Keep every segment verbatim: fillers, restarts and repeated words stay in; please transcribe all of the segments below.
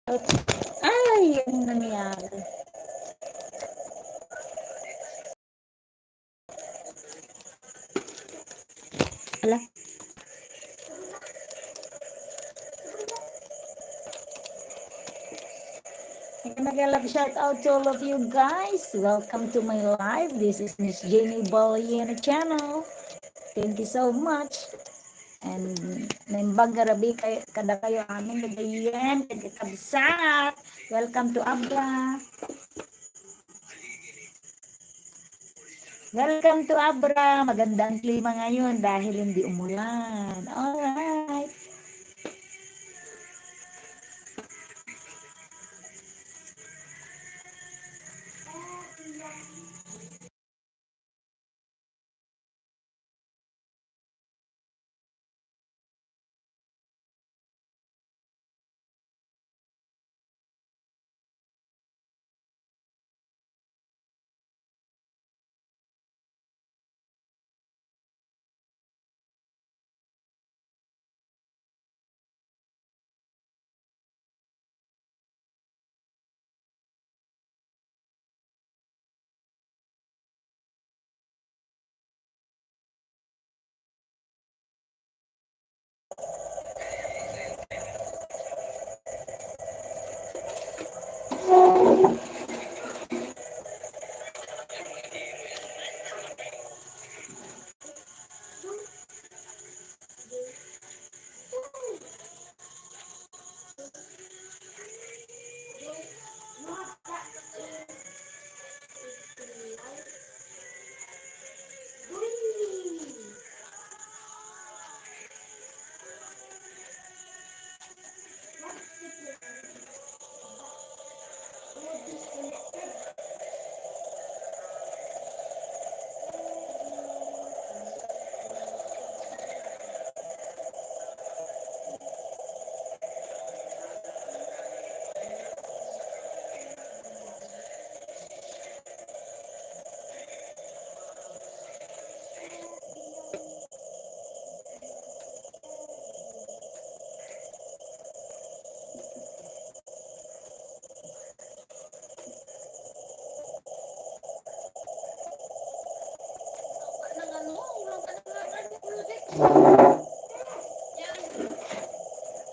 Ay, ano nangyari? Hala. Mega, mega love shout out to all of you guys. Welcome to my live. This is Miss Jenny Baliena channel. Thank you so much. And naimbag nga rabii kay, kadakayo amin, kadakayo, kakabsat. Welcome to Abra. Welcome to Abra. Maganda ang klima ngayon dahil hindi umulan. Alright.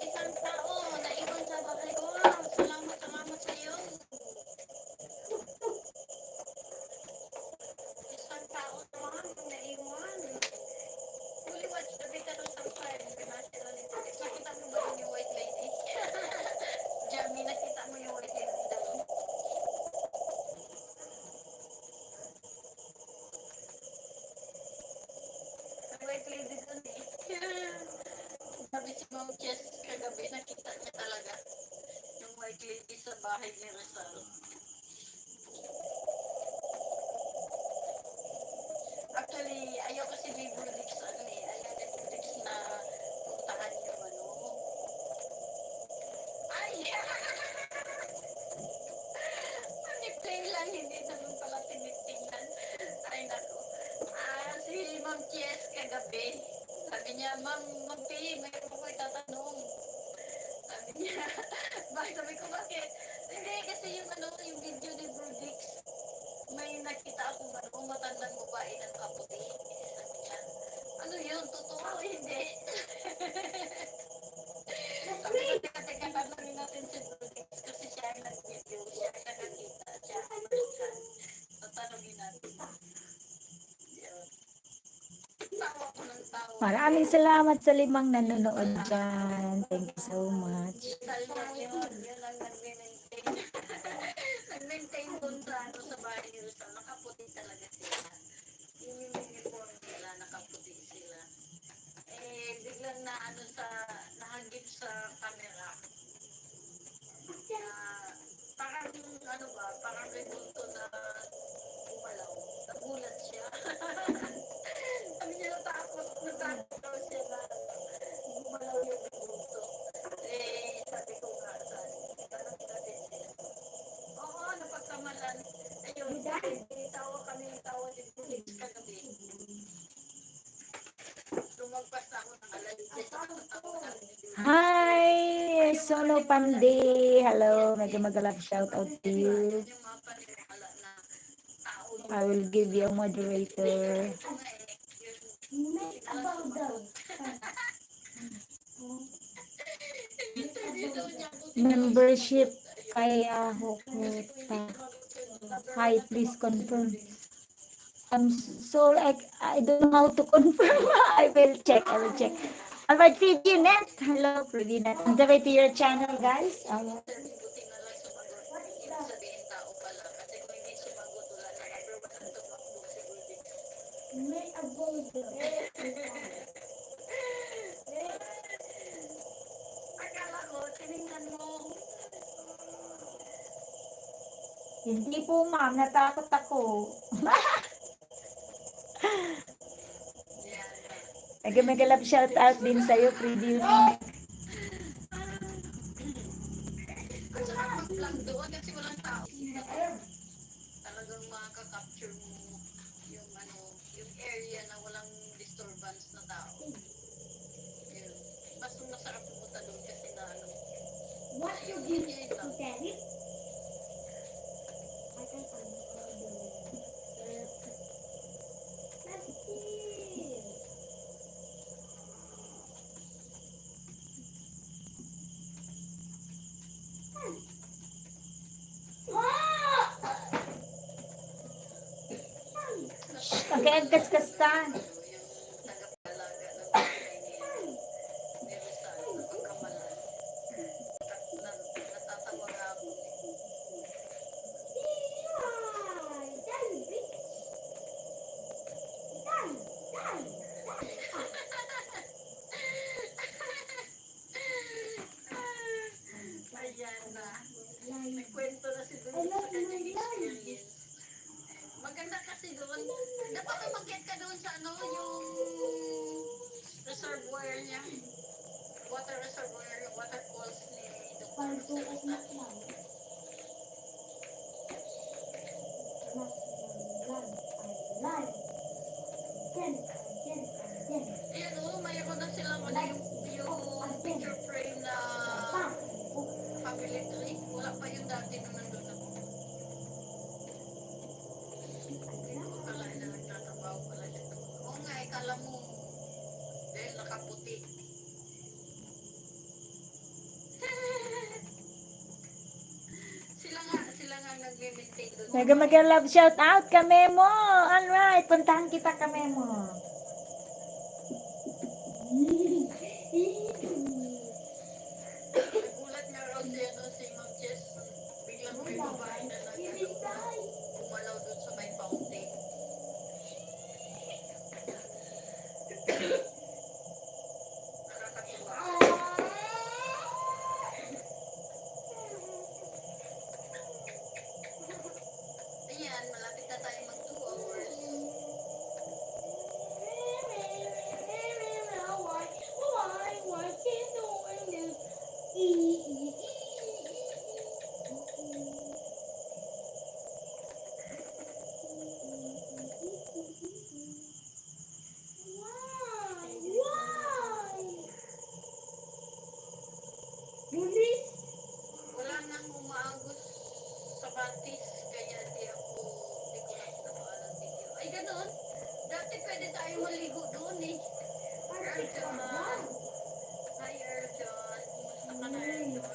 Isang tao naiwan sa bahay ko. Salamat, salamat sa iyo. Isang tao naman ang naiwan. Huli, watch the video ng Sampay. Pinasira ni Pati. Nakita mo ba yung white lady? Jamie, nakita mo yung white lady doon? Ang white lady doon eh. Sabi si Ma'am Jess kagabi, nakita niya talaga yung white lady sa bahay ni Rizal. Actually, ayaw kasi ni Brudix, ano eh, ayaw ni Brudix na puntahan yung ano. Ay! Paniplay lang, hindi naman pala tinitingnan. Ay, naku. Ah, si Ma'am Jess kagabi, sabi niya, "Ma'am, Ma'am P, mayroon ako itatanong." Sabi niya, bakit? Sabi ko, "Bakit?" Hindi, kasi yung ano, yung video ni Brudix, may nakita akong ano, matandang babae na nakaputi. Sabi niya, "Ano yun? Totoo o hindi?" Sabi ko, "Teka, teka, tanungin natin si Brudix kasi siya ang nag-video, siya ang nakakita, siya ang nagsabi. So, tanungin natin." Yun. Tawa ko ng tawa. Maraming salamat sa limang nanonood dyan. Thank you so much. Italian yun. Yun ang nagme-maintain. Nag-maintain dun sa, ano, sa bahay ni Rizal. Nakaputi talaga sila. Yung uniform nila, nakaputi sila. Eh, biglang na, ano, sa, nahagip sa camera. Ah, parang, ano ba, parang may multo na gumalaw. Nagulat siya. Sabi niya, natakot, natakot daw siya na gumalaw yung multo. Eh, sabi ko nga, sa, tanong natin siya. Oo, napagkamalan. Ayun, tawa kami, tawa ni Brudix kagabi. Lumagpas na ako ng alas diyes. Hi, Sono Pandi. hello. Mega, mega love shout out to you. I will give you a moderator. Membership kaya hukuta. Hi, please confirm. I'm so, like, I don't know how to confirm. I will check, I will check. All right, Fiji Net. Hello, Fiji Net. On the way to your channel, guys. All right. Akala ko, tiningnan mo. Hindi po, ma'am. Natakot ako. Mega, mega love shout out din sa'yo, preview na. At saka mag-vlog doon kasi walang tao. Talagang makaka-capture mo yung ano, yung area na walang disturbance na tao. Yun. Mas masarap pumunta doon kasi na ano. What you give to Terry? I can find it. Let's see. Shh, agkaskas ta. Ayan na. Nagkwento na si Dulce sa kanyang experience. Maganda kasi doon. Dapat umakyat ka doon sa ano, yung reservoir niya. Water reservoir, waterfalls ni Doktor Rosel. Ayan, oo, mayroon na silang ano, yung, yung picture frame na family tree. Wala pa yun dati nung nandun ako. Akala na nagtatrabaho pala siya. Oo nga, akala mo, dahil nakaputi. Sila nga, sila nga nagme-maintain doon. Mega, mega love shout out ka, Memo. All right, puntahan kita ka, Memo. Nagulat nga raw si, ano, si Ma'am Jess, biglang may babae na nag-, ano, gumalaw doon sa may fountain. Ayan, malapit na tayo mag two hours. Why? Why? Lunis? Wala na akong maagos sa batis, kaya di ako, di ko na pinapaalam video. Ay, ganun? Dati pwede tayo maligo doon eh. Arctic Erjon. Hi, Erjon. Kumusta ka na, Erjon?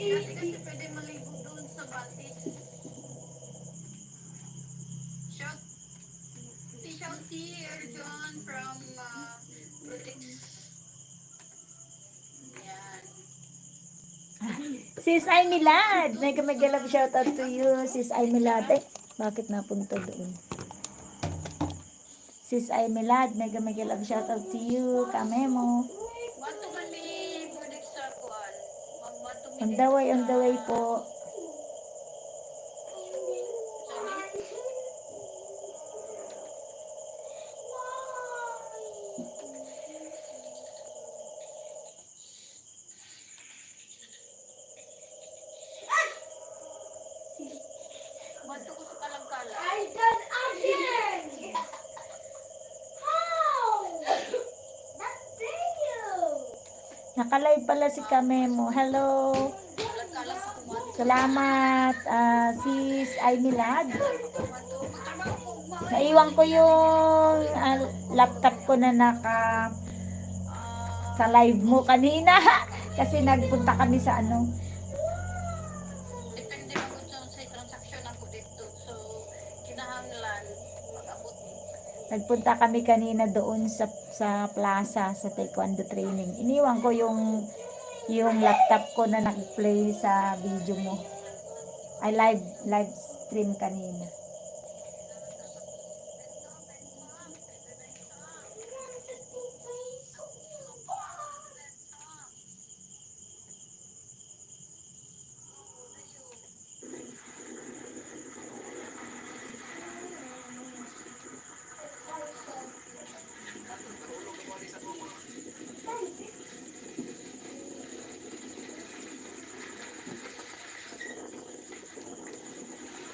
Dati kasi pwede maligo doon sa batis. Shout, si Shouty Erjon from, uh, Protex. Yan. Sis Ay Milad, mega, mega love shout out to you, Sis Ay Milad. Eh, bakit napunta doon? Sis Ay Milad, mega, mega love shout out to you, Kamemo. Madto man mi Protex sa kuan. Madto mi On the way, on the way po. Madto ko sa Kalangkalan. I done again! How? That Naka-live pala si Kamemo. Hello. Salamat, ah, sis Aimilad. Naiwan ko yung, ah, laptop ko na naka sa live mo kanina. Kasi nagpunta kami sa ano. Depende man kung saan sa transaksyon ako dito. So, kinahanglan, mag-abot. Nagpunta kami kanina doon sa, sa plaza, sa taekwondo training. Iniwan ko yung, yung laptop ko na nag-play sa video mo. Ay, live, live stream kanina.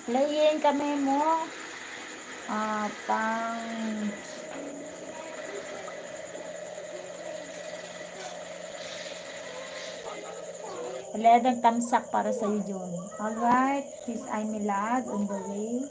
Playing kami mo. Ah, pang eleven thumbs up para sa iyo, John. All right, sis Aimilad on the way.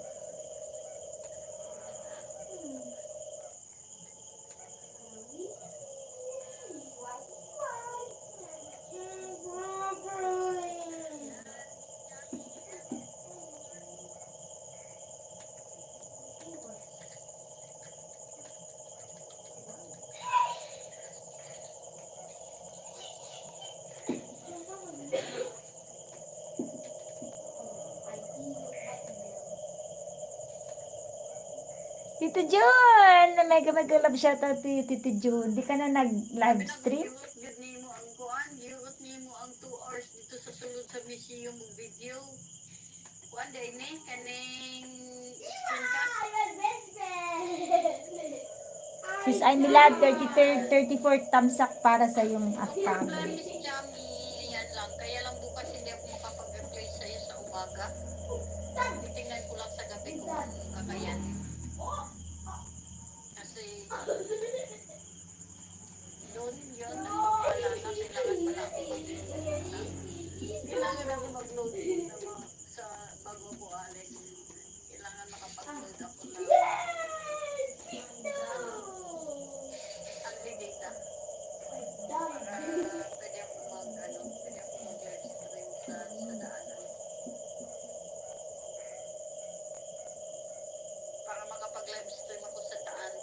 Tito Jun! Mega, mega love shoutout to you, Tito Jun. Di ka na nag-live stream? Gud nimo ang kuan, giuot nimo ang two hours dito sa sulod sa museum, video. Kuan, di ini, kaning screen ka? Sis Aimilad, thirty, thirty-four thumbs up para sa iyong upcoming. Promise, Jami, ayan lang. Kaya lang bukas hindi ako makapag-reply sa'yo sa umaga. Titingnan ko lang sa gabi kung kakayanin. Kasi, yun, yun, ang pagkakala na kailangan pala ako mag-load. Kailangan ako mag-load sa bago ko alis. Kailangan makapag-load ako ng, ano, ang data. Para pwede ako mag, ano, pwede ako mag-live stream sa, sa daanan. Para makapag-live stream ako sa daan,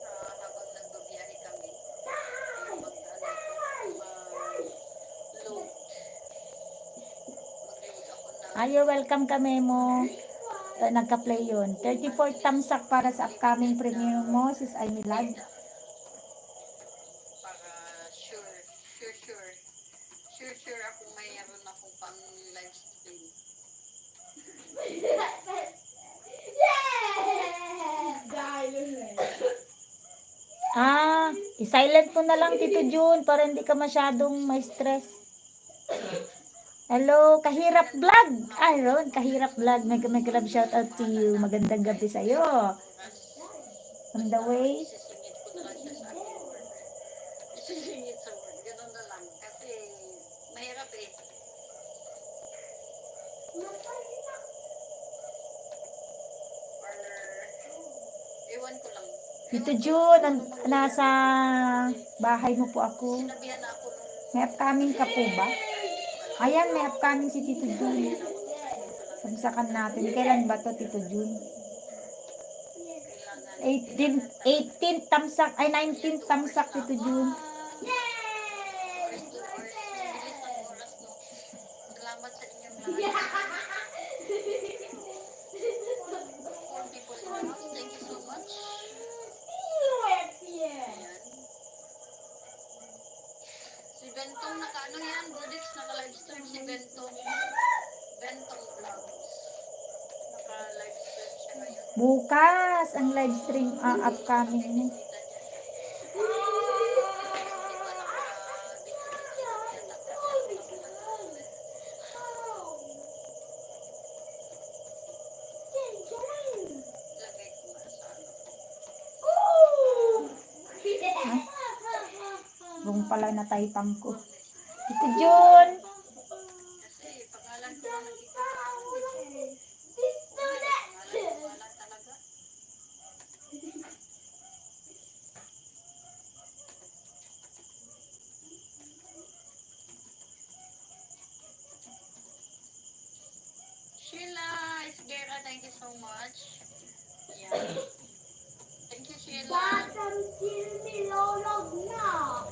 ah, habang nagbabiyahe kami. Kaya mag, ano, mag-load. Mag-load ako ng Ah, you're welcome, Kamemo. Eh, nagka-play yun. Thirty-four thumbs up para sa upcoming premiere mo, sis Aimilad. Para sure, sure, sure. Sure, sure ako mayroon akong pang live stream. Ah, i-silent mo na lang, Tito Jun, para hindi ka masyadong ma-stress. Hello, Kahirap Vlog. Ayun, Kahirap Vlog. Mega, mega love shout out to you. Magandang gabi sa'yo. On the way. Isisingit ko na lang siya sa akin. Isisingit sa word. Ganun na lang. Kasi, mahirap eh. Or, ewan ko lang. Tito Jun, an-, nasa bahay mo po ako. Sinabihan na ako nung May upcoming ka po ba? Ayan, may upcoming si Tito Jun. Tamsakan natin. Kailan ba to, Tito Jun? Eighteen, eighteen tamsak, ay, nineteen tamsak, Tito Jun. Salamat sa inyong lahat. Four people in the house. Thank you so much. Ayan. Si Bentong naka-ano yan, Budix, naka-live stream si Bentong. Bentong Vlogs. Naka-live stream siya ngayon. Bukas ang live stream, ah, upcoming. Hindi pa naka-, lagay ko nga sa ano. Rung pala nataytang ko. Tito Jun! Sheila Esguerra, thank you so much. Yeah. Thank you, Sheila. Batang Silmi Lolog na.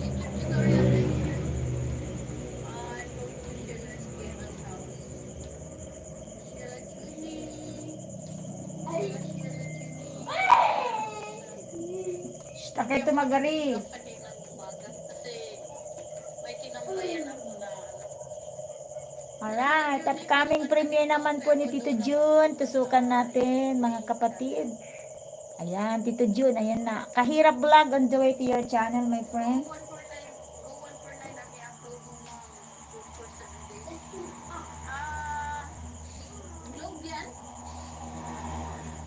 YouTube tutorial, thank you. Ah, I'm going to Sheila Esguerra's house. Shh, takay tumagari. Alright, upcoming premiere naman po ni Tito Jun. Tusukan natin, mga kapatid. Ayan, Tito Jun, ayan na. Kahirap Vlog on the way to your channel, my friend. Ah, Globe yan?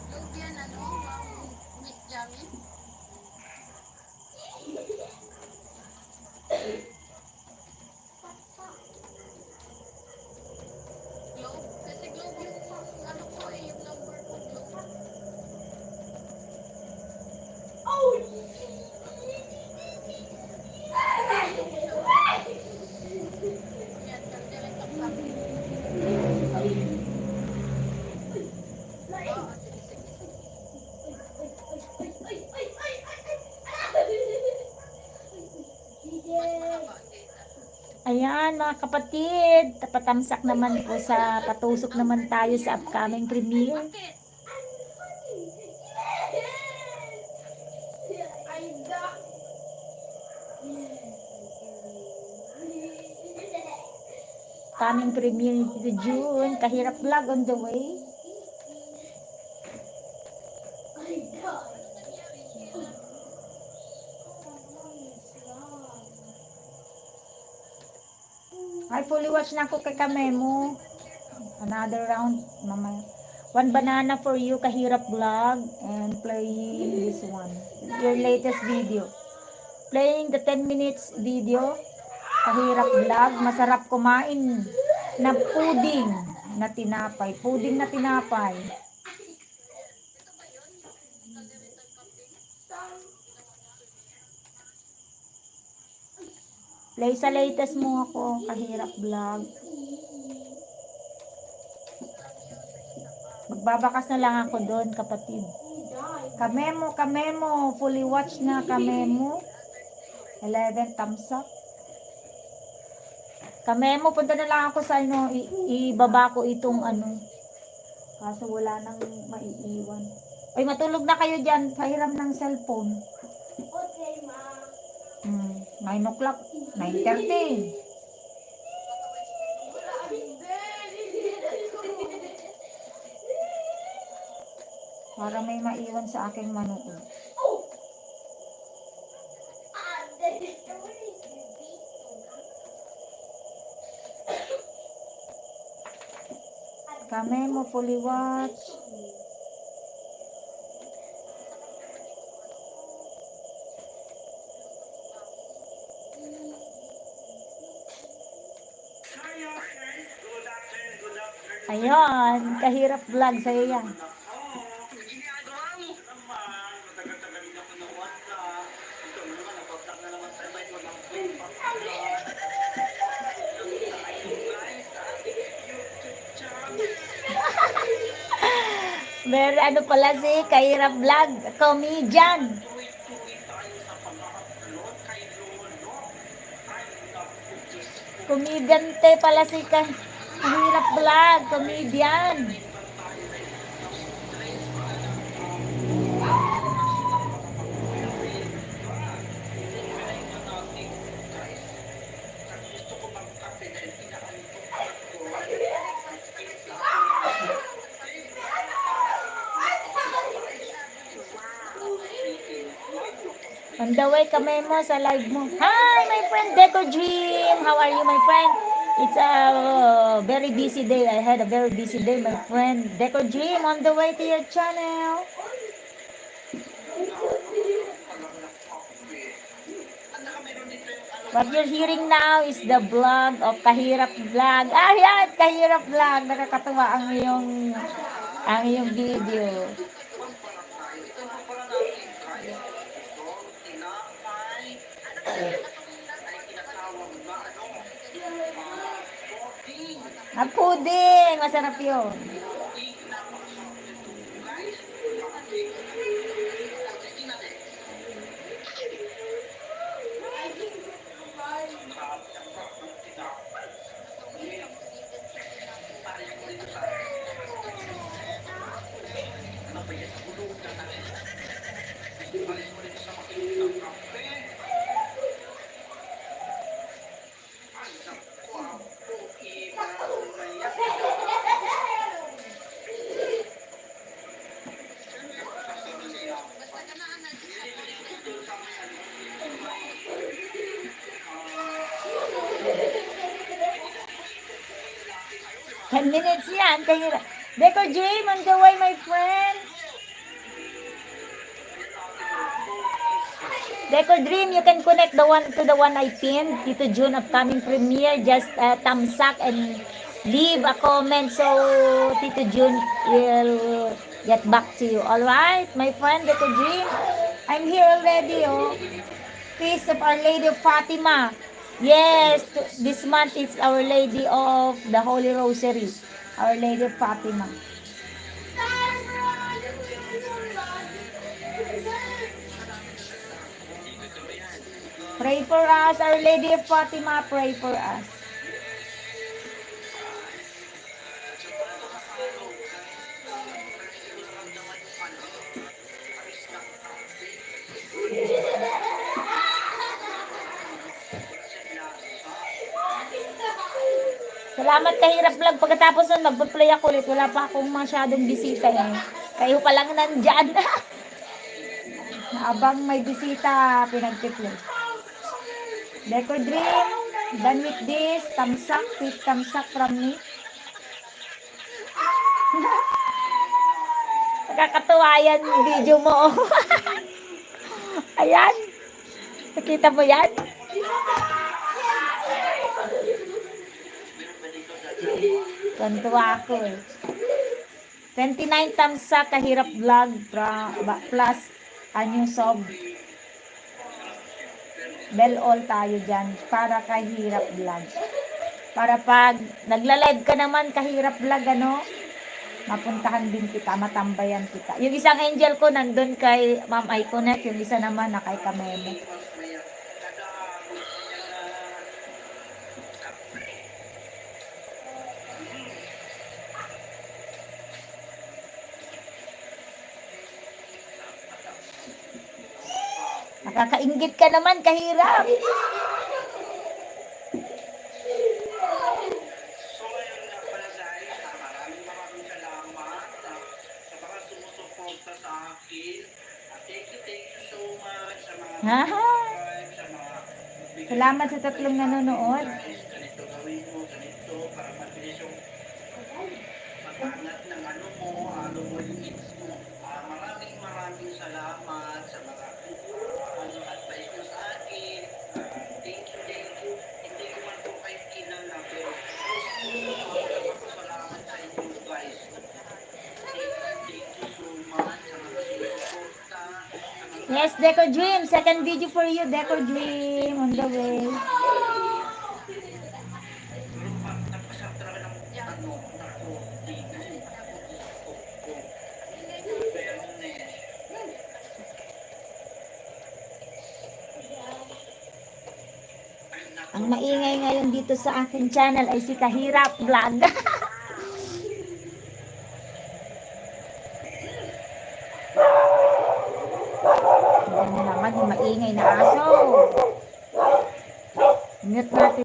Globe yan, ano, Ma'am Miss Jamie? Globe? Kasi Globe yung, ano ko eh, yung number ko, Globe. Ayan, mga kapatid, patamsak naman po sa, patusok naman tayo sa upcoming premiere. Upcoming premiere ni Tito Jun, Kahirap Vlog on the way. Ay, fully watch na ako kay Kamemo. Another round, mamaya. One banana for you, Kahirap Vlog, and playing this one. Your latest video. Playing the ten minutes video, Kahirap Vlog. Masarap kumain na puding na tinapay. Puding na tinapay. Play sa latest mo ako, Kahirap Vlog. Magbabakas na lang ako doon, kapatid. Kamemo, Kamemo, fully watch na, Kamemo. Eleven thumbs up. Kamemo, punta na lang ako sa ano, i-, ibaba ko itong ano. Kaso wala nang maiiwan. Ay, matulog na kayo dyan. Pahiram ng cellphone. Okay, ma. Hmm, nine o'clock, nine thirty. Para may maiwan sa aking manood. Kamemo, fully watch. Ayun, Kahirap Vlog, sa'yo yan. Mer, ano pala si Kahirap Vlog? Comedian. Komedyante pala si Ka-, Kahirap Vlog, comedian. On the way, Kamemo, sa live mo. Hi, my friend Deco Dream. How are you, my friend? It's a, uh, very busy day. I had a very busy day, my friend. Deco Dream, on the way to your channel. What you're hearing now is the vlog of Kahirap Vlog. Ah, yan! Kahirap Vlog. Nakakatuwa ang iyong, ang iyong video. Ang puding, masarap yun. Ten minutes yan, kahirap. Deco Dream, on the way, my friend. Deco Dream, you can connect the one to the one I pinned. Tito Jun upcoming premiere. Just uh, thumbs up and leave a comment so Tito Jun will get back to you. All right, my friend Deco Dream, I'm here already. Oh, Feast of Our Lady of Fatima. Yes, t- this month is Our Lady of the Holy Rosary. Our Lady of Fatima. Pray for us, Our Lady of Fatima, pray for us. Salamat, Kahirap Vlog. Pagkatapos nun, magpa-play ako ulit. Wala pa akong masyadong bisita eh. Kayo pa lang nandyan. Abang may bisita, pinagpi-play. Deco Dream, done with this. Thumbs up, please thumbs up from me. Nakakatuwa yan, video mo. Ayan. Nakita mo yan? Tuwan-tuwa ako eh. Twenty-nine thumbs up, Kahirap Vlog, pra- ba- plus a new sub. Bell all tayo dyan para Kahirap Vlog. Para pag nagla-live ka naman, Kahirap Vlog, ano, mapuntahan din kita, matambayan kita. Yung isang angel ko nandun kay Ma'am Iconet, yung isa naman na kay Kameme. Nakakainggit ka naman, Kahirap. So, ayun nga pala, guys. Ah, maraming, maraming salamat, ah, sa mga sumusuporta sa akin. Ah, thank you, thank you so much sa mga Aha. Subscribe, sa mga Salamat sa tatlong nanonood. Guys, ganito gawin mo, ganito, para mabilis yung pag-angat ng ano mo, ano mo yung hits mo. Ah, maraming, maraming salamat sa mga, ah, ano, advice nyo sa akin. Ah, thank you, thank you. Hindi ko man po kayo kilala, pero gusto ko magpasalamat sa inyo, guys. Thank you, thank you so much sa mga sumusuporta, sa mga Yes, Deco Dream. Second video for you, Deco Dream. On the way. Ang maingay ngayon dito sa aking channel ay si Kahirap Vlog. Ayan na naman yung maingay na aso. Mute natin.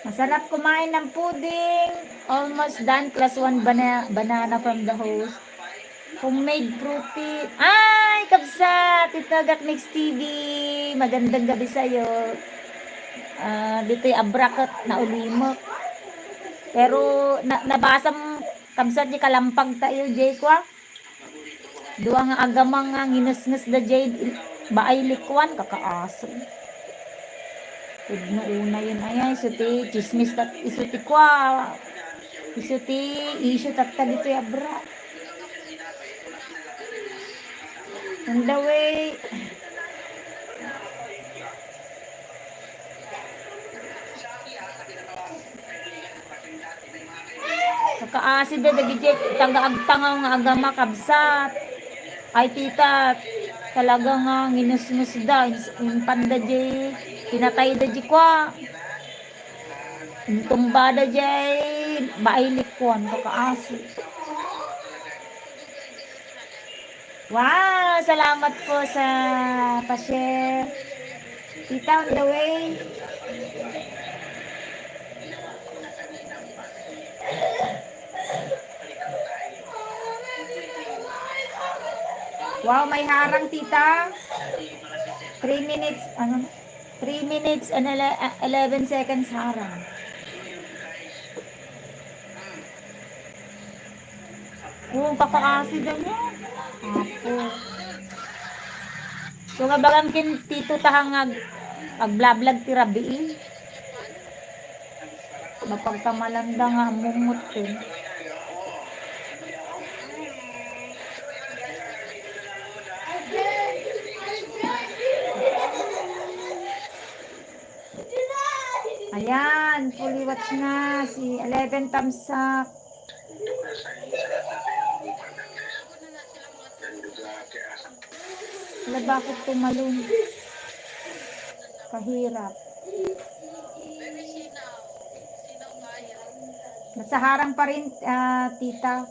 Sarap kumain ng pudding. Almost done. Plus one bana- banana from the host. Homemade fruity. Ay, kabsat! Ito, Gakniks T V. Magandang gabi sa'yo. Ah, dito'y abrakat na ulimek. Pero na, nabasam, kabsat, di kalampag tayo, Jay, kwa. Dua nga agama nga nginusngus da jay baay likuan, kakaasi. Pudno unay, ay, isu ti chismis tat-, isu ti kua, isu ti issue tatta ditoy abra. On the way. Kakaasi da dagiti taga agtangaw nga agama, kabsat. Ay, tita, talaga nga nginusngus da, ins-, impanda di, pinatay da di kua. Intumba da di baay likuan, kakaasi. Wow! Salamat po sa pa-share. Tita, on the way. Wow, may harang, tita. Three minutes, ano? Three minutes and ele-, ah, eleven seconds harang. Oo, kakaasi da niya. Apo. So, nga bagan ken Tito Tahang ag-, agblablog ti rabii. Mapagkamalanda nga ammumot ken. Ayan, fully watch na si eleven thumbs up. Wala, bakit tumalon? Kahirap. Nasa harang pa rin, ah, tita.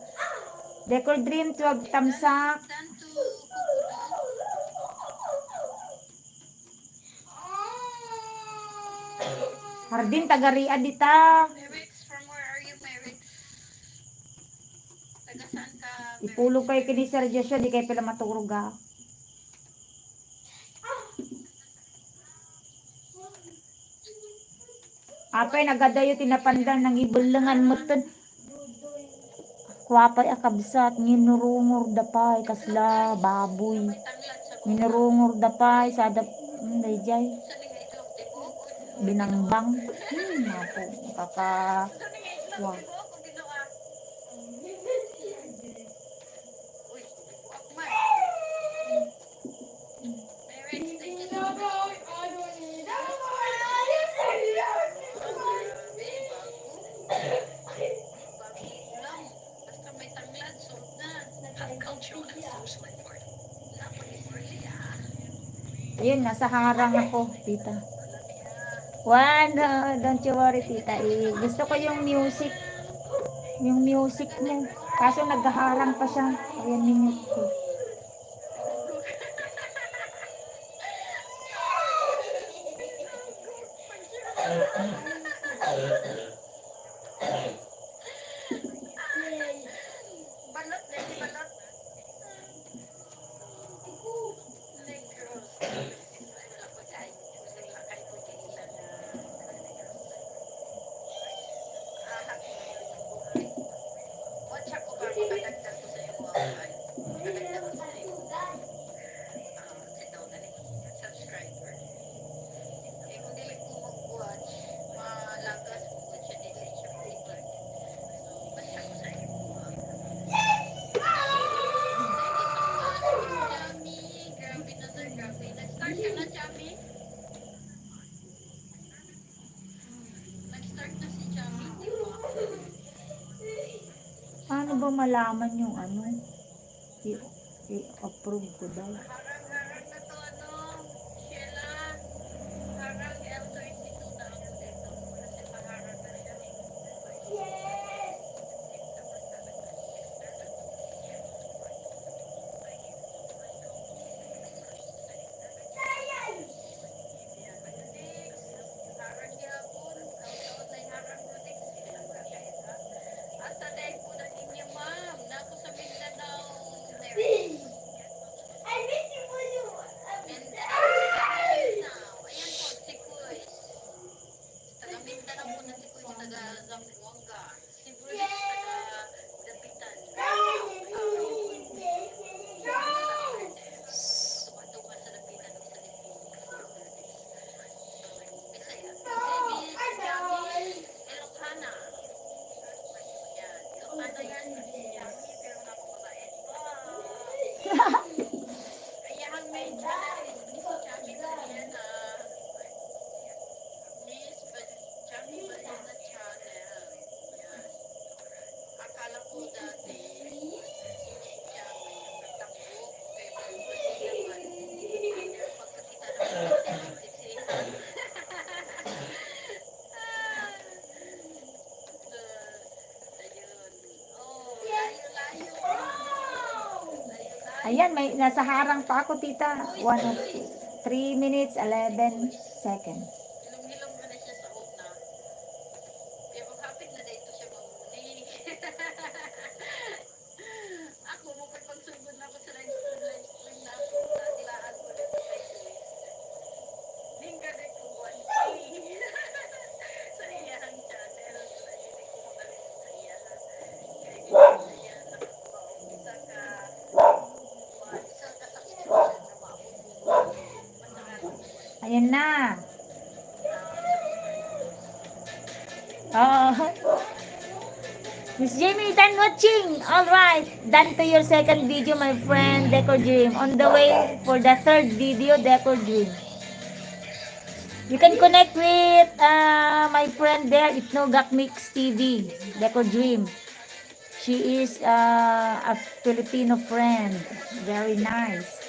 Decor Dream, twelve thumbs up. Hardin, taga Riyadh dita. Merex, from where are you, Merex? Taga saan ka, Merex? Ipulog kayo kini Sir Joshua, di kayo pala maturog, ah. Apay, nagadayo ti napandan, nangibellengan metten. Kuapay a kabsat, nginurungor da pay, kasla baboy. Nginurungor da pay, sada, hmm, dayjay. Binangbang. Hmm, apo, kaka-, wa. Ayun, nasa harang ako, tita. Juan, ah, don't you worry, tita. Eh, gusto ko yung music. Yung music mo. Kaso naghaharang pa siya. Ayan, minute ko. Balot, lagi balot. Paano ba malaman yung ano? I-, i-approve ko daw. Ayan, may nasa harang pa ako, tita. One of three minutes, eleven seconds. Hilom-hilom ka na siya sa una. Pero hapit na dahil siya mauli. Ako, makapagsulod na ako sa live stream, live stream na ako. Nadilaan ko na sa live stream. Ningkarit ko one K. Sa iyang channel, sa hindi ko makalimot sa iya. Kaya hindi ko sa iya nakakabaon. Isa ka, isa ka subscription na maabot mo. Ayan na. Oh. Miss Jamie, done watching. All right. Done to your second video, my friend, Decor Dream. On the way for the third video, Decor Dream. You can connect with uh, my friend there, Itnogak Mix T V, Decor Dream. She is uh, a Filipino friend. Very nice.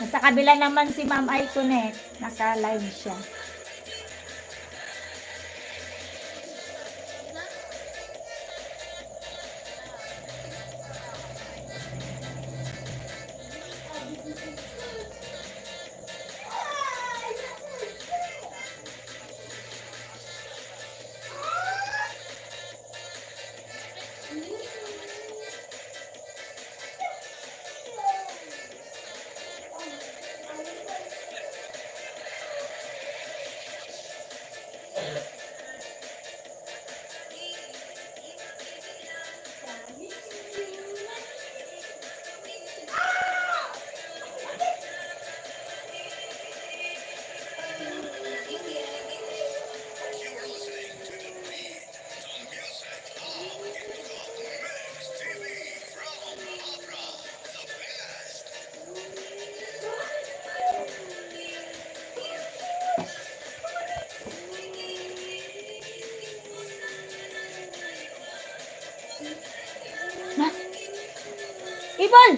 Nasa kabila naman si Ma'am Iconnect. Naka-live siya. Na? Ibal!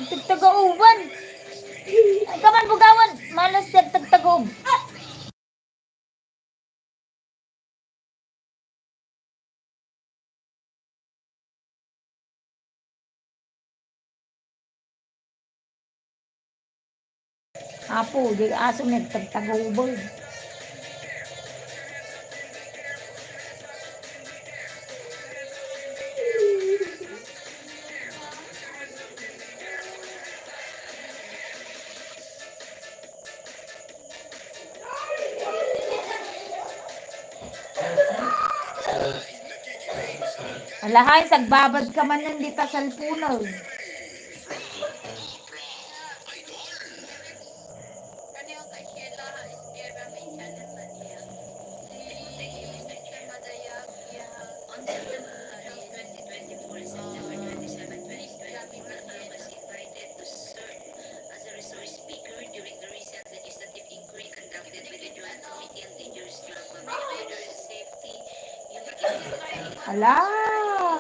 Tagtagauban! Ay, kaman bugawan! Malas siya tagtagaub. Apo, di aso nagtagtagubod. Alahay, sagbabad ka man nan dita cellphone. Ala,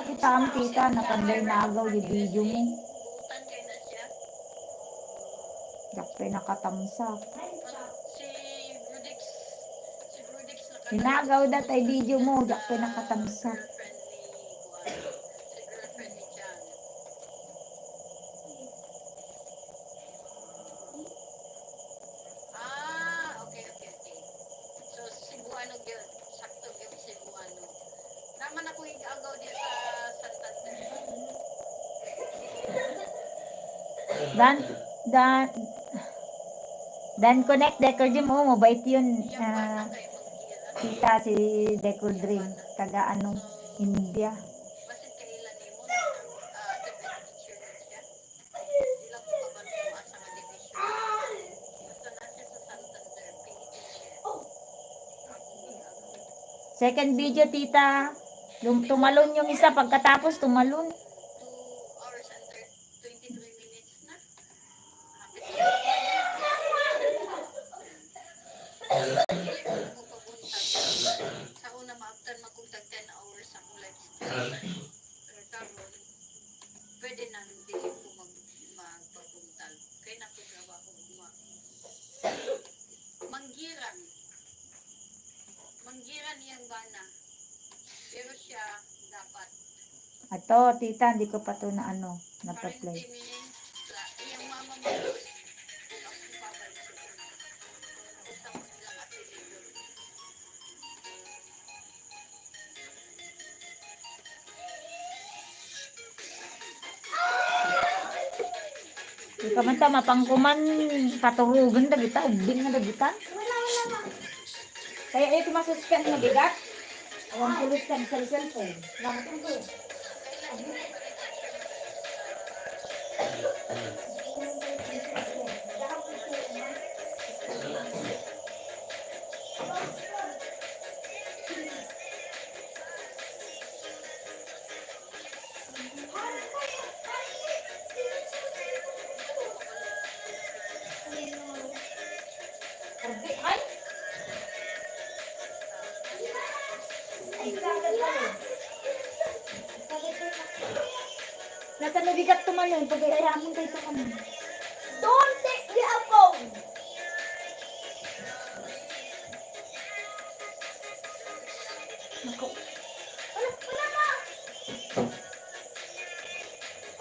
kitaem tita, napanday nagaw di video mo. Diak pay nakatamsak. Inagaw da tay video mo, diak pay nakatamsak. Ah, okay, okay, okay. So, Cebuano gyud. Sakto gyud, Cebuano. Naman ako ig-agaw diya sa Santander. Dan, dan, dan connect Decor Dream. Oh, mabait yun. Iya, ah, bata kayo, mag-iya. Tita, si Decor Dream. Taga ano, India. Basit kayo Second video, tita. Lum-, tumalon yung isa. Pagkatapos, tumalon. Sa una, maabtan man kung tag ten hours ang live stream. Pero karon, pwede nang dili ko mag-, magpapuntal. Kay nakutrabaho ko nga. Manggiran. Manggiran iyang bana. Pero siya, dapat. Ato, tita, hindi ko pa to na ano, na-play. Parinti mi sa iyang mama mo. Kung ako papansin. Gusto ko nilang apelido. Ika man ta, mapangkuman, paturugan dagita, ubing nga dagita. Kaya ito masuspend nga bigat. Awan pulos ka sa cellphone. Bakit ang pulos? Nasa nabigat to man yun, pag-iayamon kayo to kami. Don't take me a phone. Naku. Wala, wala na.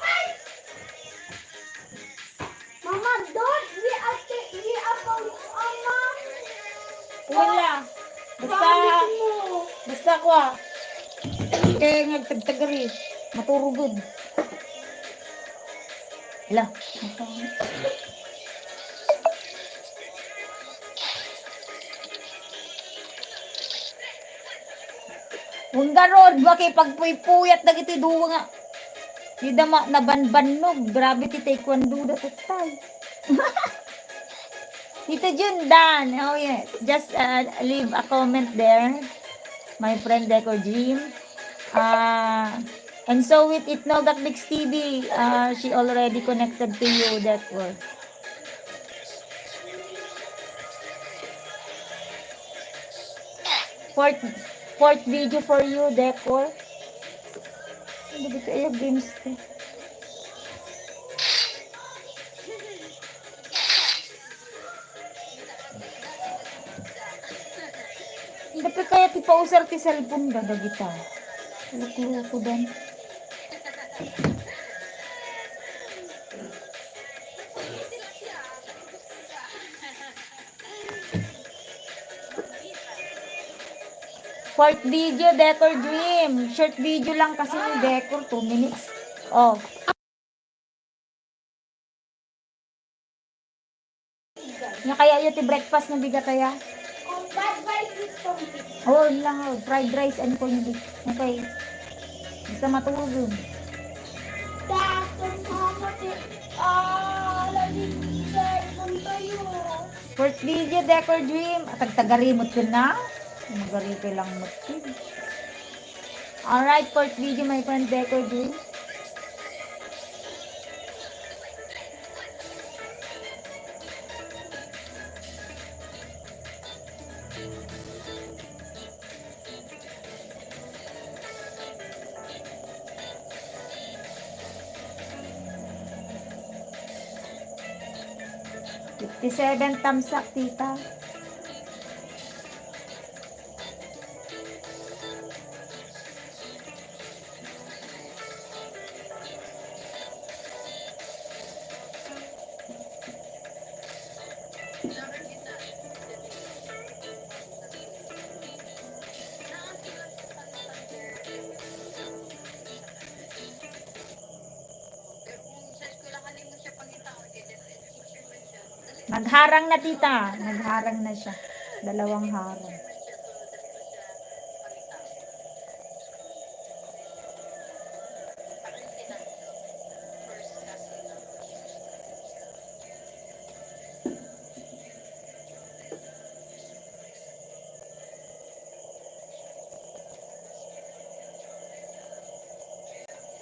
Ay! Mama, don't be a, be a phone, Mama. Wala. Basta, promise mo. Basta ko ah. Kaya nga, tagtagari. Maturugod. Hala. Wen garud, makipagpuypuyat dagiti duwa nga. Dida ma-, nabanbannog. Grabe ti taekwondo da tattay. Tita June Dan. Oh, yeah. Just, uh, leave a comment there. My friend Deco Jim. Uh, and so with Itnogak Mix T V, uh, she already connected to you, Deco. Fourth, fourth video for you, Decor. Ano ba ito? Ayaw games ko. Dapat kaya ti pausar ti cellphone da, dagita. Lukluko dan. Fourth video, Decor Dream. Short video lang kasi ni Decor, two minutes. Oh. Nya kaya iyo ti breakfast nga bigat aya? Fried rice with corned beef. Oh, yun lang, oh. Fried rice and corned beef. Okay. Basta maturog yun. Tapos, mama, ti, ah, lagi, cellphone kayo. Fourth video, Decor Dream. Ah, tagtagarimot yun na. Magarito lang mo. Alright, fourth video, my friend, Decor Dream. Fifty-seven thumbs up, tita. Nagharang na, tita. Nagharang na siya. Dalawang harang.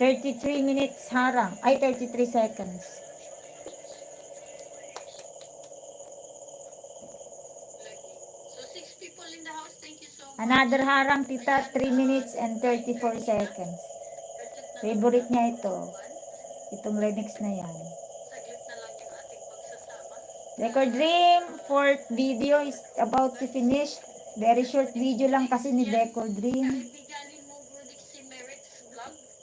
Thirty-three minutes harang. Ay, thirty-three seconds. Another harang, tita, three minutes and thirty-four seconds. Favorite niya ito. Itong remix na yan. Decor Dream, fourth video is about to finish. Very short video lang kasi ni Decor Dream.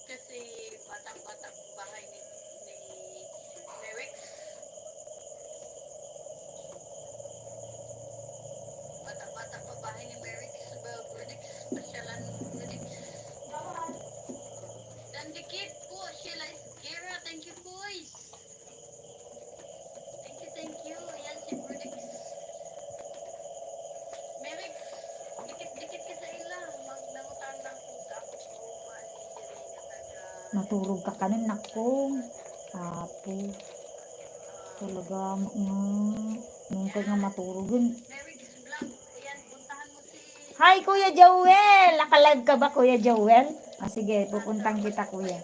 Kasi batang-batang bahay ni, ni Merex. Batang-batang pa bahay ni Merex. Ba, Brunix, pasyalan mo, Brunix. Dan dikit po, Sheila Esguerra. Thank you, boys. Thank you, thank you. Ayan si Brunix. Merex, dikit-dikit ka sa ila. Mag-, nangutang lang po sa ako kung paano yung diri nga taga- Maturog ka kanin, nako. Apo. Talaga, mm, nung ka nga maturog yun. Merex Vlog. Ayan, puntahan mo si Hi, Kuya Joel! Naka-live ka ba, Kuya Joel? Ah, sige, pupuntang kita, Kuya.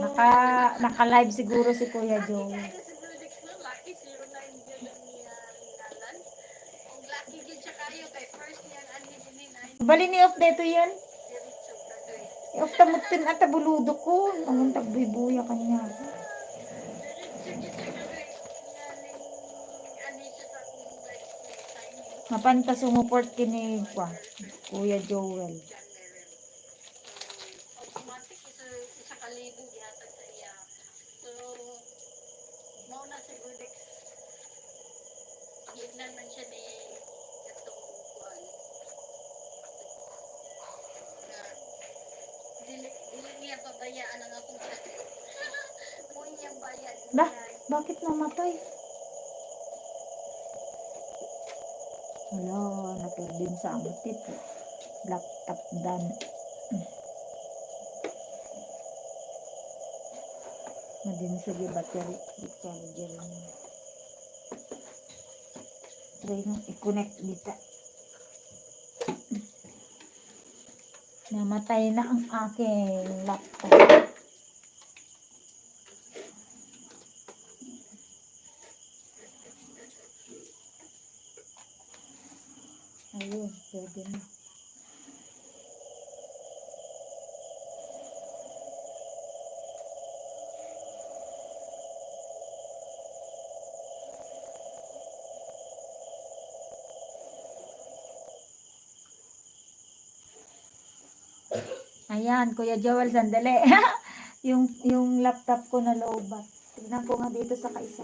Naka, naka-live siguro si Kuya Joel. Bali ni off dito yan. Off tamutin at tabuludo ko. Ang tagbuybuya kanya. Mapanta sumuport kini kwa, Kuya Joel. Automatic, isa, isa ka libo gihatag sa iya. So, mao na si Brunix. Giingnan man siya ni katong kuan. Nga, dili, dili niya pabayaan ang akong sakit. Mo iyang bayad. Lah, bakit namatay? Hala, naperdin sa ang tip. Laptop dan. Madin, sige, battery, charger na. Try na i-connect dita. Namatay na ang aking laptop. Ayun, pwede na. Ayan, Kuya Joel, sandali. Yung, yung laptop ko nalowbat. Tignan ko nga dito sa kaisa.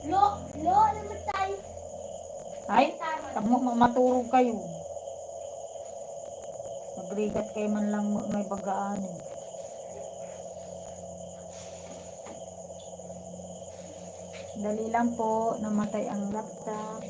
Lo, lo, namatay. Ay, tapno ma-, maturog kayo. Magrigat kayo man lang mo-, may bagaan eh. Dali lang po, namatay ang laptop.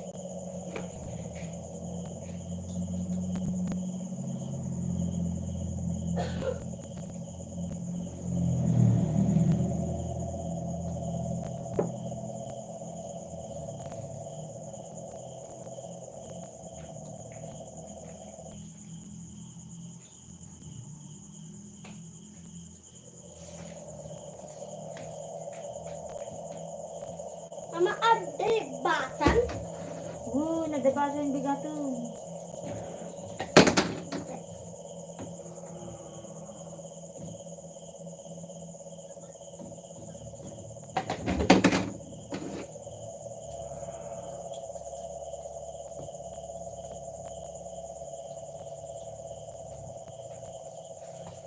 Ama, adda batan? Oo, nadabasan bigato.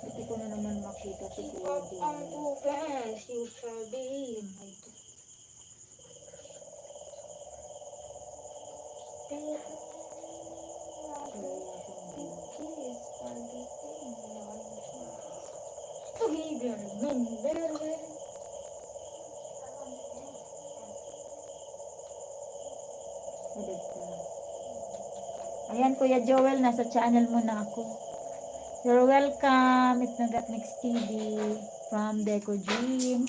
Iti ko na naman mak-, Keep up ang offense, you shall be my Ayan, Kuya Joel, nasa channel mo na ako. You're welcome, Itnogat Mix T V from Deco Dream.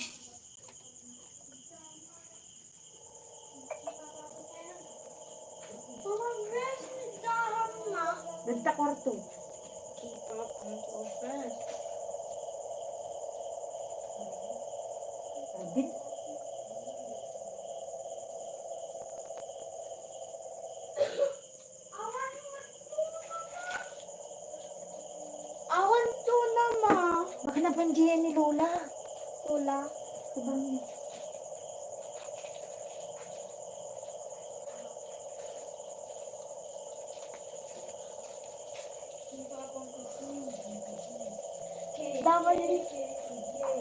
Dagta kwarto. Keep up ang offense. Agin. Awan tuna, ma. Baka nabandiyan ni Lola. Lola. Sabang ni. Dapat i-,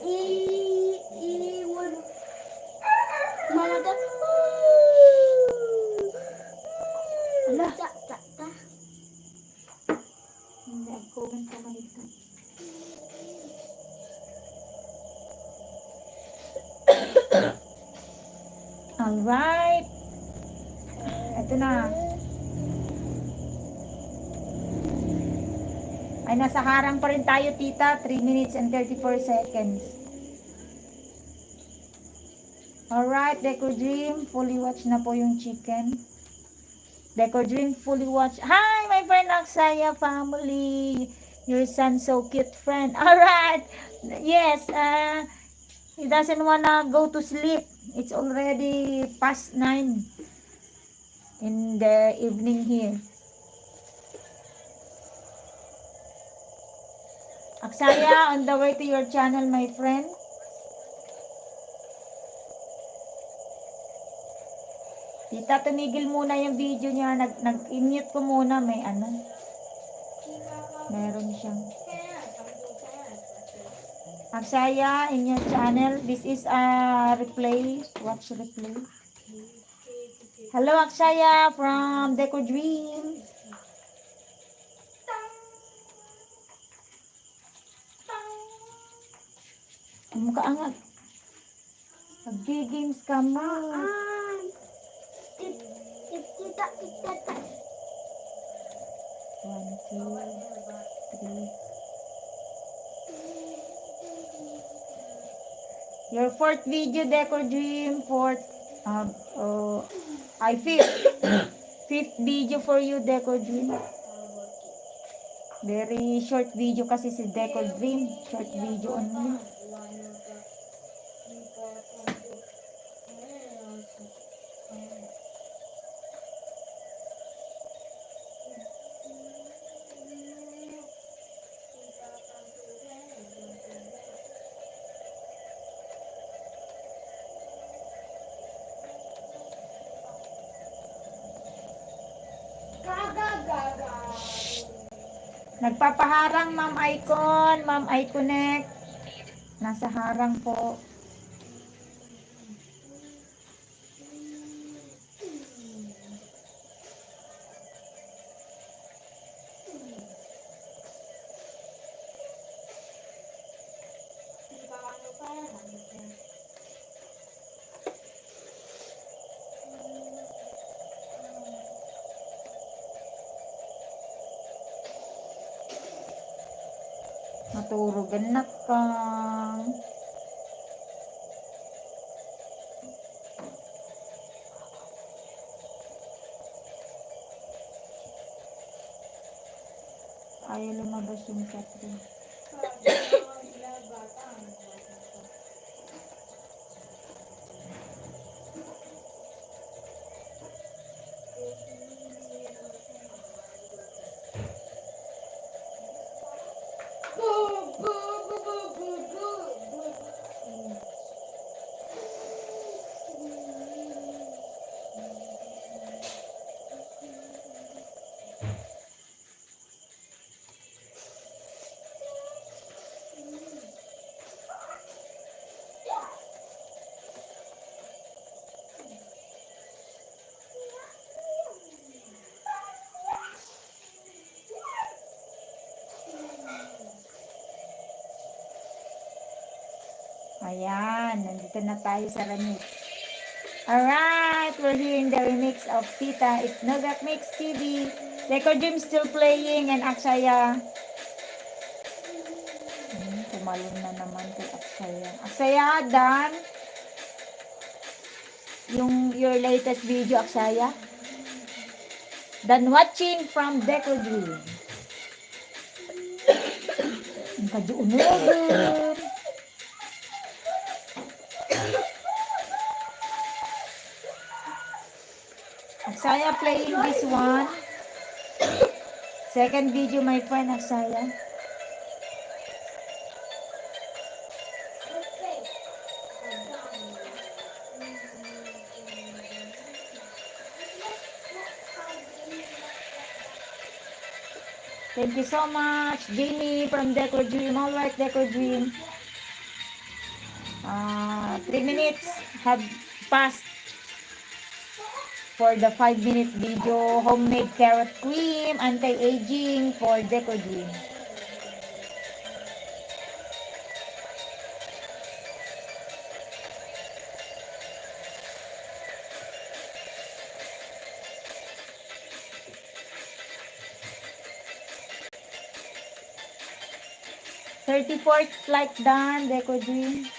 i-, Mama, da-, ala. Ta, ta, ta. Hindi, ag-comment ka manito. Alright. Ito na. Ay, nasa harang pa rin tayo, tita. Three minutes and thirty-four seconds. Alright, Deco Dream, fully watch na po yung chicken. Deco Dream, fully watch. Hi, my friend Aksaya family. Your son so cute, friend. Alright. Yes, uh, he doesn't wanna go to sleep. It's already past nine in the evening here. Aksaya, on the way to your channel, my friend. Tita, tumigil muna yung video niya. Nag, nag-mute ko muna. May ano. Meron siyang. Aksaya, in your channel. This is a replay. Watch replay. Hello, Aksaya from Deco Dream. Ang makaangat. Nag-games ka mo. Ah, ah. It, it, kita, kita, ta- One, two, three. Your fourth video, Deco Dream. Fourth, um, oh, ay, fifth. Fifth video for you, Deco Dream. Very short video kasi si Deco Dream. Short video only. Nagpapaharang, Ma'am Icon, Ma'am Iconek. Nasa harang po. Naturugan na ka. Ayaw lumabas yung chat room. Ayan, nandito na tayo sa remix. Alright, we're hearing the remix of Tita Itnogak Mix T V. Deco Dream still playing and Aksaya. Hmm, tumalon na naman kay Aksaya. Aksaya, done. Yung your latest video, Aksaya. Done watching from Deco Dream. Ang kadyo unugan. Aksaya playing this one. Second video, my friend, Aksaya. Thank you so much, Jamie from Deco Dream. All right, Deco Dream. Uh, three minutes have passed for the five-minute video, homemade carrot cream, anti-aging for Deco Dream. Thirty-fourth like done, Deco Dream.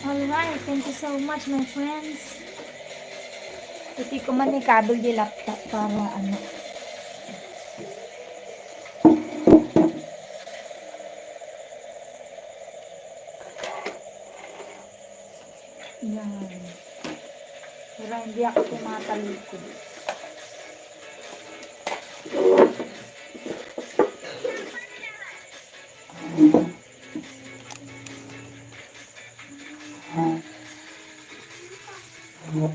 Alright, thank you so much, my friends. Iti ko man ni kabil di laptop para ano. Yan. Para hindi ako tumatalikod. Ayan.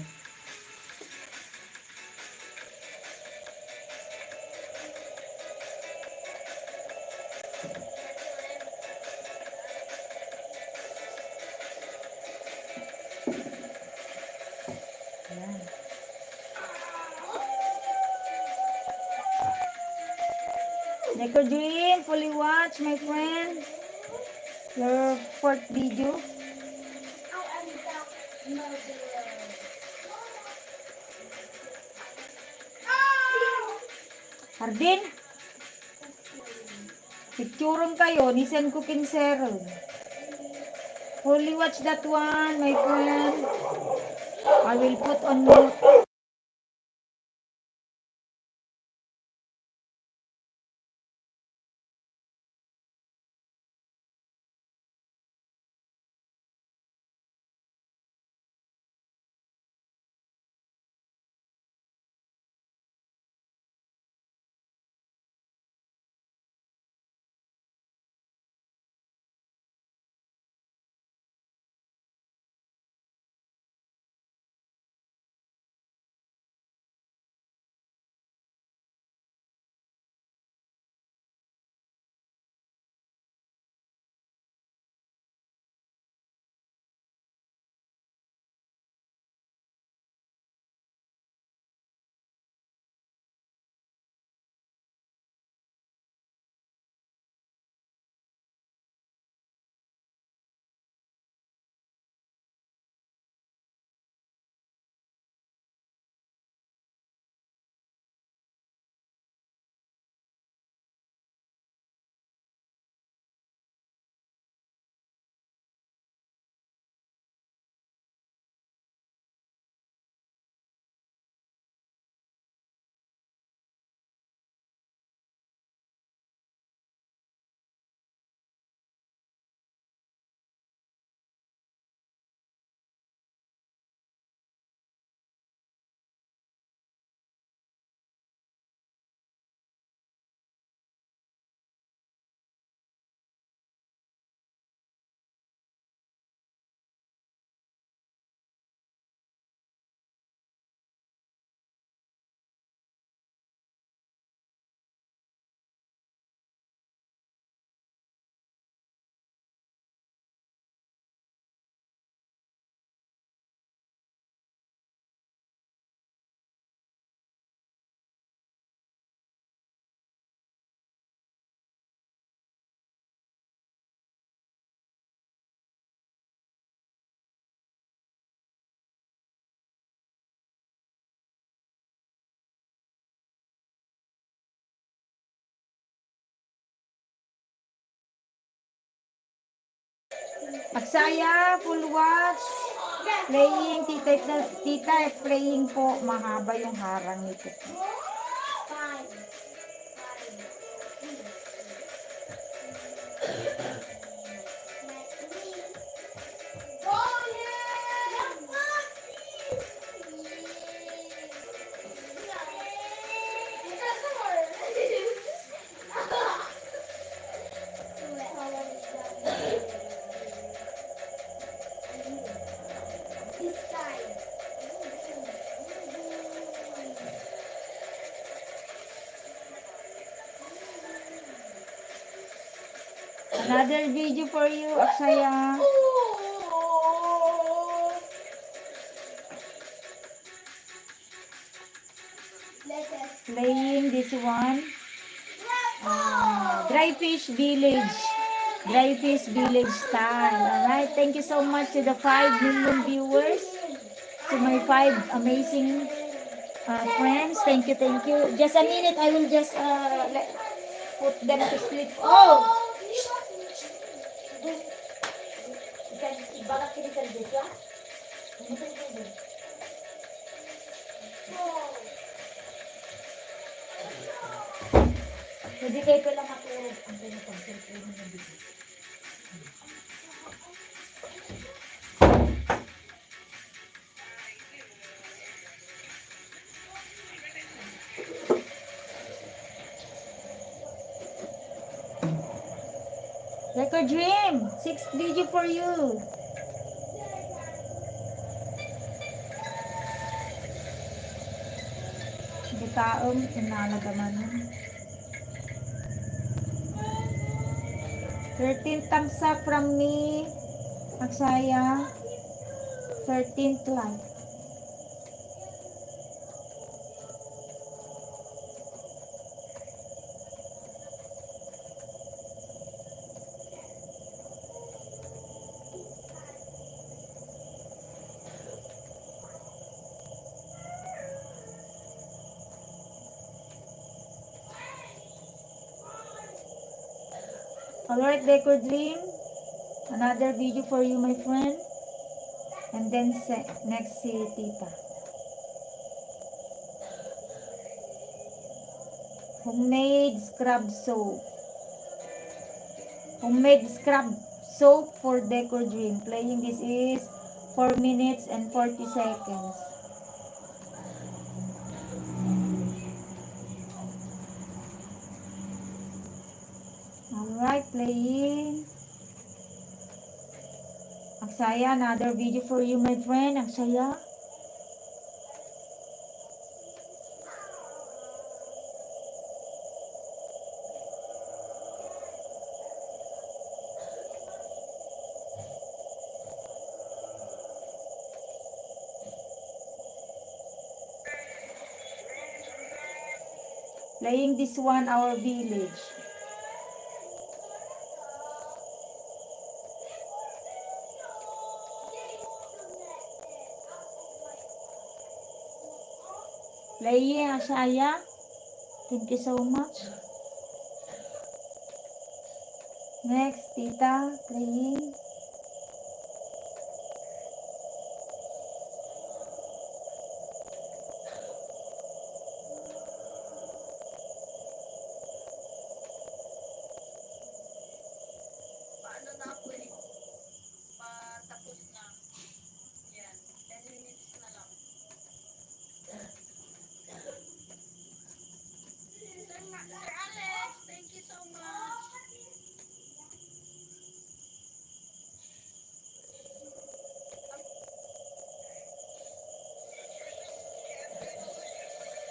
Deco Dream, fully watch, my friend. Your fourth video. Hardin? Picturon kayo, ni-send ko ken sir. Fully watch that one, my friend. I will put on mute. Aksaya, full watch. Playing, tita, tita, playing po. Mahaba yung harang nito. Another video for you, Aksaya. Playing this one. Ah, Dry Fish Village. Dry Fish Village style. Alright. Thank you so much to the five million viewers. To my five amazing, uh, friends. Thank you, thank you. Just a minute. I will just, uh, let, put them to sleep. Oh! Ibagat ka di sa video? Pwede kayo pala matulog ang pinapag-cellphone mo dito. Record Dream, six video for you. Di taom, inalagaman mo. Thirteen thumbs up from me. Aksaya. Thirteenth like. Alright, Decor Dream. Another video for you, my friend. And then se-, next si Tita. Homemade scrub soap. Homemade scrub soap for Decor Dream. Playing this is four minutes and forty seconds. Alright, playing. Aksaya, another video for you, my friend. Aksaya. Playing this one, Our Village. Playing, Aksaya. Thank you so much. Next, Tita, playing. Paano na ako eh? Patapos na. Yan. Ten minutes na lang. Sir Ma-, Sir Alex, thank you so much.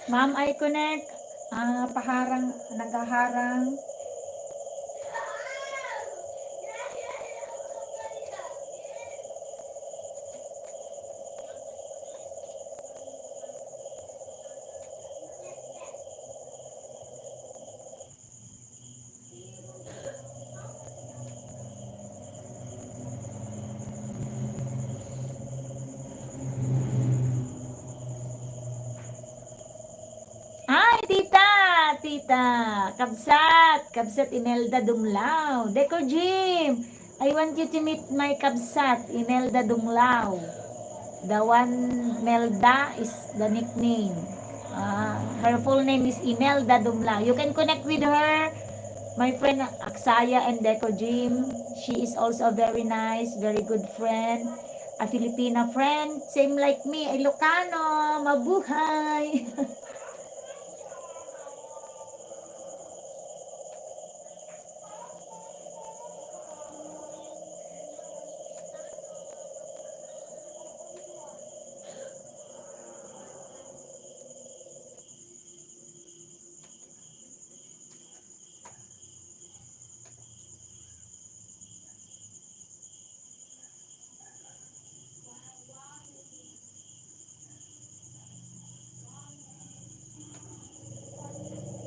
Ma'am, I connect. Ah, paharang, naghaharang. Ay, tita, tita, kabsat, kabsat Imelda Dumlao, Deco Jim, I want you to meet my kabsat, Imelda Dumlao. The one Melda is the nickname. Ah, her full name is Imelda Dumlao. You can connect with her, my friend Aksaya and Deco Jim. She is also a very nice, very good friend, a Filipina friend, same like me, Ilocano. Mabuhay!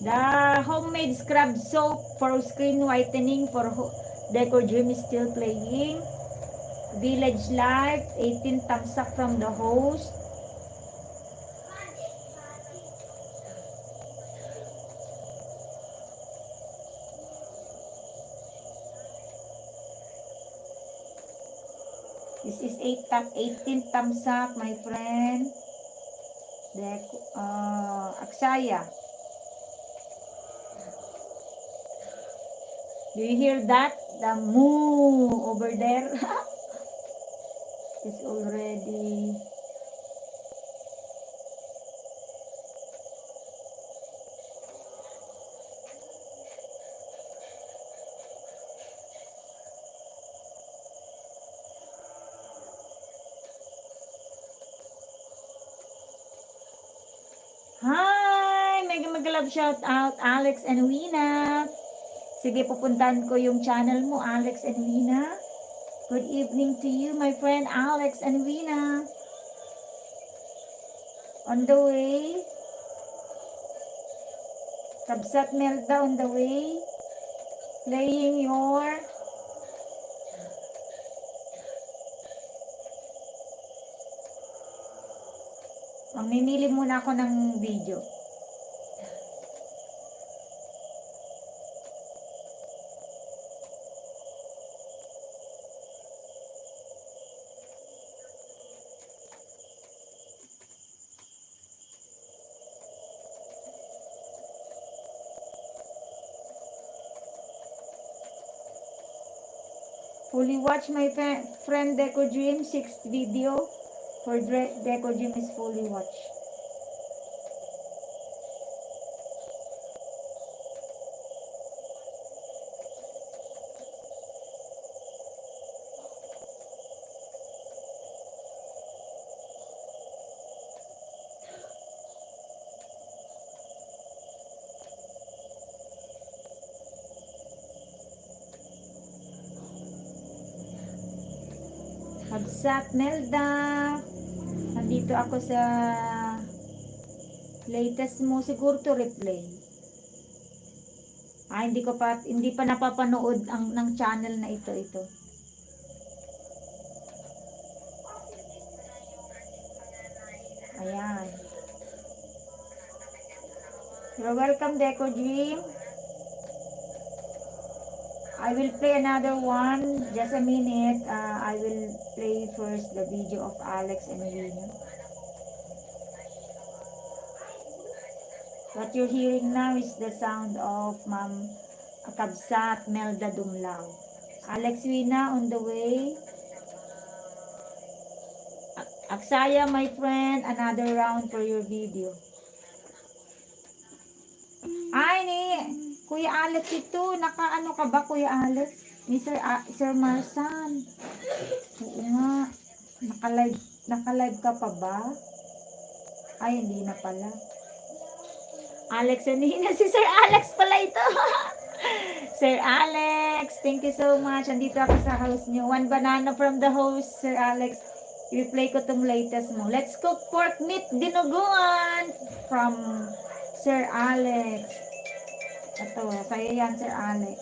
The homemade scrub soap for screen whitening for ho-, Deco Dream is still playing. Village Life, eighteen thumbs up from the host. This is eight thou-, eighteen thumbs up, my friend. Dek-, uh, Aksaya. Do you hear that? The moo over there. It's already Hi! Mega, mega love shout out, Alex and Wina. Sige, pupuntahan ko yung channel mo, Alex and Wina. Good evening to you, my friend Alex and Wina. On the way. Kabsat Melda on the way. Playing your Mamimili muna ako ng video. Fully watch, my fri-, friend Deco Dream, sixth video for Dre-, Deco Dream is fully watch. Kabsat Melda, nandito ako sa latest mo, siguro to replay. Ah, hindi ko pa, hindi pa napapanood ang, ng channel na ito, ito. Ayan. You're welcome, Deco Dream. I will play another one. Just a minute. Uh, I will play first the video of Alex and Rina. What you're hearing now is the sound of Ma'am Akabsat Melda Dumlao. Alex Wina on the way. A-, Aksaya, my friend, another round for your video. Ay, ni Kuya Alex ito. Nakaano ka ba, Kuya Alex? Ni Sir, ah, Sir Marsan. Oo nga. Naka-live, naka-live ka pa ba? Ay, hindi na pala. Alex, hindi na. Si Sir Alex pala ito. Sir Alex, thank you so much. Andito ako sa house niyo. One banana from the host, Sir Alex. I-play ko tong latest mo. Let's cook pork meat dinuguan from Sir Alex. Ito, sa'yo yan, Sir Alex.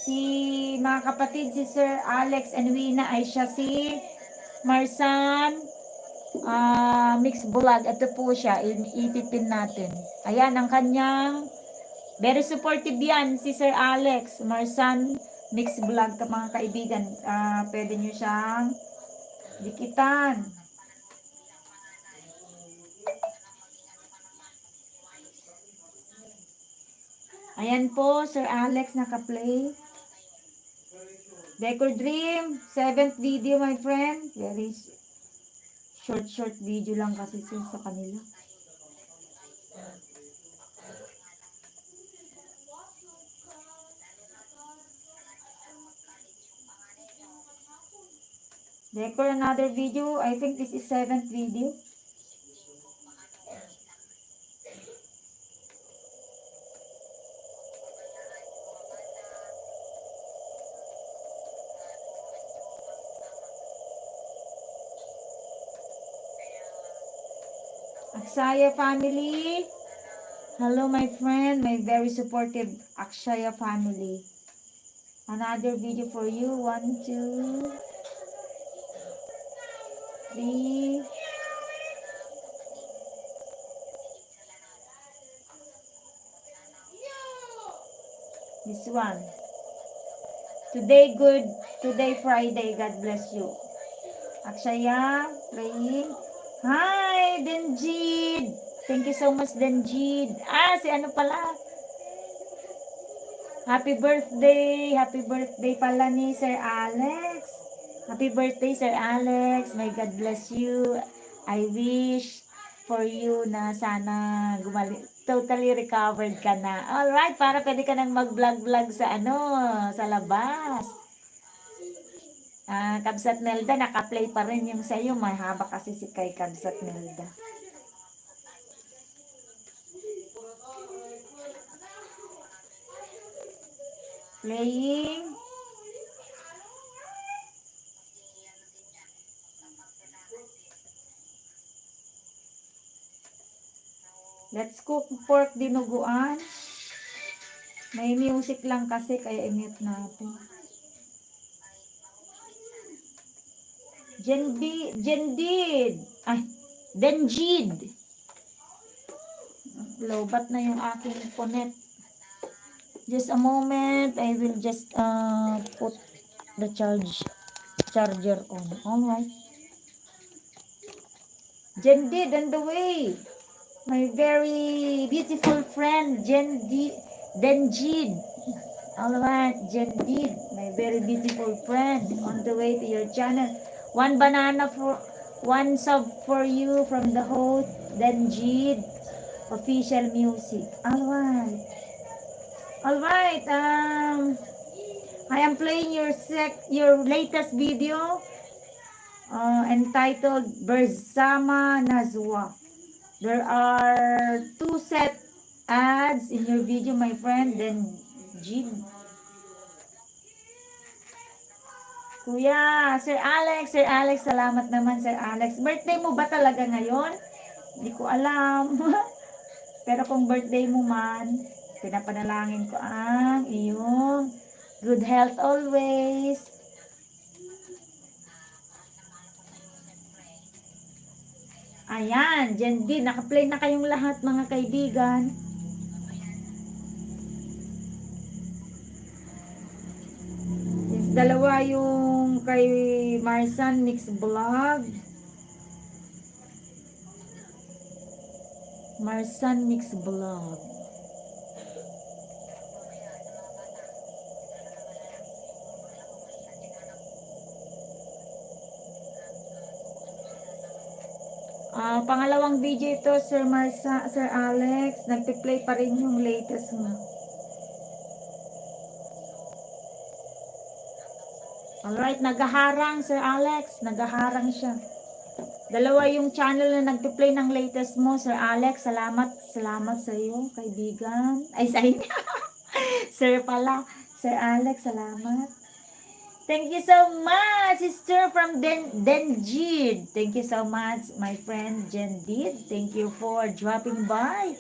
Si, mga kapatid, si Sir Alex and Wina ay siya si Marsan, ah, Mix Vlog. Ito po siya, i-, ipipin natin. Ayan, ang kanyang Very supportive yan, si Sir Alex Marsan Mix Vlog, ka mga kaibigan. Ah, pwede nyo siyang dikitan. Ayan po, Sir Alex naka-play. Decor Dream, seventh video, my friend. Very s- short, short video lang kasi, sir, sa kanila. Decor, another video. I think this is seventh video. Aksaya family. Hello, my friend, my very supportive Aksaya family. Another video for you. One, two, three. This one. Today good, today Friday. God bless you. Aksaya, praying. Hi, Denjid. Thank you so much, Denjid. Ah, si ano pala? Happy birthday. Happy birthday pala ni Sir Alex. Happy birthday, Sir Alex. May God bless you. I wish for you na sana gumali-, totally recovered ka na. Alright, para pwede ka nang mag-vlog-vlog sa ano, sa labas. Ah, Kabsat Nelda, naka-play pa rin yung sa'yo. Mahaba kasi si kay Kabsat Nelda. Playing. Let's cook pork dinuguan. May music lang kasi, kaya i-mute natin. Jen B, Jendid. Ay, Denjid. Lowbat na yung aking connect. Just a moment, I will just, uh, put the charge, charger on. All right. Jendid on the way. My very beautiful friend, Jen D-, Denjid. All right, Jendid, my very beautiful friend, on the way to your channel. One banana for, one sub for you from the host, Denjid Official Music. All right. All right. Um, I am playing your sec-, your latest video, uh, entitled Bersama Nazwa. There are two set ads in your video, my friend. Then, Jig. Kuya, Sir Alex, Sir Alex, salamat naman, Sir Alex. Birthday mo ba talaga ngayon? Hindi ko alam. Pero kung birthday mo man, pinapanalangin ko ang iyong good health always. Ayan, Jen D, naka-play na kayong lahat, mga kaibigan. Yes, dalawa yung kay Marsan Mix Vlog. Marsan Mix Vlog. Ah, pangalawang video ito, Sir Marsa, Sir Alex. Nagpi-play pa rin yung latest mo. Alright, nagaharang, Sir Alex. Nagaharang siya. Dalawa yung channel na nagpi-play ng latest mo, Sir Alex. Salamat, salamat sa iyo, kaibigan. Ay, sa inyo. Sir pala. Sir Alex, salamat. Thank you so much, sister from Den-, Denjid. Thank you so much, my friend Jendid. Thank you for dropping by,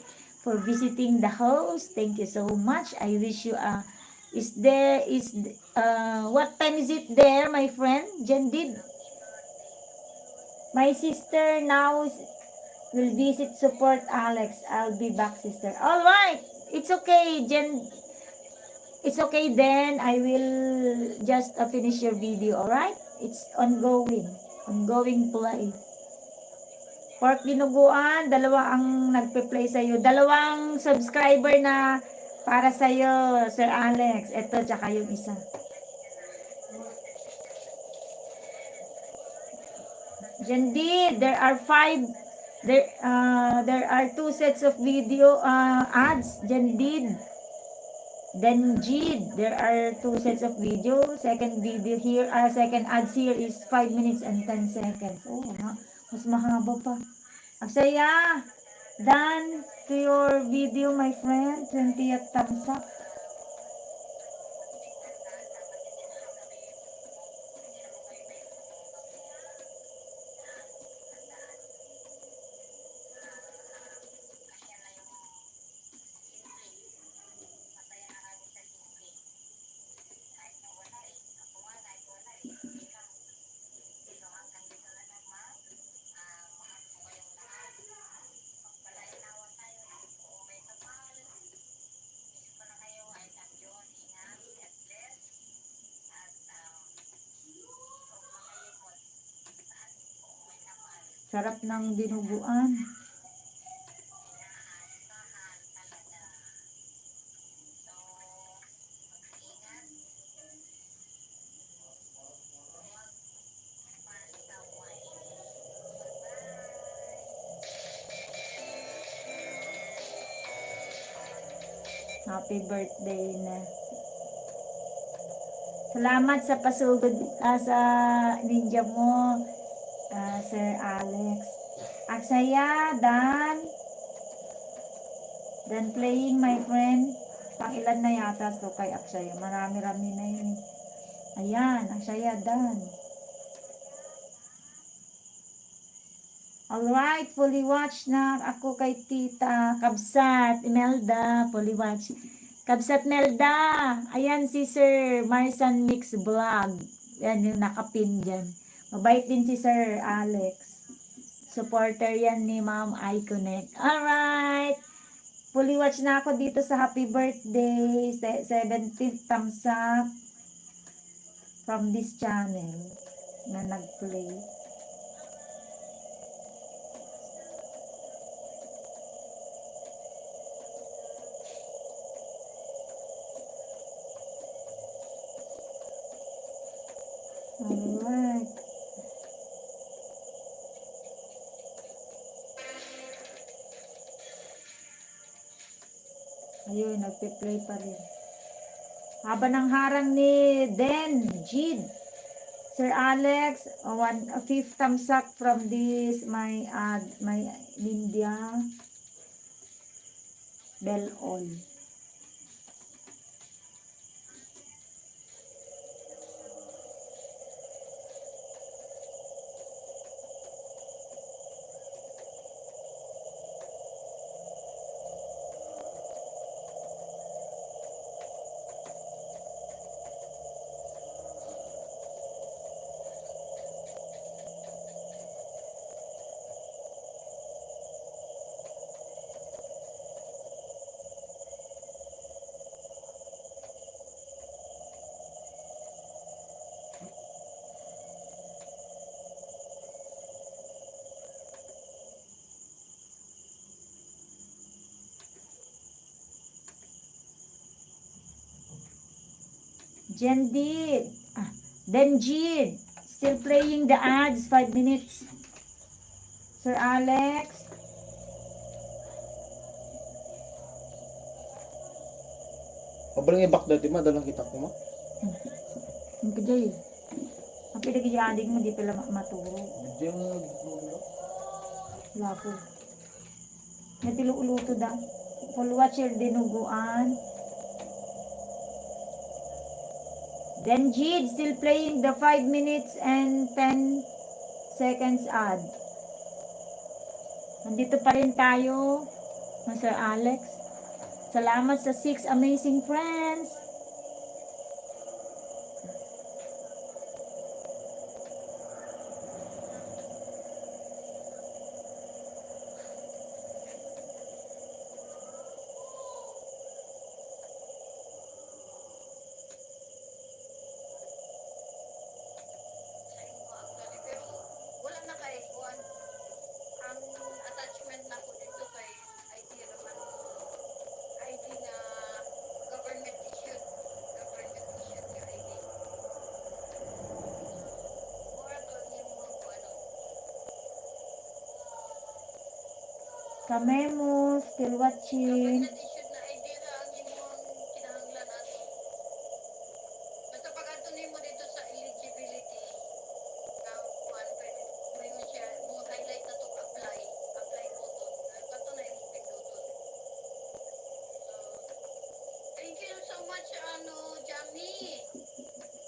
for visiting the host. Thank you so much. I wish you a, is there, is, uh, what time is it there, my friend Jendid? My sister now s-, will visit support Alex. I'll be back, sister. All right. It's okay, Jen. It's okay then. I will just, uh, finish your video, alright? It's ongoing. Ongoing play. Pork dinuguan, dalawa ang nagpe-play sa'yo. Dalawang subscriber na para sa'yo, Sir Alex. Eto, tsaka yung isa. Jandid, there are five, there, uh, there are two sets of video, uh, ads, Jandid. Then Jid, there are two sets of video. Second video here, uh, second ads here is five minutes and ten seconds. Oh, ha? Mas mahaba pa. Aksaya, done to your video, my friend. Twentieth thumbs up. Sarap ng dinuguan. Happy birthday na. Salamat sa pasugod, ah, sa ninja mo, ah, Sir Alex. Aksaya, done. Done playing, my friend. Pang ilan na yata to kay Aksaya? Marami-rami na yun eh. Ayan, Aksaya, done. Alright, fully watch na ako kay Tita Kabsat Imelda, fully watch. Kabsat Melda, ayan si Sir Marsan Mix Vlog. Yan yung nakapin dyan. Mabait din si Sir Alex. Supporter yan ni Ma'am Iconet. Alright. Fully watch na ako dito sa happy birthday. Se-, seventeen thumbs up from this channel na nag-play. Alright. Ayun, nagpe-play pa rin. Haba ng harang ni Den, Jid. Sir Alex, a one, a fifth thumbs up from this, my, uh, my India. Bell all. Jendid. Ah, Denjid. Still playing the ads. Five minutes. Sir Alex. Mabaling i-back dati, madalang kita ko, ma. Ang kajay. Ang pinag-iyadig mo, di pala ma-, maturo. Diyan nga, di ko, no? Wala po. May tiluto da. Full watch your dinuguan. Then Jade still playing the five minutes and ten seconds ad. Nandito pa rin tayo, Master Alex. Salamat sa six amazing friends. Memo, still watching. Kapag na-issue na I D ra ang imong kinahanglan ato. Basta pag-adto nimo dito sa eligibility, nga kuan, pwede mo yun siya, mo highlight na to, apply, apply button. Ay, bato na imong pinduton. So, thank you so much, ano, Jami.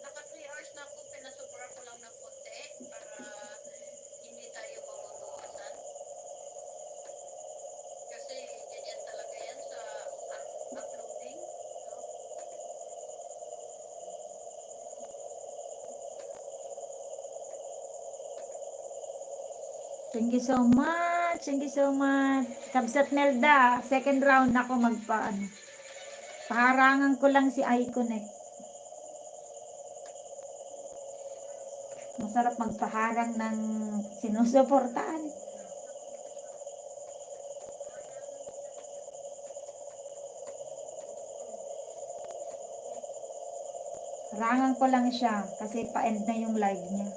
Naka three hours na ako, pinasobra ko lang ng konti para hindi tayo mababawasan. Kasi ganyan talaga yan sa up- uploading. No? Thank you so much. Thank you so much. Kabsat Melda, second round ako magpa-, ano. Paharangan ko lang si iConnect. Masarap magpaharang ng sinusuportahan. Harangan ko lang siya kasi pa-end na yung live niya.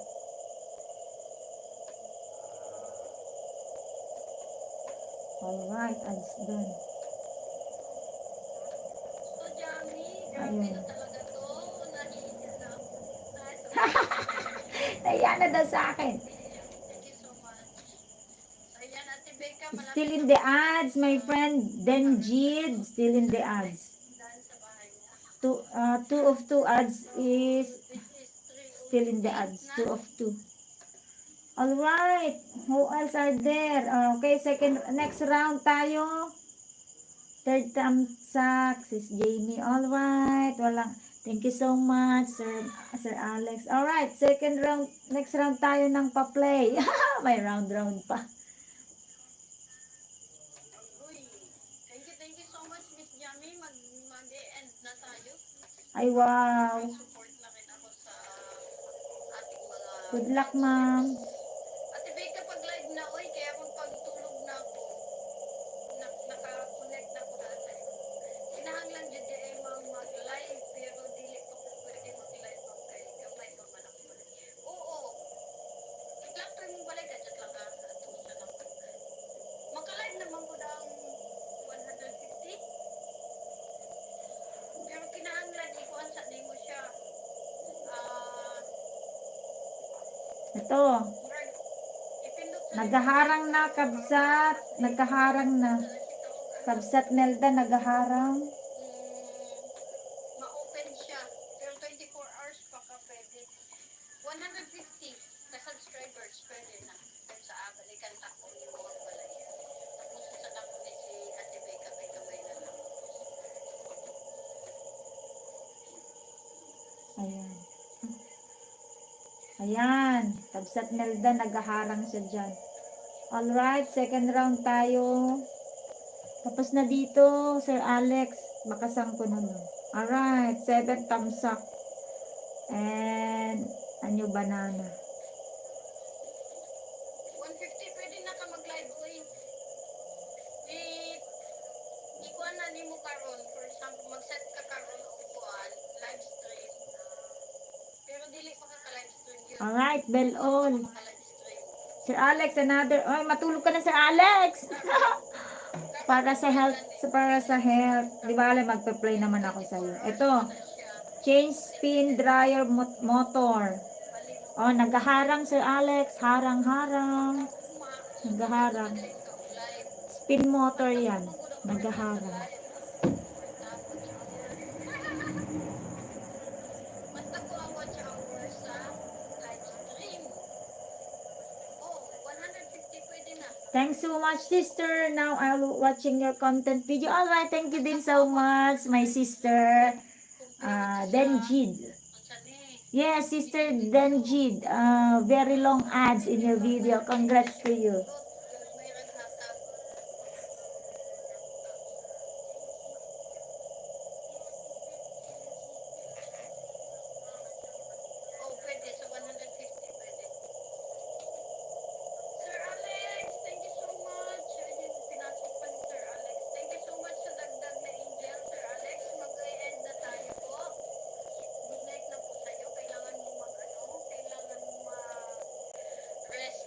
Alright, ads done. Ayun. Nahiya na daw sa akin. Still in the ads, my friend. Denjid, still in the ads. Two, uh, two of two ads is still in the ads. Two of two. Alright. Who else are there? Ah, okay, second, next round tayo. Third thumbs up, Sis Jamie. Alright. Walang, thank you so much, Sir, Sir Alex. Alright, second round, next round tayo ng pa-play. May round-round pa. Uy, thank you, thank you so much, Miss Jamie. Mag-, mag-e-end na tayo. Ay, wow. Support na rin ako sa ating mga Good luck, ma'am. Ate Becca, pag live na, oy, kaya kung pagtulog na ako, na, naka-connect na ako dati. Kinahanglan jud di ay, ma'am, mag-live, pero dili pa ko pwede mag-live, ma'am, kay gamay pa man ako. Oo. Chat lang to imong balay, ka-chat lang ka. Ato sa lang. Makalive naman ko ang one hundred fifty. Pero kinahanglan ikuan sa nimo siya. Ah, Ito. Murag, ipindot sa Nagaharang na, kabsat. Nagkaharang na. Kabsat Melda, nagaharang. Mm, ma-open siya. Pero twenty-four hours pa ka pwede. One hundred fifty ka subscribers, pwede na. Kung sa balikan ta ko yung mga balay. Tapos sa ako ni si Ate Becca, may kamay na lang. Ayan. Ayan. Kabsat Melda, nagaharang siya dyan. Alright, second round tayo. Tapos na dito, Sir Alex. Baka saan ko naman. Alright, seven thumbs up. And a new banana. One fifty, pwede na ka mag-live, uy. I-, ikuan na nimo karon. For example, mag-set ka karon og kuan, live stream. Pero dili pa ka ka-live stream yun. Alright, bell all. Ka-live stream. Sir Alex, another. Ay, matulog ka na, Sir Alex. Para sa health, para sa health. Di ba, Ale, magpe-play naman ako sa iyo. Ito. Change spin dryer mot-, motor. Oh, nagaharang, Sir Alex. Harang, harang. Nagaharang. Spin motor yan. Nagaharang. Thanks so much, sister. Now I'll watching your content video. All right, thank you din so much, my sister. Ah, Denjid. Yes, Sister Denjid. Ah, very long ads in your video. Congrats to you. Oh, pwede. Sa one hundred fifty, pwede. Sir Alex, thank you so much. Ayun, pinasok pa ni Sir Alex. Thank you so much sa dagdag na angel, Sir Alex. Mag-e-end na tayo po. Good night na po sa'yo. Kailangan mo mag-, ano, kailangan mo mag-rest.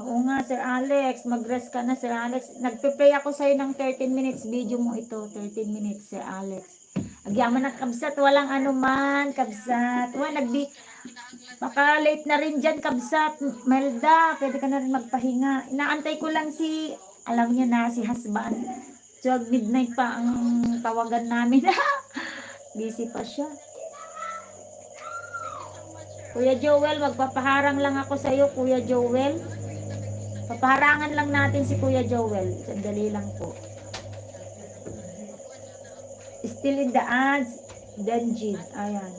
Oo nga, Sir Alex. Mag-rest ka na, Sir Alex. Nagpe-play ako sa'yo ng thirteen minutes. Video mo ito. Thirteen minutes, Sir Alex. Agyaman na, kabsat. Walang anuman, kabsat. Wa, nagdi-, baka late na rin dyan, kabsat. Melda, pwede ka na rin magpahinga. Inaantay ko lang si, alam niyo na, si husband. Twelve midnight pa ang tawagan namin. Busy pa siya. Kuya Joel, magpapaharang lang ako sa'yo, Kuya Joel. Papaharangan lang natin si Kuya Joel. Sandali lang po. Still in the ads, Danjid. Ayan.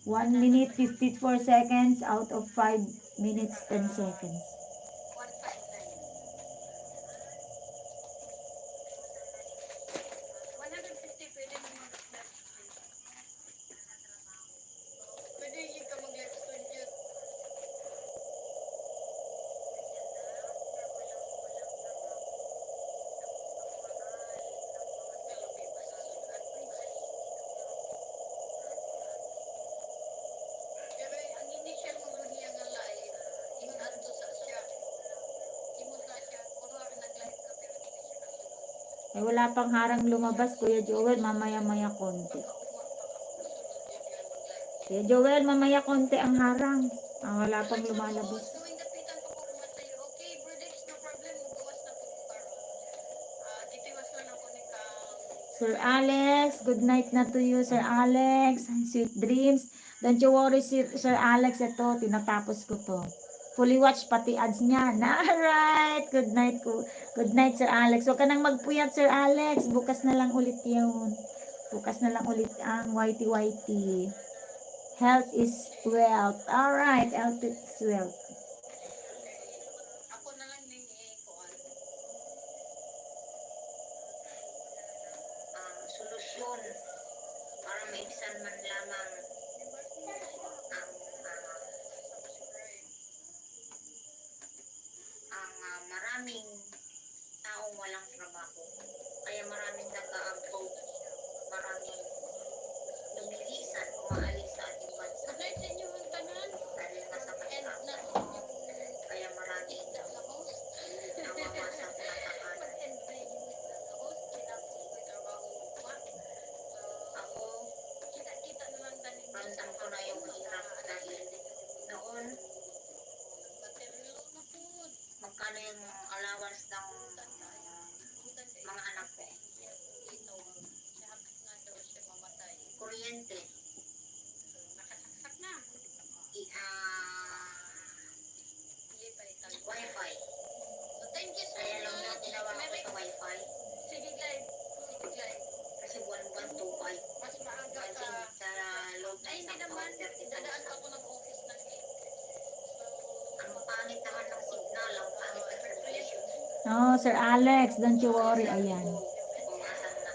One minute, fifty-four seconds out of five minutes, ten seconds. Ay, wala pang harang lumabas, Kuya Joel, mamaya-maya konti. Kuya Joel, mamaya konti ang harang. Ah, wala pang lumalabas. Sir Alex, good night na to you, Sir Alex. Sweet dreams. Don't you worry, Sir, Sir Alex, ito, tinatapos ko to. Fully watch, pati ads niya. Alright, good night ko. Good night, Sir Alex. Huwag ka nang magpuyat, Sir Alex. Bukas na lang ulit yun. Bukas na lang ulit ang Y T Y T. Health is wealth. Alright, health is wealth. Ako na lang ning ikuan. Ah, solusyon para maibsan man lamang ang, ah, ang, ah, maraming taong walang trabaho. Kaya maraming nag-a-abroad, maraming lumilisan, umaalis sa ating bansa. Dahil nga sa kahirapan. Kaya maraming nawawasak na tahanan. Ako, ramdam ko na yung hirap dahil noon, magkano yung allowance ng mga anak ko? Kuryente. I-, ah, Wi-Fi. Kaya lang daw ginawa ko sa Wi-Fi. Kasi buwan-buwan, two five. Sa loob ng isang taon, thirty thousand. Ang pangit naman ng signal, ang pangit ng revelation. Oh, Sir Alex, don't you worry. Ayan.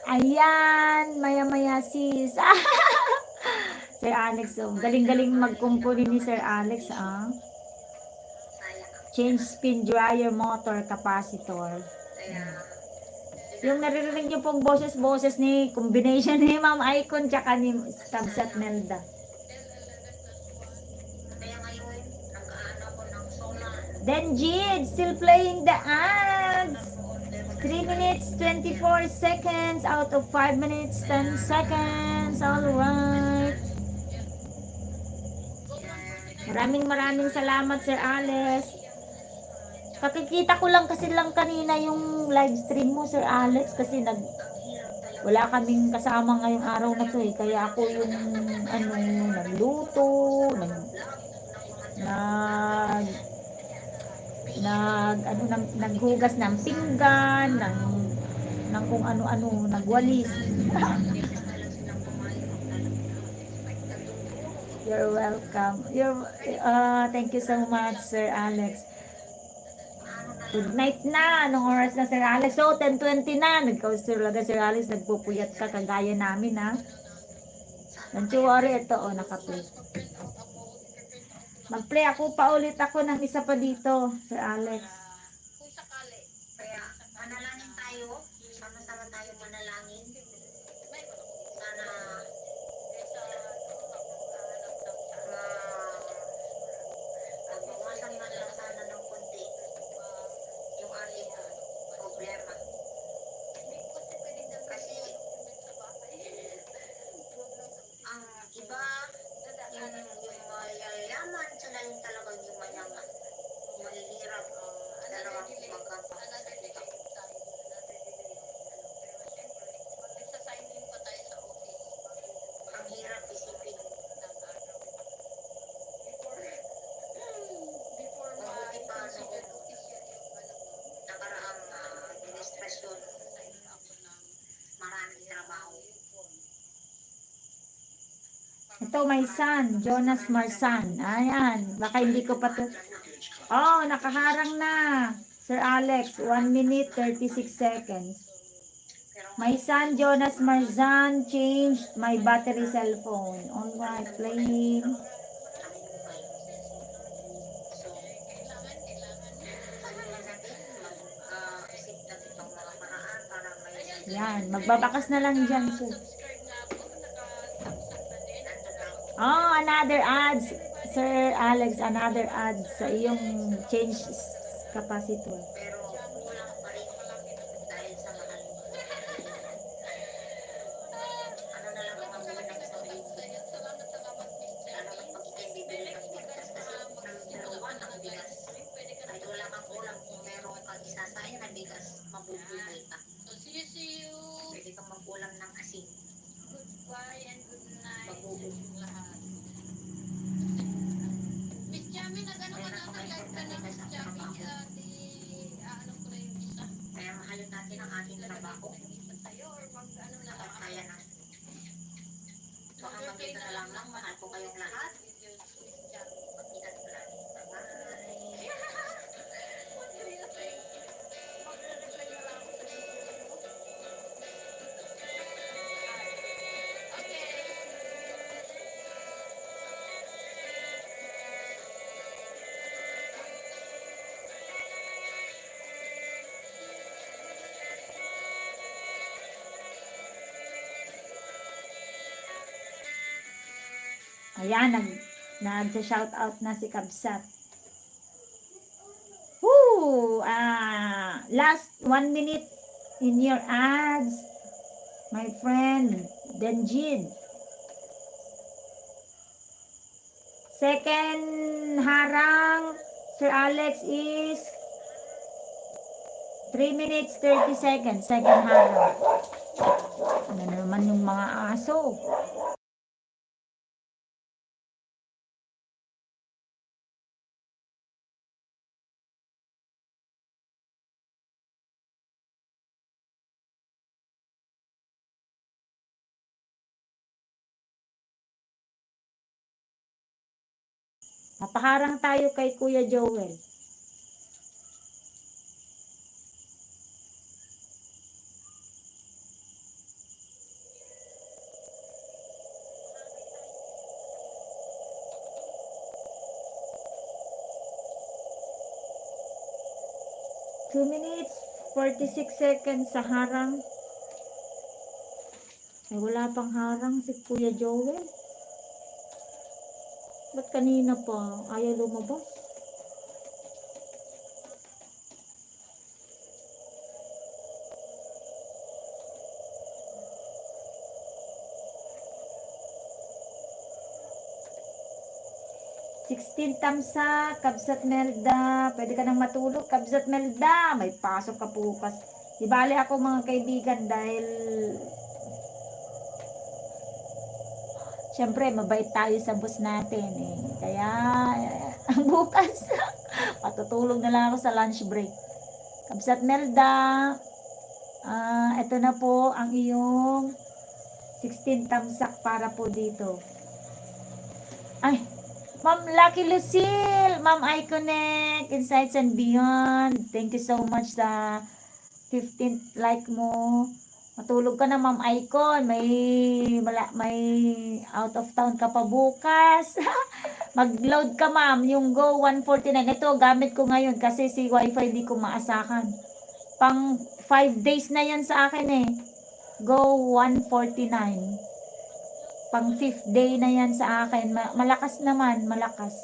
Ayan, maya-maya, sis. Sir Alex, oh, galing-galing magkumpuni ni Sir Alex, ah. Change spin dryer motor capacitor. Yung naririnig niyo pong boses-boses ni combination ni Ma'am Icon tsaka ni Kabsat Nelda. Then Jade, still playing the ads. Three minutes, twenty-four seconds out of five minutes, ten seconds. All right. Maraming, maraming salamat, Sir Alex. Kakikita ko lang kasi lang kanina yung live stream mo, Sir Alex, kasi nag-, wala kaming kasama ngayong araw na to eh. Kaya ako yung, ano, nagluto, nag-, nag-, nag-, ano, nag-, naghugas ng pinggan, ng, ng kung ano-ano, nagwalis. You're welcome. You're, uh, thank you so much, Sir Alex. Good night na. Anong oras na, Sir Alex? So, ten twenty na. Nagkaus talaga, Sir Alex. Nagpupuyat ka kagaya namin, ha? Don't you worry. Ito, oh, nakaplay. Mag-play ako pa ulit ako ng isa pa dito, Sir Alex. Kaya, manalangin tayo. Sama-sama tayo manalangin. Sana, ma-, mabawasan man lang Ito, my son, Jonas Marsan. Ayan, baka hindi ko pa to. Oh, nakaharang na. Sir Alex, one minute, thirty-six seconds. My son, Jonas Marzan, changed my battery cellphone. All right, playing. Yan, magbabakas na lang dyan, sir. Oh, another ads, Sir Alex, another ads sa iyong change s-, capacitor. Pwede kang mag-ulam ng asin. Goodbye and good night sa inyong lahat. Miss Jamie, nag-ano ka na? Nag-live ka na, Miss Jamie? Ah, di, ah, ano ko na yung isa? Kaya mahalin natin ang ating trabaho. Mag-isa tayo or mag-ano na lang? Kaya na. Baka mag-isa na lang, mahal ko kayong lahat. Ayan, nag-, nagsa-shout out na si Kabsat. Woo! Ah, last one minute in your ads, my friend Denjid. Second harang, Sir Alex, is three minutes, thirty seconds. Second harang. Ano naman yung mga aso? Mapaharang tayo kay Kuya Joel. Two minutes, forty-six seconds sa harang. Ay, wala pang harang si Kuya Joel. Ba't kanina pa ayaw lumabas? Sixteen tamsa, Kabsat Melda. Pwede ka nang matulog, Kabsat Melda. May pasok ka bukas. Di bale ako, mga kaibigan, dahil siyempre, mabait tayo sa boss natin, eh. Kaya, bukas, matutulog na lang ako sa lunch break. Kabsat Melda, ah, eto na po ang iyong sixteen tamsak para po dito. Ay, Ma'am Lucky Lucille, Ma'am Iconic, Insights and Beyond. Thank you so much sa fifteenth like mo. Matulog ka na, Ma'am Icon. May, mala-, may out of town ka pa bukas. Mag-load ka, ma'am. Yung Go one forty-nine. Ito, gamit ko ngayon kasi si wifi di ko maasahan. Pang five days na yan sa akin eh. Go one forty-nine. Pang fifth day na yan sa akin. Ma-, malakas naman, malakas.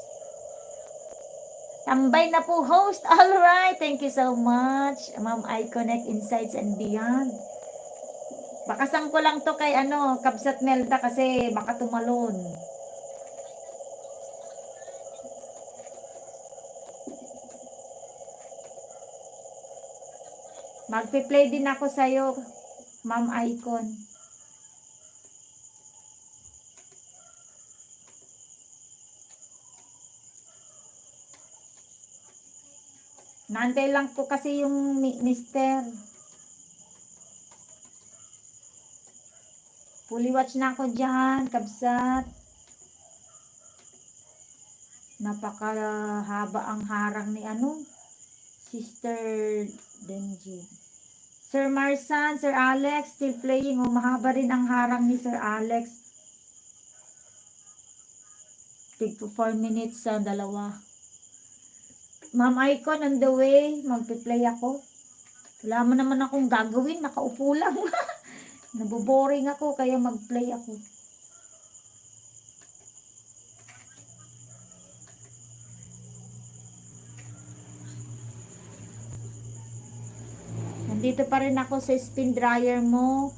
Tambay na po, host. All right. Thank you so much, Ma'am Iconic Insights and Beyond. Bakasan ko lang to kay ano, Kabsat Melda kasi baka tumalon. Magpi-play din ako sa'yo, Ma'am Icon. Naantay lang po kasi yung mi-, mister. Fully watch na ako dyan, kabsat. Napakahaba ang harang ni ano, Sister Denji. Sir Marsan, Sir Alex, still playing. Oh, mahaba rin ang harang ni Sir Alex. Tig four minutes sa dalawa. Ma'am Icon, on the way. Magpi-play ako. Wala man naman akong gagawin. Nakaupo lang. Naboboring ako, kaya mag-play ako. Nandito pa rin ako sa spin dryer mo,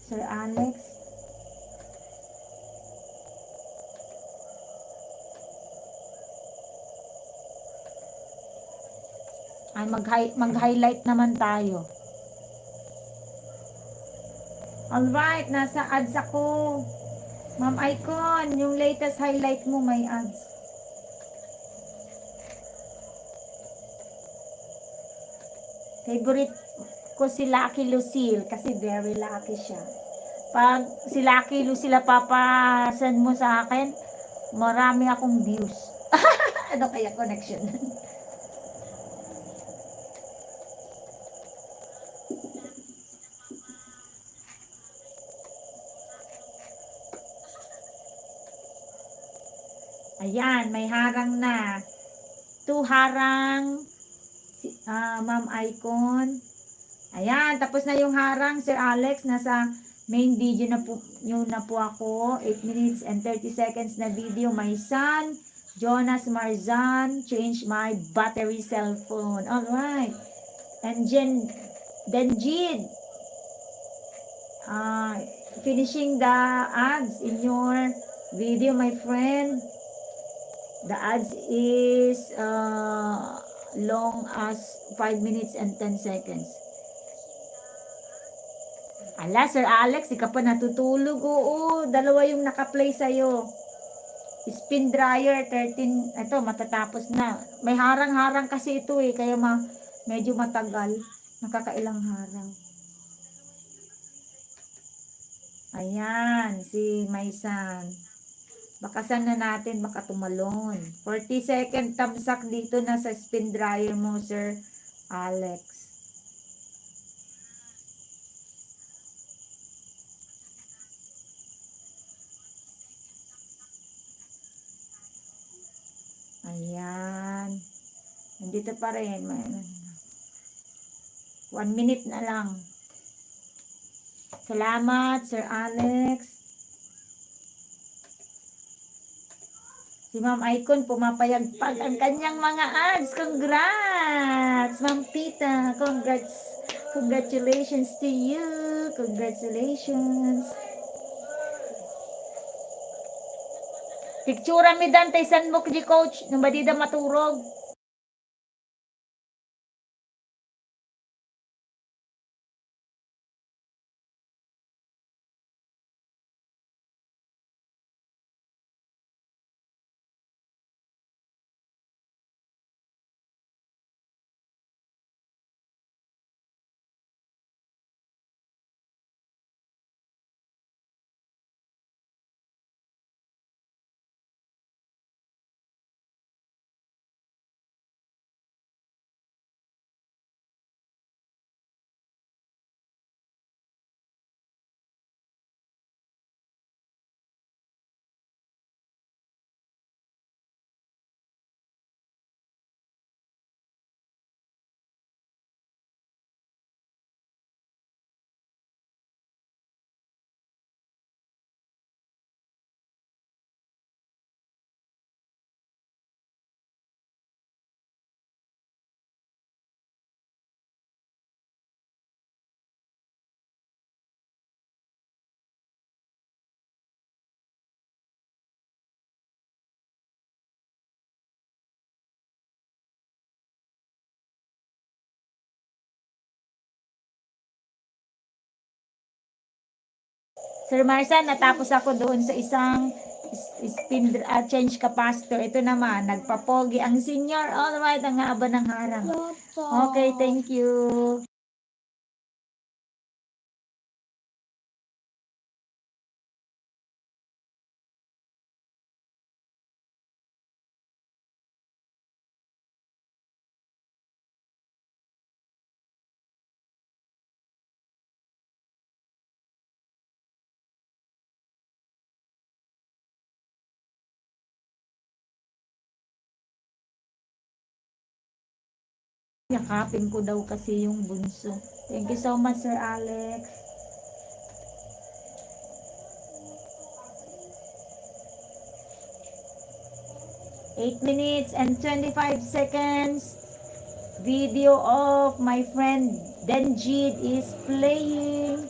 Sir Alex. Ay, mag-hi-, mag-highlight naman tayo. Alright, nasa ads ako. Ma'am Icon, yung latest highlight mo may ads. Favorite ko si Lucky Lucille kasi very lucky siya. Pag si Lucky Lucille ang papa-send mo sa akin, marami akong views. Ano kaya connection? Ayan, may harang na. Two harang, si, ah, Ma'am Icon. Ayan, tapos na yung harang, Sir Alex. Nasa main video na po, nyo na po ako. Eight minutes and thirty seconds na video. My son, Jonas Marzan, change my battery cellphone. Alright. And Jen, Denjid, uh, finishing the ads in your video, my friend. The ads is, uh, long as five minutes and ten seconds. Ala, Sir Alex, di ka pa natutulog. Oo, dalawa yung nakaplay sa'yo. Spin dryer, thirteen, ito, matatapos na. May harang-harang kasi ito eh, kaya ma medyo matagal. Nakakailang harang. Ayan, si Maisan. Bakasan na natin, baka tumalon. Forty second tamsak dito na sa spin dryer mo, Sir Alex. Ayan. Nandito pa rin. May, one minute na lang. Salamat, Sir Alex. Si Ma'am Icon pumapayagpag ang kanyang mga ads. Congrats, Ma'am Tita. Congrats. Congratulations to you. Congratulations. Picture mi dante san mo di coach. Nung ba di da maturog? Sir Marsan, natapos ako doon sa isang s-, spin dr-, ah, change capacitor. Ito naman, nagpapogi ang senior. All right, ang haba ng harang. Okay, thank you. Yakapin ko daw kasi yung bunso. Thank you so much, Sir Alex. Eight minutes and twenty-five seconds. Video of my friend Denjid is playing.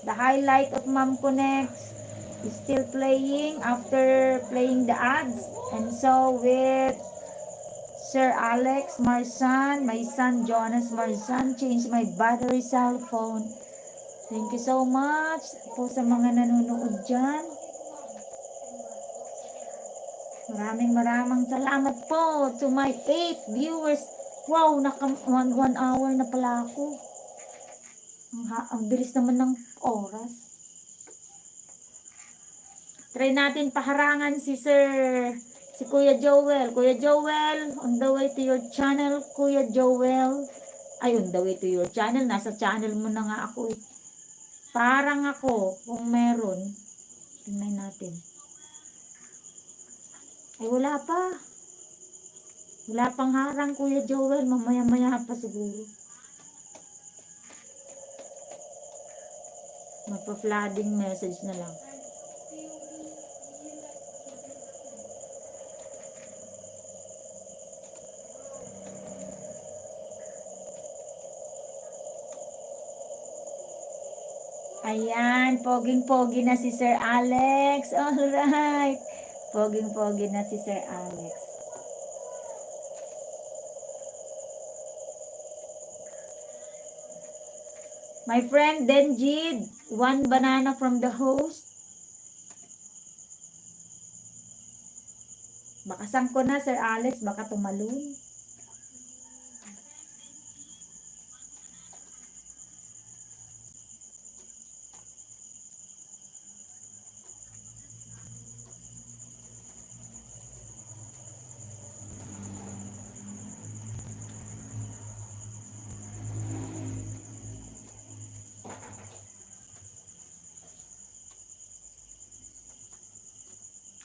The highlight of Ma'am Connects is still playing after playing the ads. And so with Sir Alex Marsan, my son Jonas Marsan, change my battery cellphone. Thank you so much po sa mga nanonood dyan. Maraming maraming salamat po to my eight viewers. Wow, naka one, one hour na pala ako. Ang, ha, ang bilis naman ng oras. Try natin paharangan si Sir, si Kuya Joel. Kuya Joel, on the way to your channel, Kuya Joel. Ay, on the way to your channel. Nasa channel mo na nga ako eh. Parang ako, kung meron. Tingnan natin. Ay, wala pa. Wala pang harang, Kuya Joel. Mamaya-maya pa siguro. Magpa-flooding message na lang. Ayan, poging-pogi na si Sir Alex. Alright. Poging-pogi na si Sir Alex. My friend Denjid, one banana from the host. Baka sangko na, Sir Alex, baka tumalon.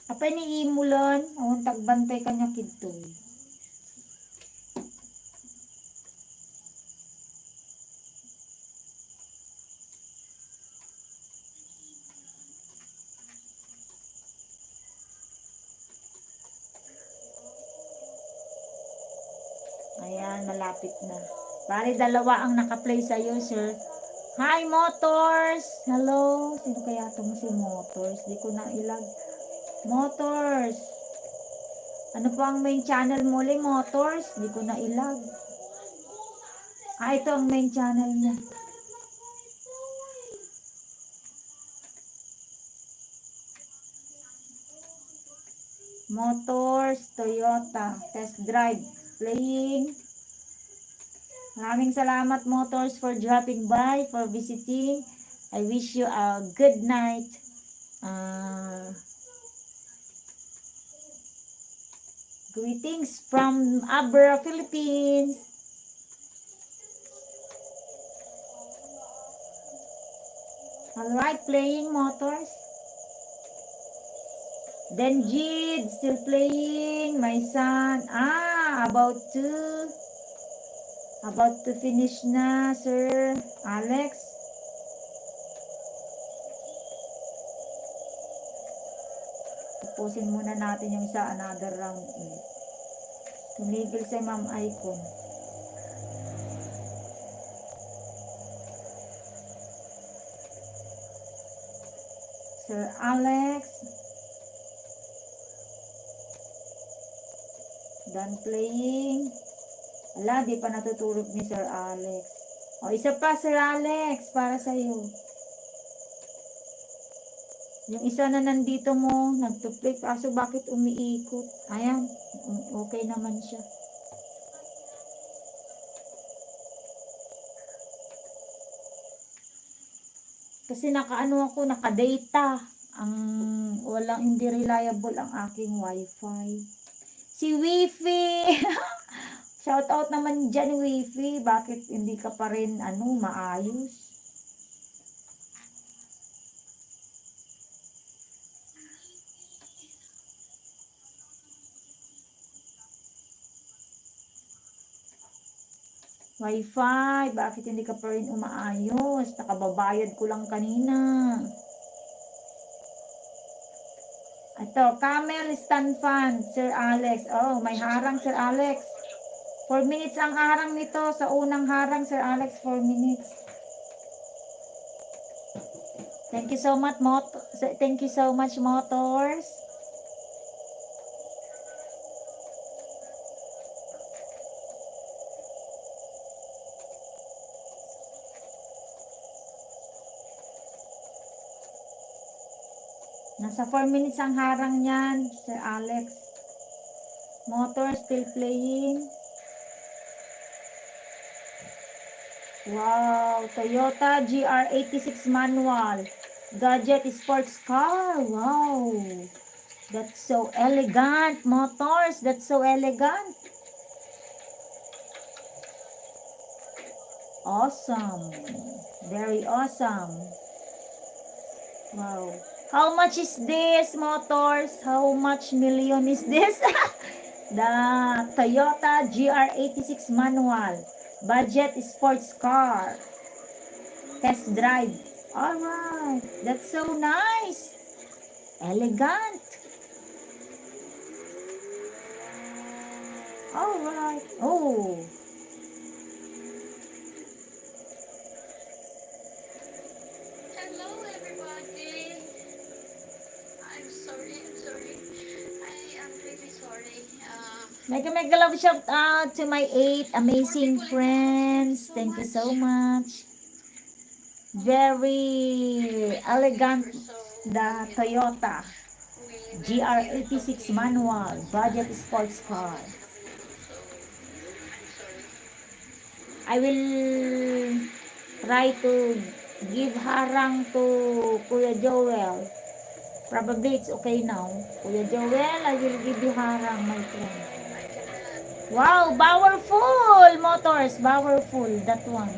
Apay ni Imulon, awan tagbantay kanya kidtoy. Ayan, malapit na. Bali, dalawa ang nakaplay sa'yo, sir. Hi, Motors! Hello! Sino kaya tong si Motors? Di ko na ilag. Motors! Ano po ang main channel mo, li, Motors? Di ko na ilag. Ah, ito ang main channel niya. Motors, Toyota, test drive, playing. Maraming salamat, Motors, for dropping by, for visiting. I wish you a good night. Uh, greetings from Abra, Philippines. Alright, playing, Motors. Then Jid, still playing. My son, ah, about to, about to finish na, Sir Alex. Tapusin muna natin yung isa, another round ulit. Tumigil si Ma'am Icon. Sir Alex. Done playing. Ala, di pa natutulog ni Sir Alex. O, isa pa, Sir Alex, para sa'yo. Yung isa na nandito mo, nagtuplay, kaso bakit umiikot? Ayan, okay naman siya. Kasi nakaano ako, naka-data. Ang walang, hindi reliable ang aking wifi. Si Wifi! Shout out naman dyan, Wifi. Bakit hindi ka pa rin, ano, maayos? Wi-Fi, bakit hindi ka pa rin umaayos? Nakababayad ko lang kanina. Ito, camel stand fan, Sir Alex. Oh, may harang, Sir Alex. Four minutes ang harang nito. Sa unang harang, Sir Alex, four minutes. Thank you so much, Mot-, thank you so much, Motors. Nasa four minutes ang harang niyan, Sir Alex. Motor still playing. Wow, Toyota G R eighty-six manual. Gadget sports car. Wow. That's so elegant, Motors. That's so elegant. Awesome. Very awesome. Wow. How much is this, Motors? How much million is this? The Toyota G R eighty-six manual. Budget sports car. Test drive. All right. That's so nice. Elegant. All right. Oh. Hello, everybody. I'm sorry, I'm sorry. I am really sorry. Uh, Mega, mega love shout out to my eight amazing friends. Thank you so much. Very elegant, the Toyota G R eighty-six manual budget sports car. I will try to give harang to Kuya Joel. Probably it's okay now. Kuya Joel, I will give you harang, my friend. Wow, powerful motors, powerful, that one.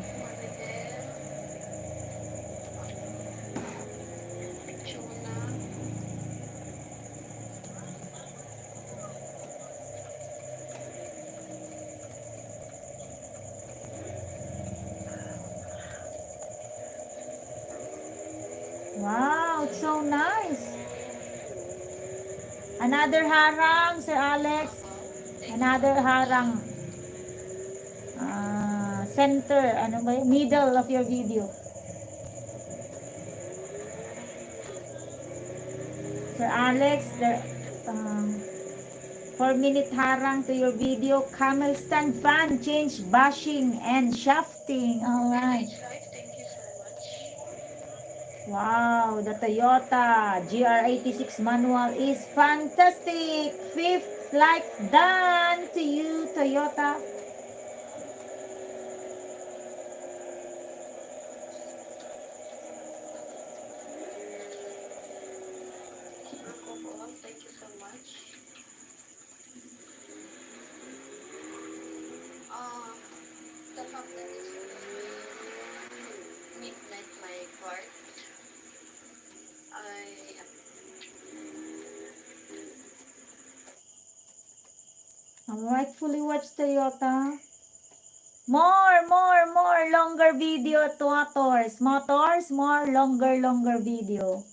Wow, it's so nice. Another harang, Sir Alex. Another harang. Ah, center, ano ba yun? Middle of your video. Sir Alex, the, um, four minute harang to your video. Camel stand fan, change, bushing, and shafting. All right. Wow, the Toyota G R eighty-six manual is fantastic. Fifth like done to you, Toyota. Thank you so much. Ah, the fact that it's already midnight, my part, I am All right, fully watch Toyota. More, more, more longer video, Tuators. Motors, more longer, longer video.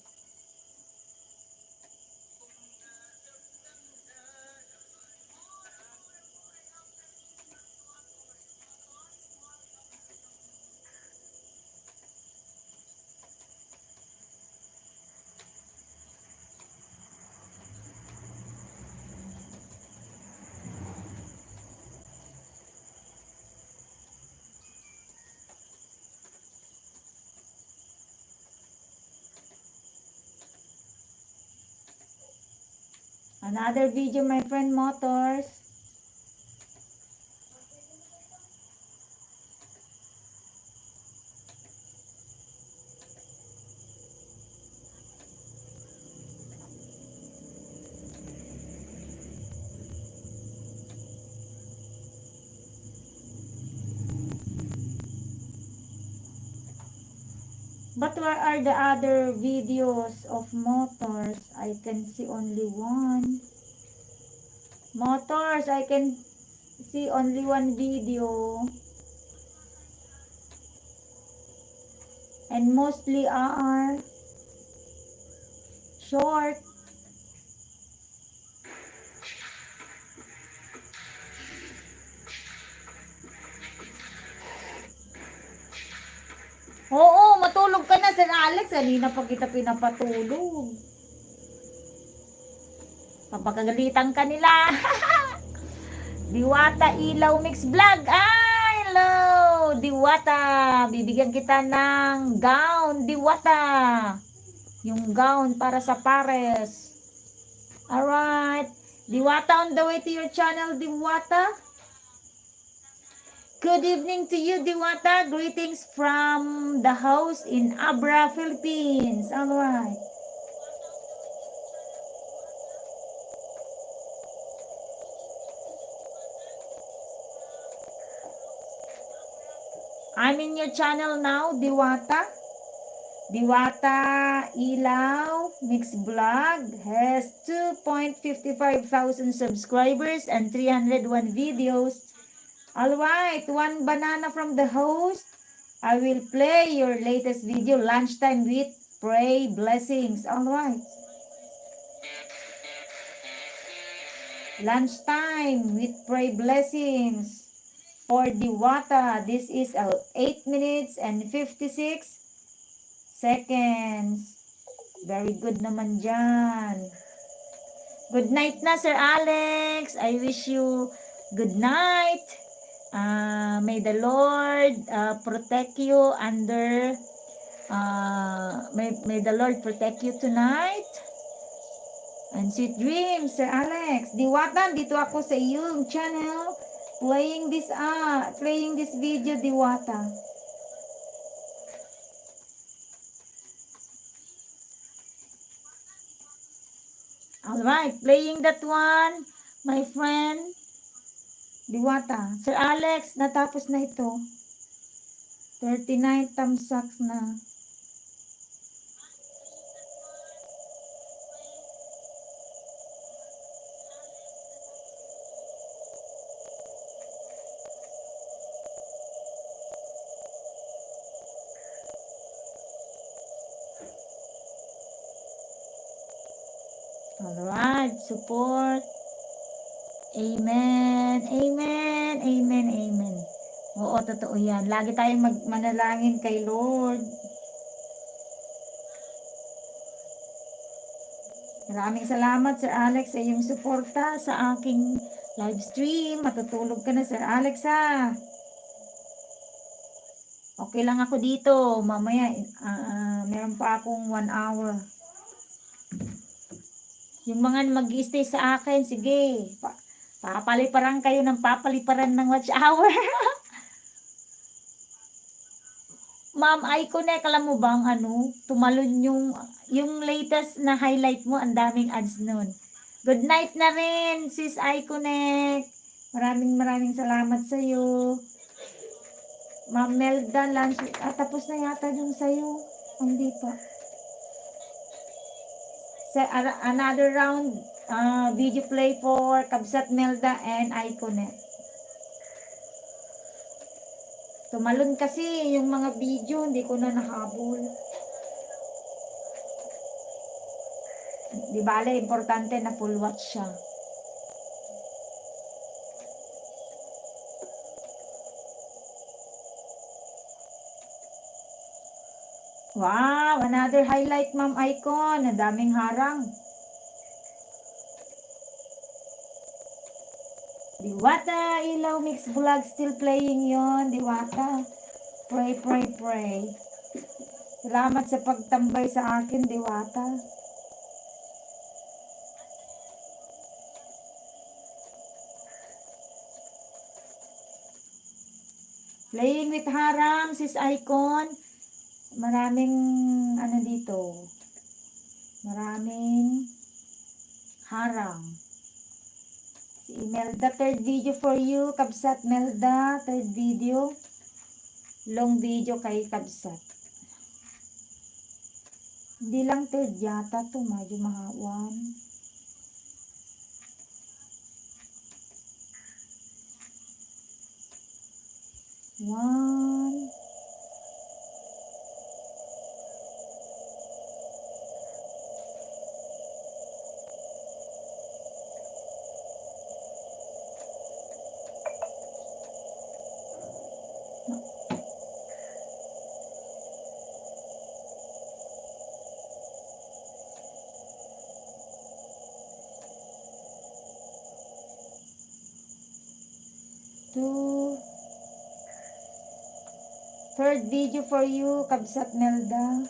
Another video, my friend, motors. But where are the other videos of motors? I can see only one. Motors, I can see only one video. And mostly are short. Oo, matulog ka na, Sir Alex. Kanina pa kita pinapatulog. Papagagalitan ka nila. Diwata Ilaw Mix Vlog. Ah, hello, Diwata. Bibigyan kita ng gown, Diwata. Yung gown para sa pares. Alright. Diwata, on the way to your channel, Diwata. Good evening to you, Diwata. Greetings from the host in Abra, Philippines. Alright. I'm in your channel now, Diwata. Diwata Ilaw Mix Vlog has two point five five thousand subscribers and three hundred one videos. All right, one banana from the host. I will play your latest video, Lunchtime with Pray Blessings. All right. Lunchtime with Pray Blessings for Diwata. This is, uh, eight minutes and fifty-six seconds. Very good naman dyan. Good night na, Sir Alex. I wish you good night. Uh, may the Lord, uh, protect you under, uh, may, may the Lord protect you tonight. And sweet dreams, Sir Alex. Diwata, dito ako sa iyong channel. Playing this, ah, playing this video, Diwata. All right, playing that one, my friend. Diwata. Sir Alex, natapos na ito. Thirty-nine thumbs up na. Alright, support. Amen. Amen. Amen. Amen. Oo, totoo yan. Lagi tayong mag-, manalangin kay Lord. Maraming salamat, Sir Alex, sa iyong suporta sa aking live stream. Matutulog ka na, Sir Alex, ha? Okay lang ako dito. Mamaya, ah, meron pa akong one hour. Yung mga mag-i-stay sa akin, sige, pa-, papaliparan kayo ng papaliparan ng watch hour. Ma'am Iconic, alam mo ba ang ano, tumalon yung, yung latest na highlight mo, ang daming ads nun. Good night na rin, Sis Iconic. Maraming, maraming salamat sa'yo. Ma'am Melda Lance, ah, tapos na yata yung sa'yo. Hindi pa. Sa, ara-, another round, ah, video play for Kabsat Melda and Iconet. Tumalon kasi yung mga video, hindi ko na nahabol. Di bale, importante na full watch siya. Wow, another highlight, Ma'am Icon. Ang daming harang. Diwata, Ilaw Mix Vlog, still playing yon, Diwata. Pray, pray, pray. Salamat sa pagtambay sa akin, Diwata. Playing with harang, Sis Icon. Maraming ano dito. Maraming harang. Si Imelda, third video for you. Kabsat Melda, third video. Long video kay Kabsat. Hindi lang third yata to, medyo mahawan. One. Two. Third video for you, Kabsat Nelda.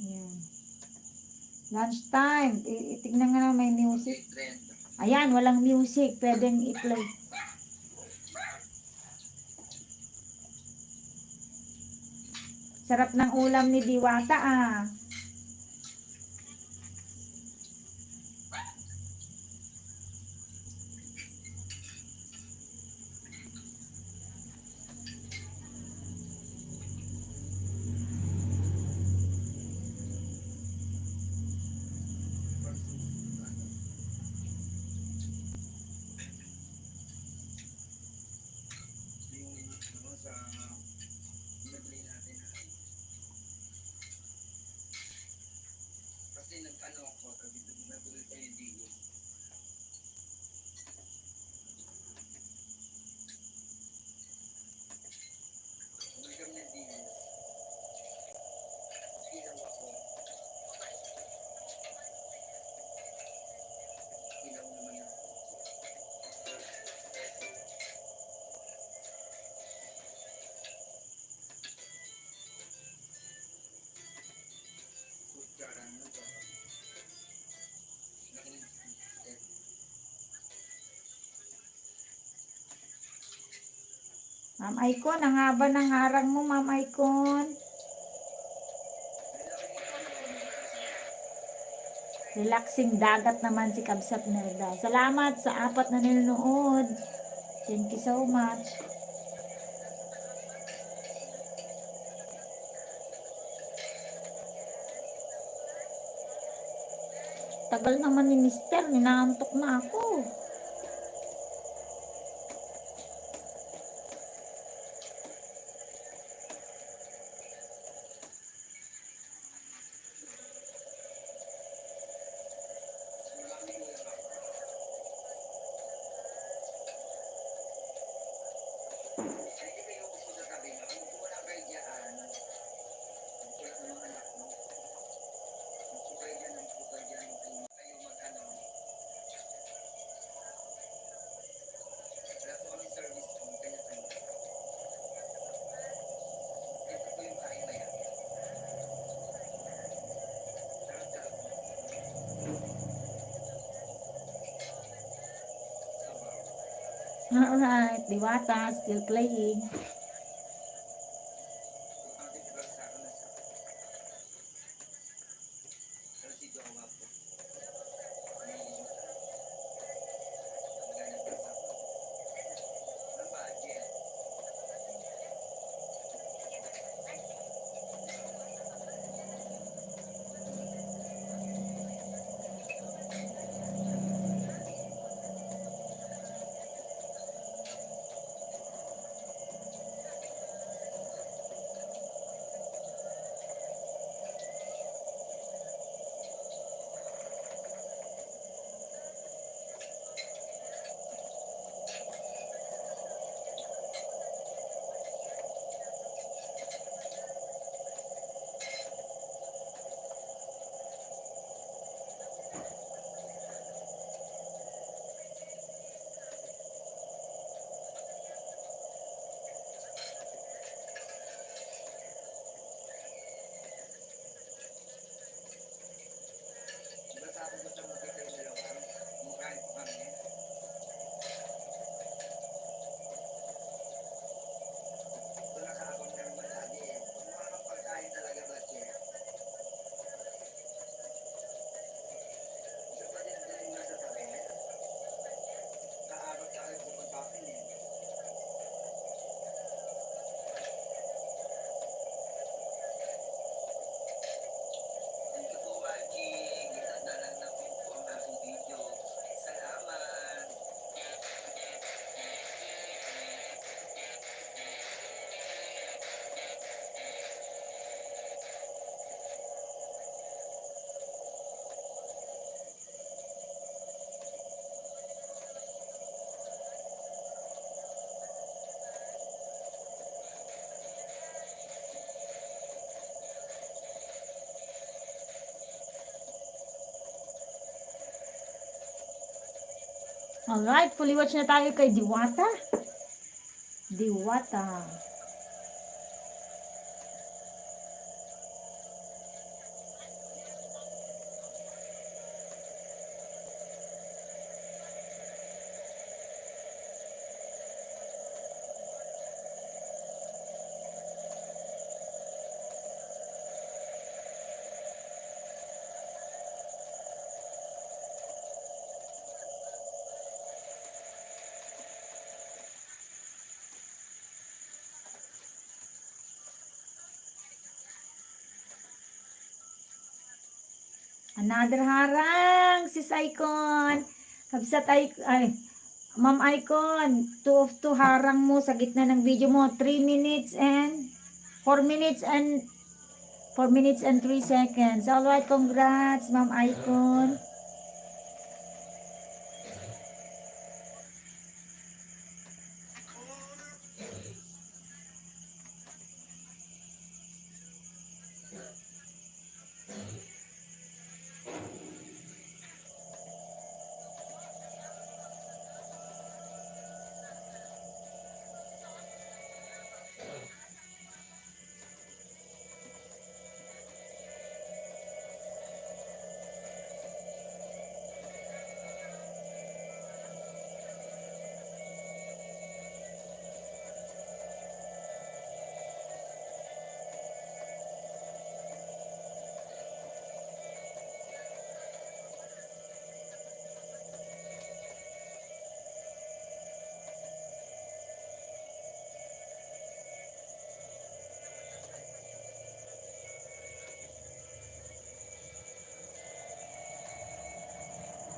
Yan. Lunch time. I-, itignan nga na may music. Ayan, walang music. Pwedeng i-play. Sarap ng ulam ni Diwata, ah. Yung, ano, sa pinabili natin ay kasi nag-ano ako, sabi ko, nabili tayo dito. Uminom ng dilis. Ilaw ako. Ilaw naman ako. Kutsara mo ba? Laki ng Ma'am Icon, ang haba ng harang mo, Ma'am Icon. Relaxing dagat naman si Kabsat Nelda. Salamat sa apat na nanonood. Thank you so much. Tagal naman ni Mister, inaantok na ako. Alright, Diwata, still playing. Alright, fully watch na tayo kay Diwata. Diwata. Another harang, Sis Icon. Kabsat Ic-, ay, Ma'am Icon, two of two harang mo sa gitna ng video mo. Three minutes and, four minutes and, four minutes and three seconds. All right, congrats, Ma'am Icon.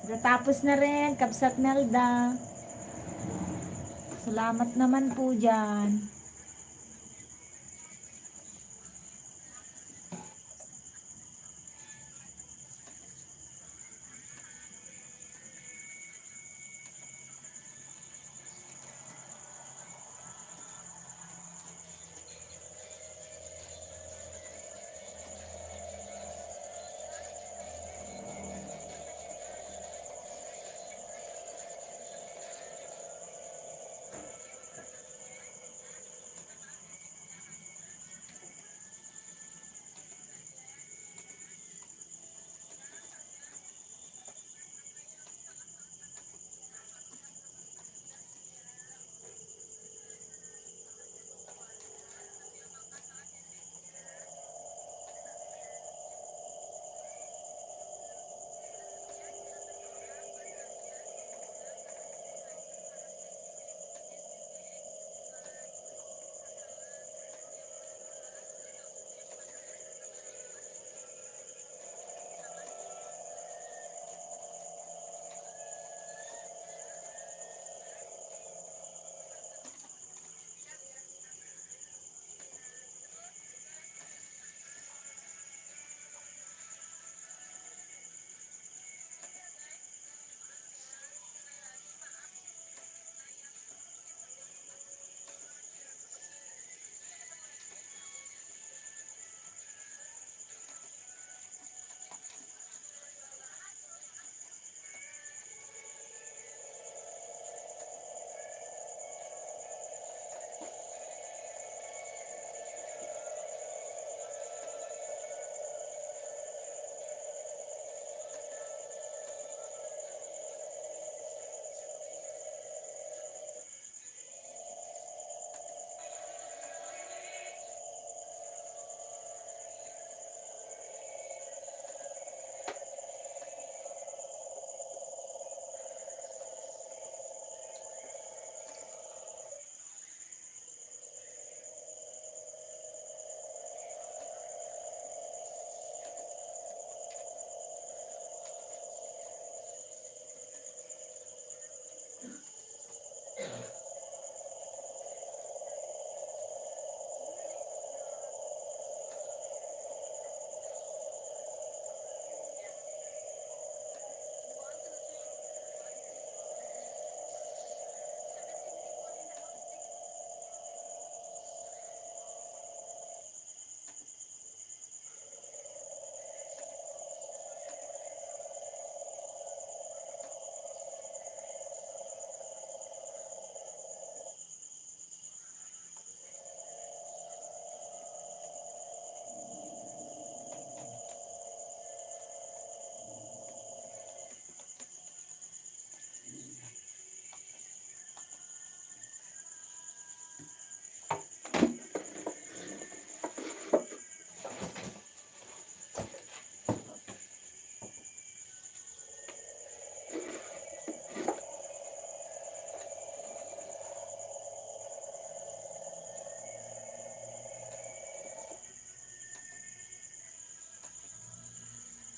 Natapos na rin, Kabsat Melda. Salamat naman po dyan.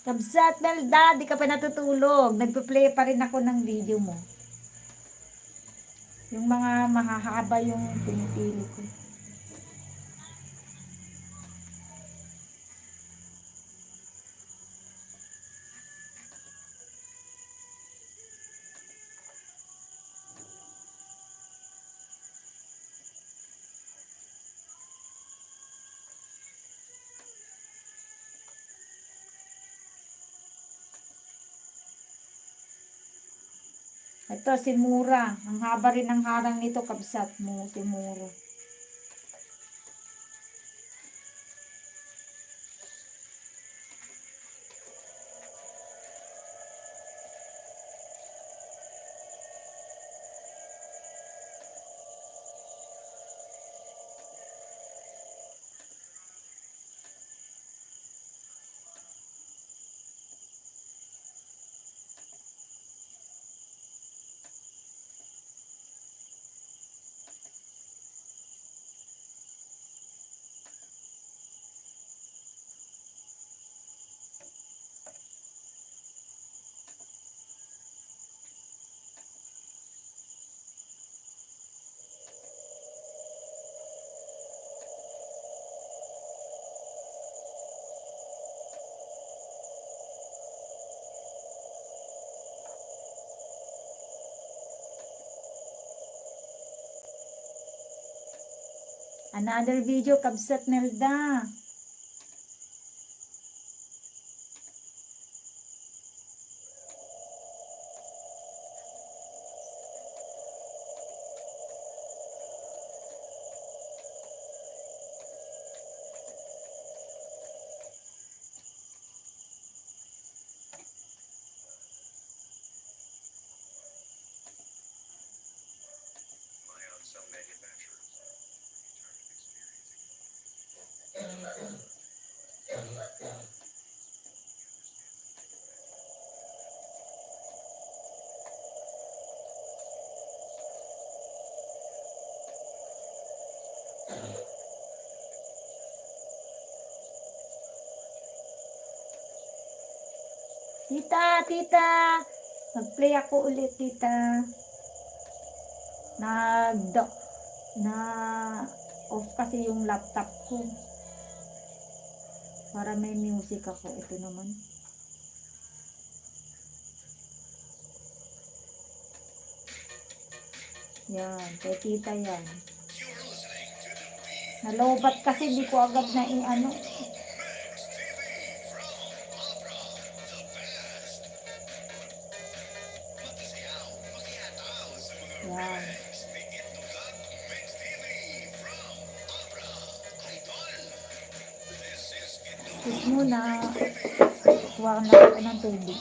Kabsat Melda, di ka pa natutulog. Nagpe-play pa rin ako ng video mo. Yung mga mahahaba yung pinipili ko. Ito, si Mura. Ang haba rin ng harang nito, kabsat mo, si Mura. Another video, Kabsat Nelda. Tita, tita, mag-play ako ulit, tita. Nag-, na off kasi yung laptop ko. Para may music ako. Ito naman. Yan, kay tita yan. Nalobat kasi, di ko agad na i-ano. Yan. Wait muna. Kuha na ako ng tubig.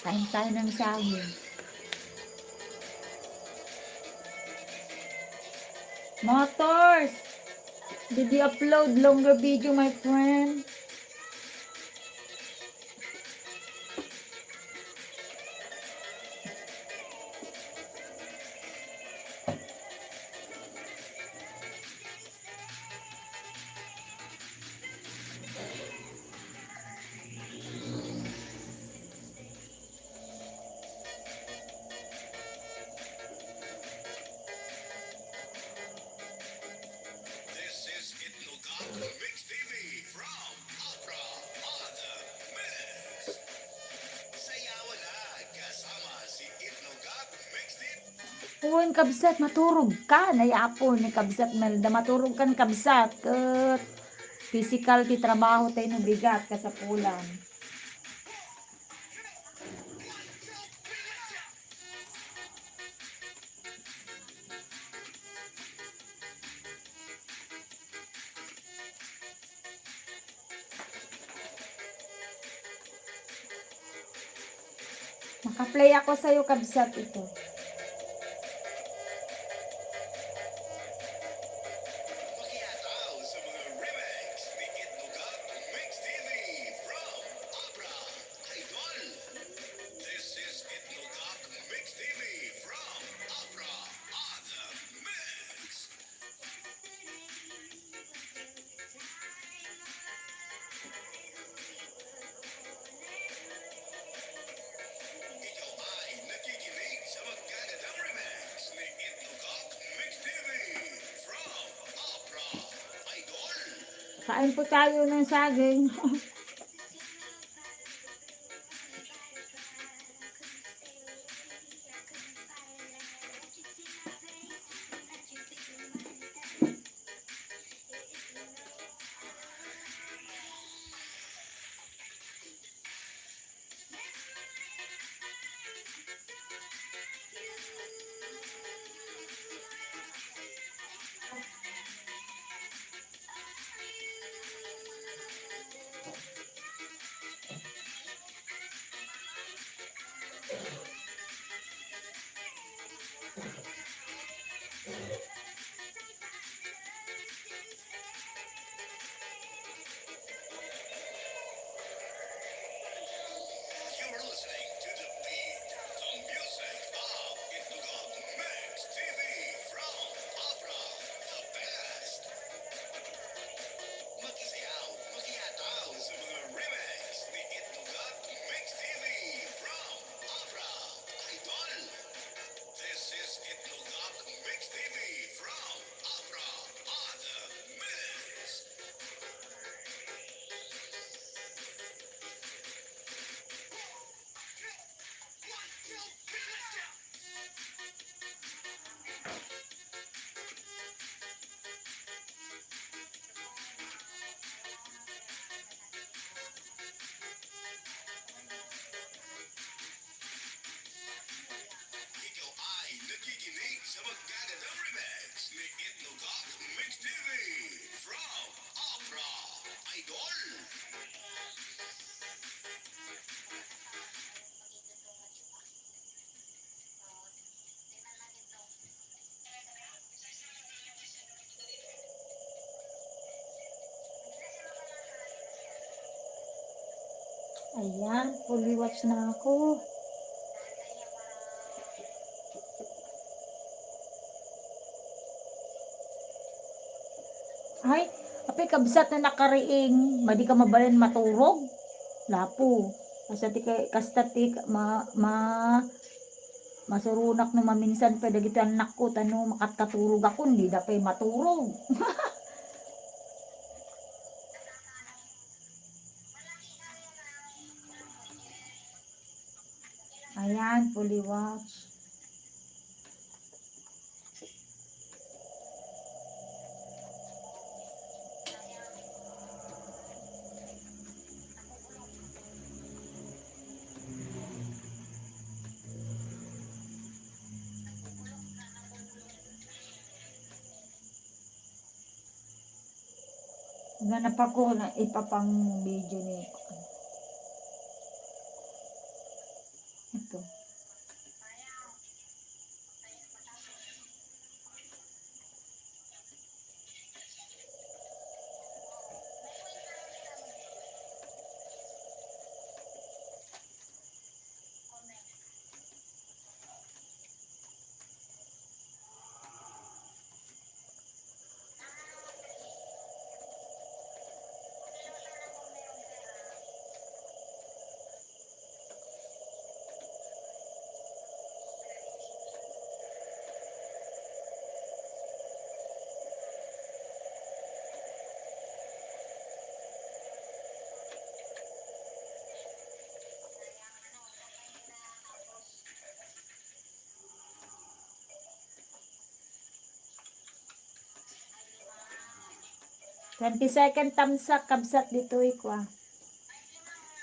Kain tayo ng saging. Motors! Did you upload longer video, my friend? Wen, kabsat, maturog ka. Nayapon ni kabsat Melda. Maturog kan, kabsat. Ket physical ti trabaho tayo no bigat kasapulan. Makaplay ako sa'yo, kabsat, ito. Makiataw sa mga remix ni Itnogak Mix T V from Abra Idol. This is Itnogak Mix T V from Abra on the Mix. Ikaw ay nakikinig sa magagandang remix ni Itnogak Mix T V from Abra Idol. Kain po tayo ng saging. You're listening to the beat, the music of Itnogak Mix T V from Abra, the best. Makisayaw, makiataw sa mga remix ni Itnogak Mix T V from Abra Idol. This is Itnogak Mix T V from Abra on the Mix. Ikaw ay nakikinig sa magagandang remix ni Itnogak Mix T V from Abra Idol. Ayan, fully watch na ako. Ay, apay, kabsat, no nakariing, madi ka mabalin maturog. Lapu. Kasta ti ka-, kasta ti ka-, ma-, ma-, masuronak no maminsan pay dagiti annakko, ta no makatkaturogakon, dida pay maturog. Ayan, fully watch. Ganap ako na ipapang video ni ito. Twenty-second tamsak, kabsat ditoy, kwa.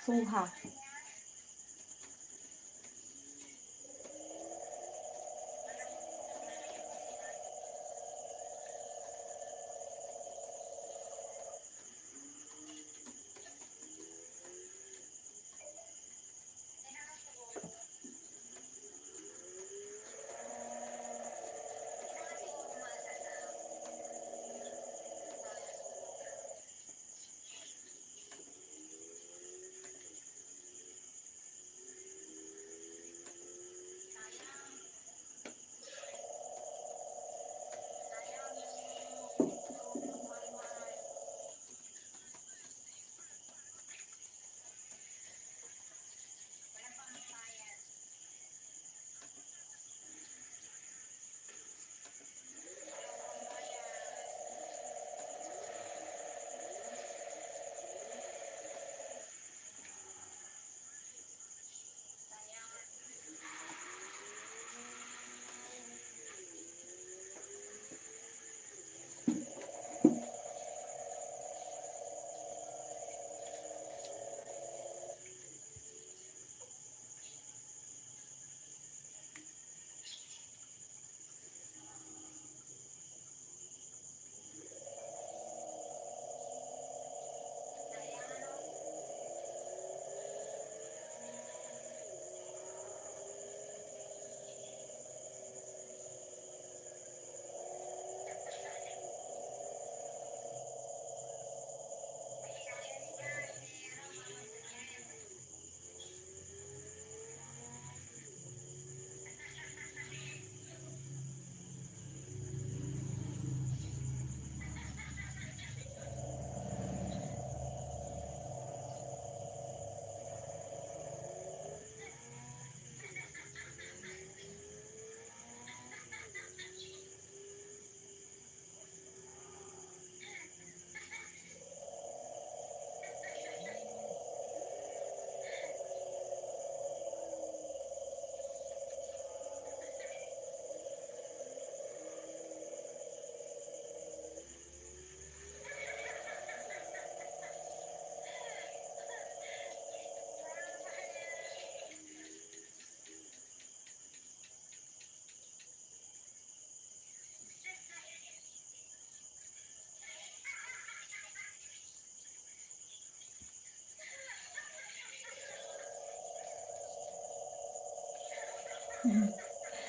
Suha.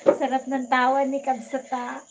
Sarap ng tawa ni Kabsat, ah.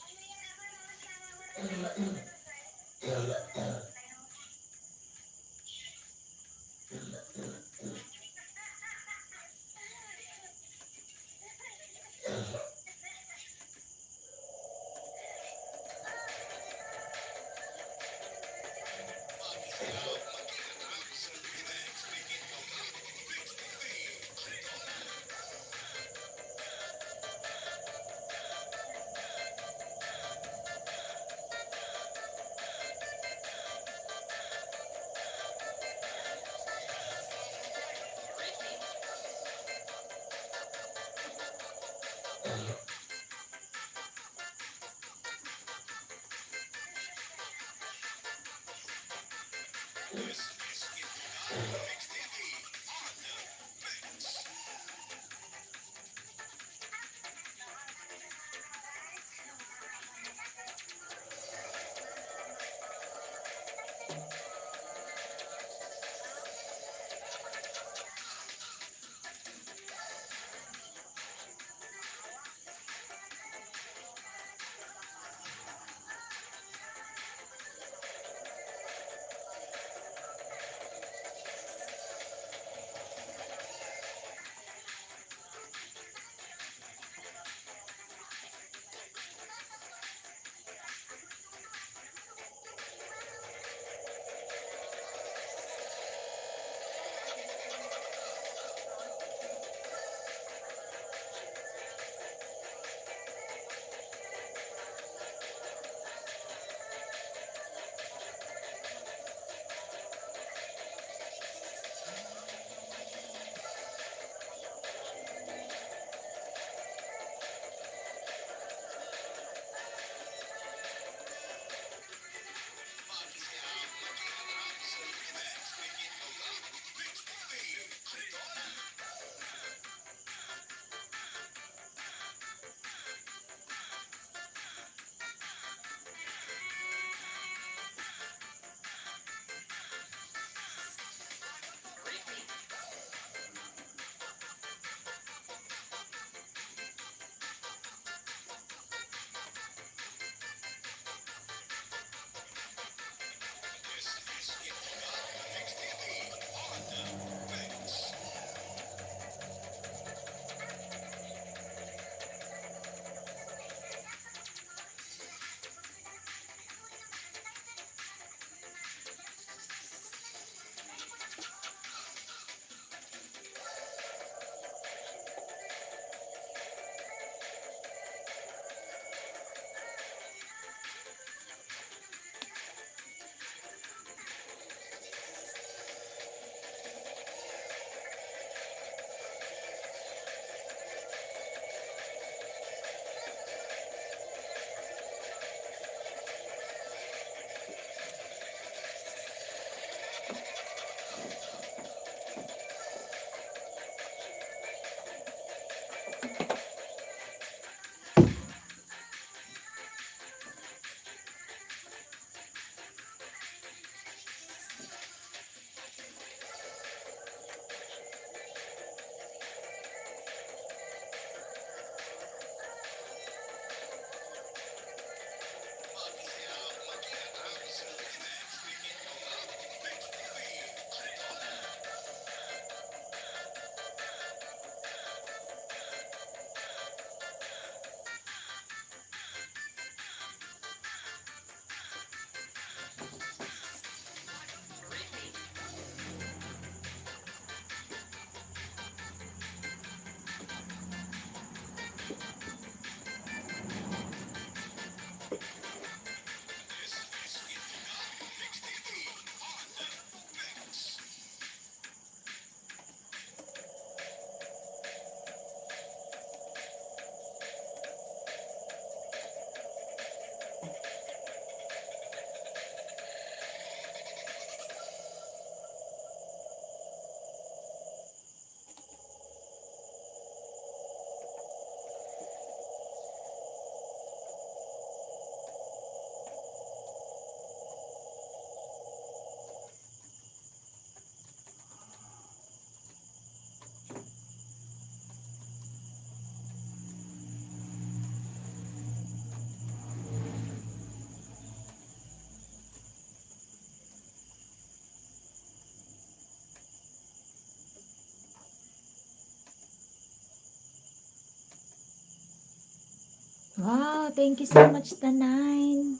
Wow, thank you so much, the nine,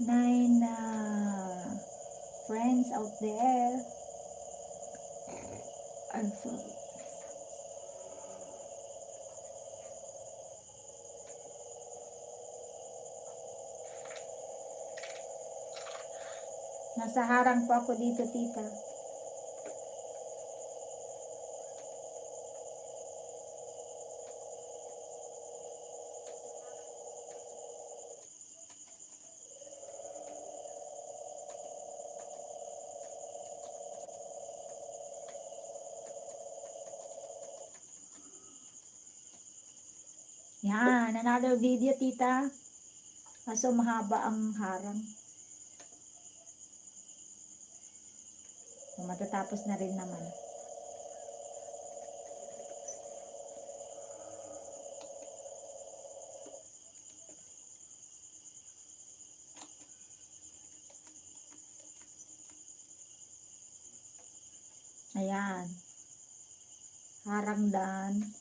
nine, uh, friends out there. I'm so Nasa harang po ako dito, tita. Yan, another video, tita. Kaso mahaba ang harang. O, matatapos na rin naman. Ayan. Harang dan.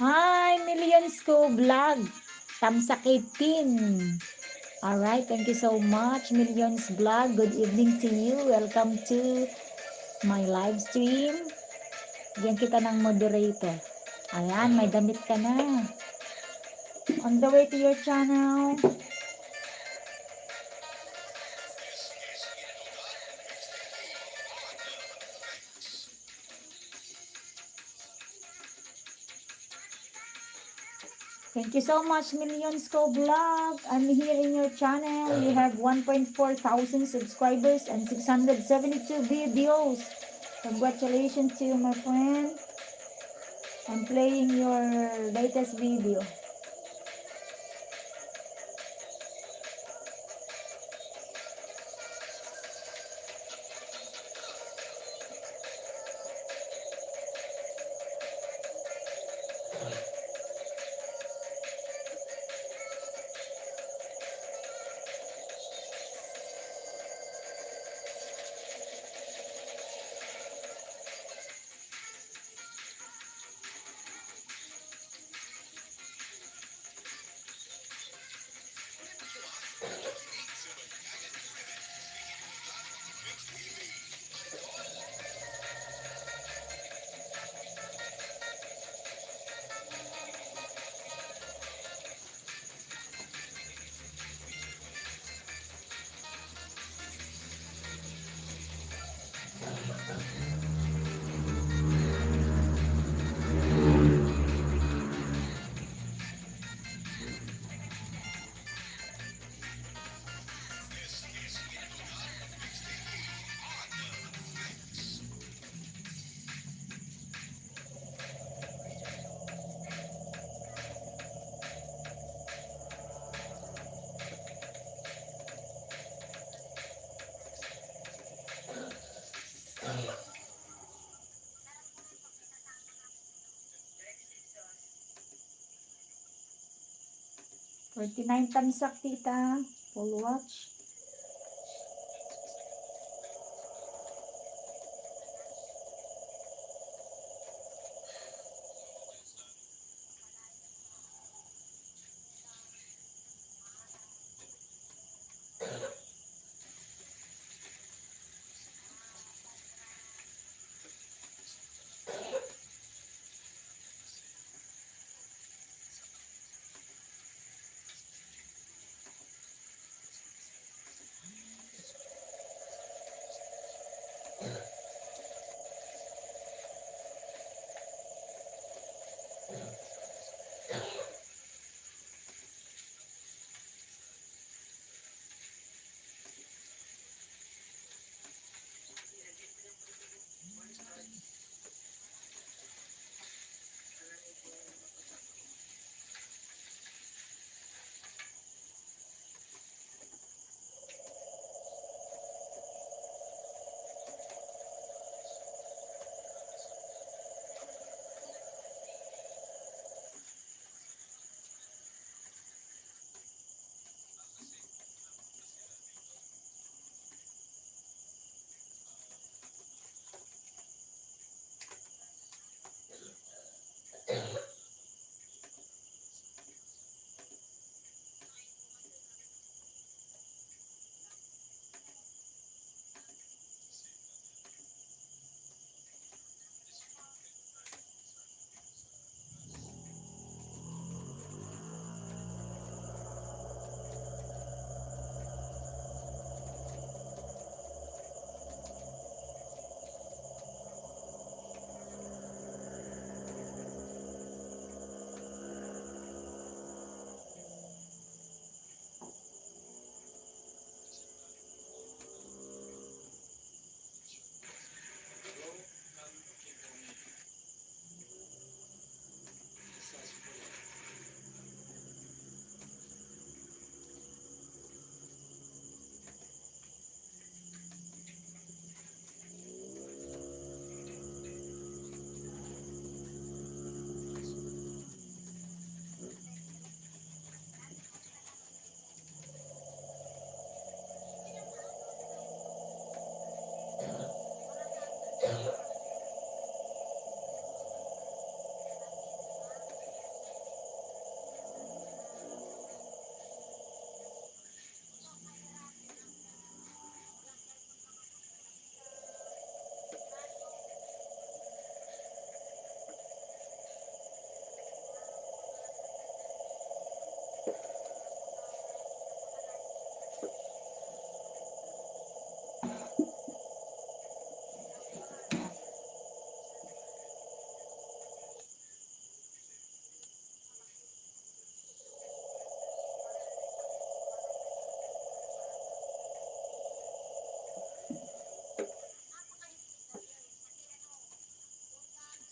Hi, Millions ko Vlog. Tamsakit team. Alright, thank you so much, Millions Vlog. Good evening to you. Welcome to my live stream. Bigyan kita ng moderator. Ayan, may damit ka na. On the way to your channel. Thank you so much, Millions ko Vlog. I'm here in your channel. You have one point four thousand subscribers and six hundred seventy-two videos. Congratulations to you, my friend. I'm playing your latest video. Thirty-nine tamsak, tita. Full watch.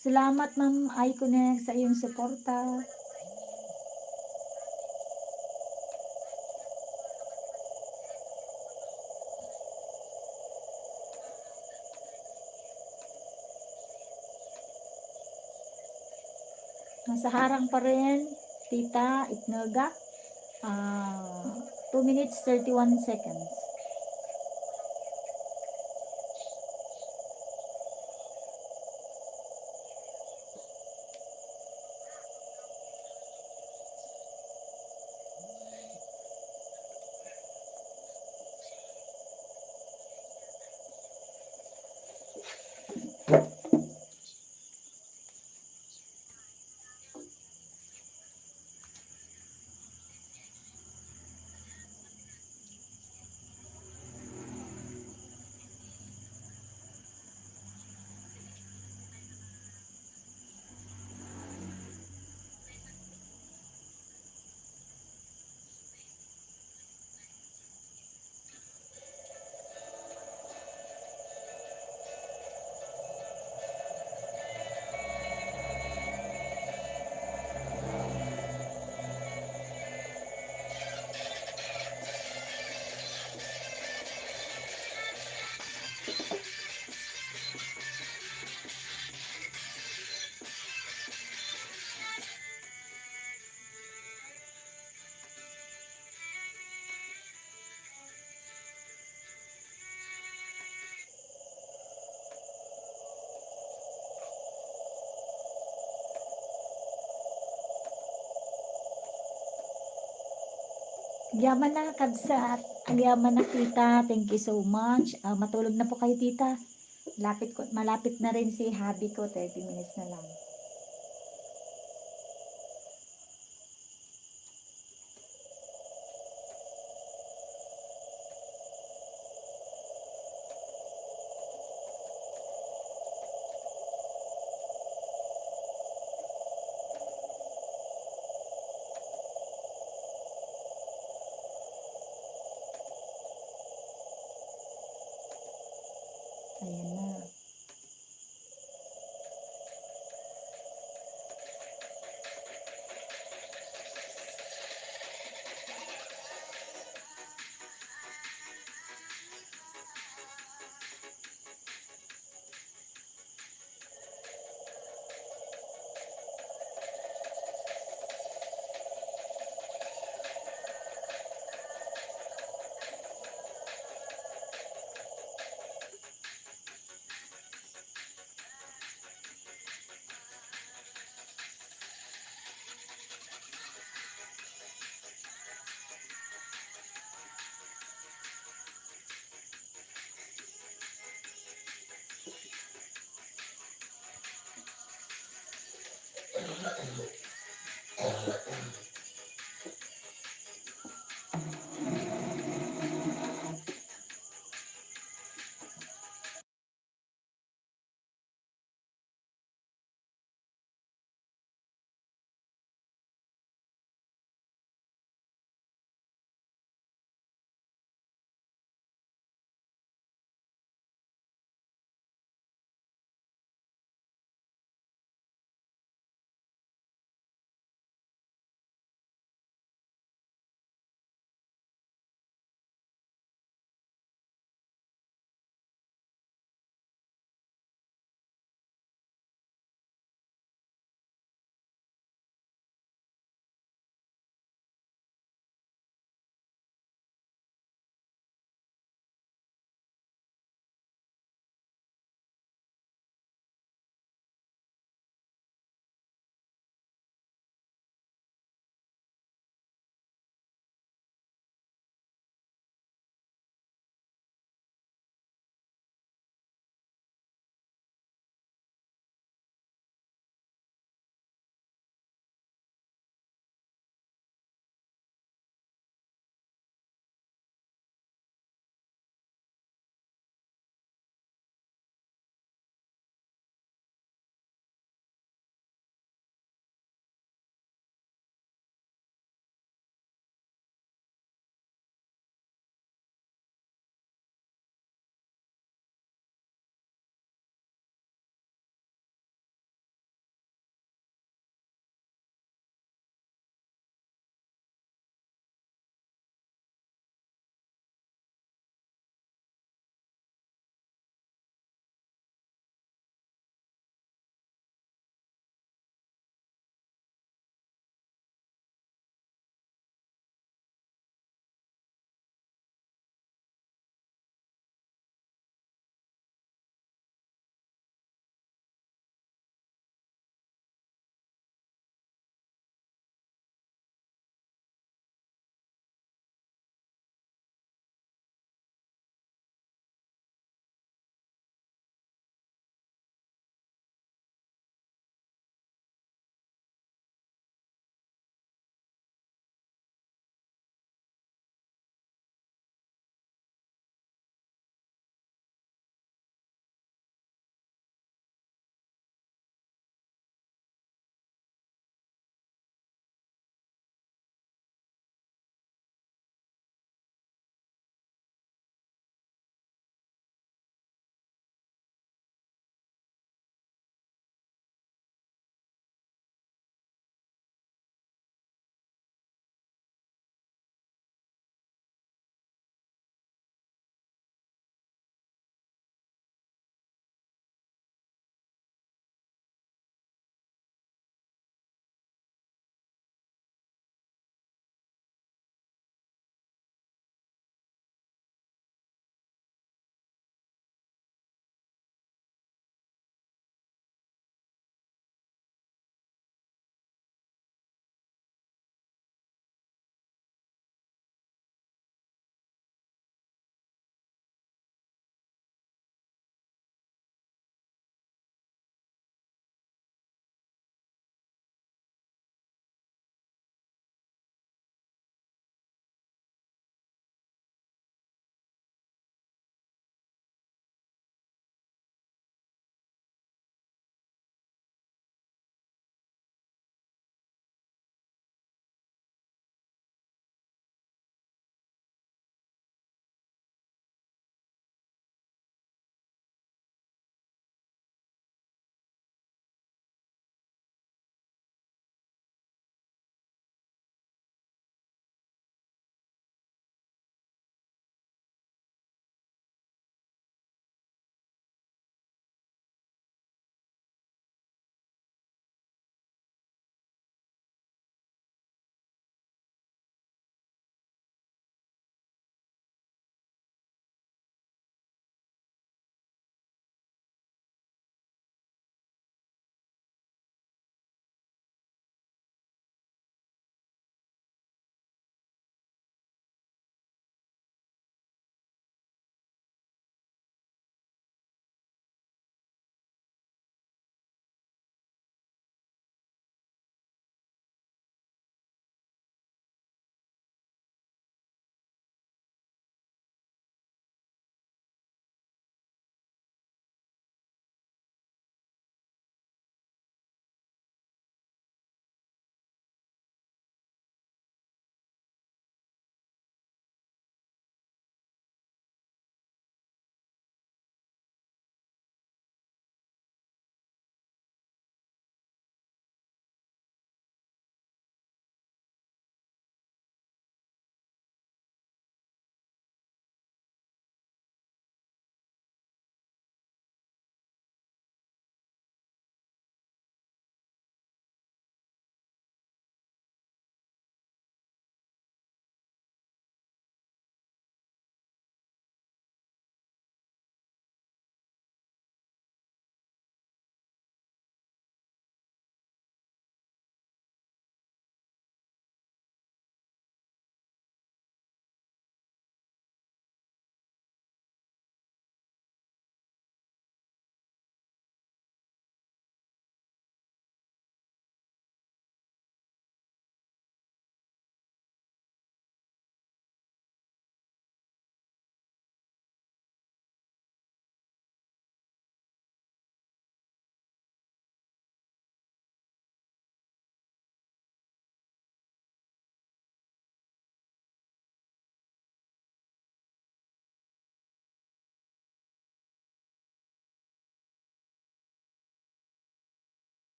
Salamat, Ma'am Iconex, sa iyong suporta. Nasa harang pa rin, tita, itnegak. Ah, two minutes, thirty-one seconds. Agyaman na, kabsat. Agyaman na, tita. Thank you so much. Ah, matulog na po kayo, tita. Lapit ko, malapit na rin si hubby ko. Thirty minutes na lang. Ayan na.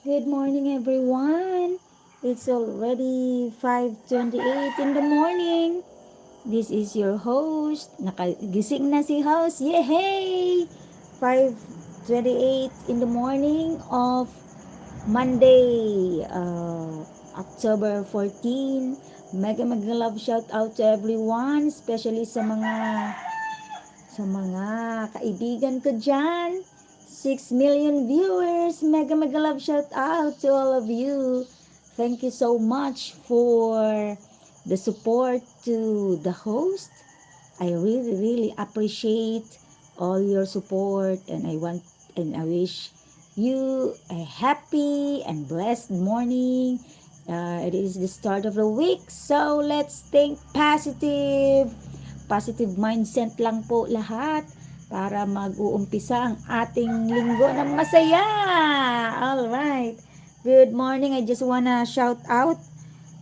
Good morning, everyone. It's already five twenty-eight in the morning. This is your host. Nakagising na si host. Yehey! Five twenty-eight in the morning of Monday, uh, October fourteen. Mega, mega love shout out to everyone, especially sa mga, sa mga kaibigan ko dyan. Six million viewers. Mega, mega love shout out to all of you. Thank you so much for the support to the host. I really, really appreciate all your support, and I want and I wish you a happy and blessed morning. Uh, it is the start of the week, so let's think positive. Positive mindset lang po lahat para mag-uumpisa ang ating linggo ng masaya. All right. Good morning. I just wanna shout out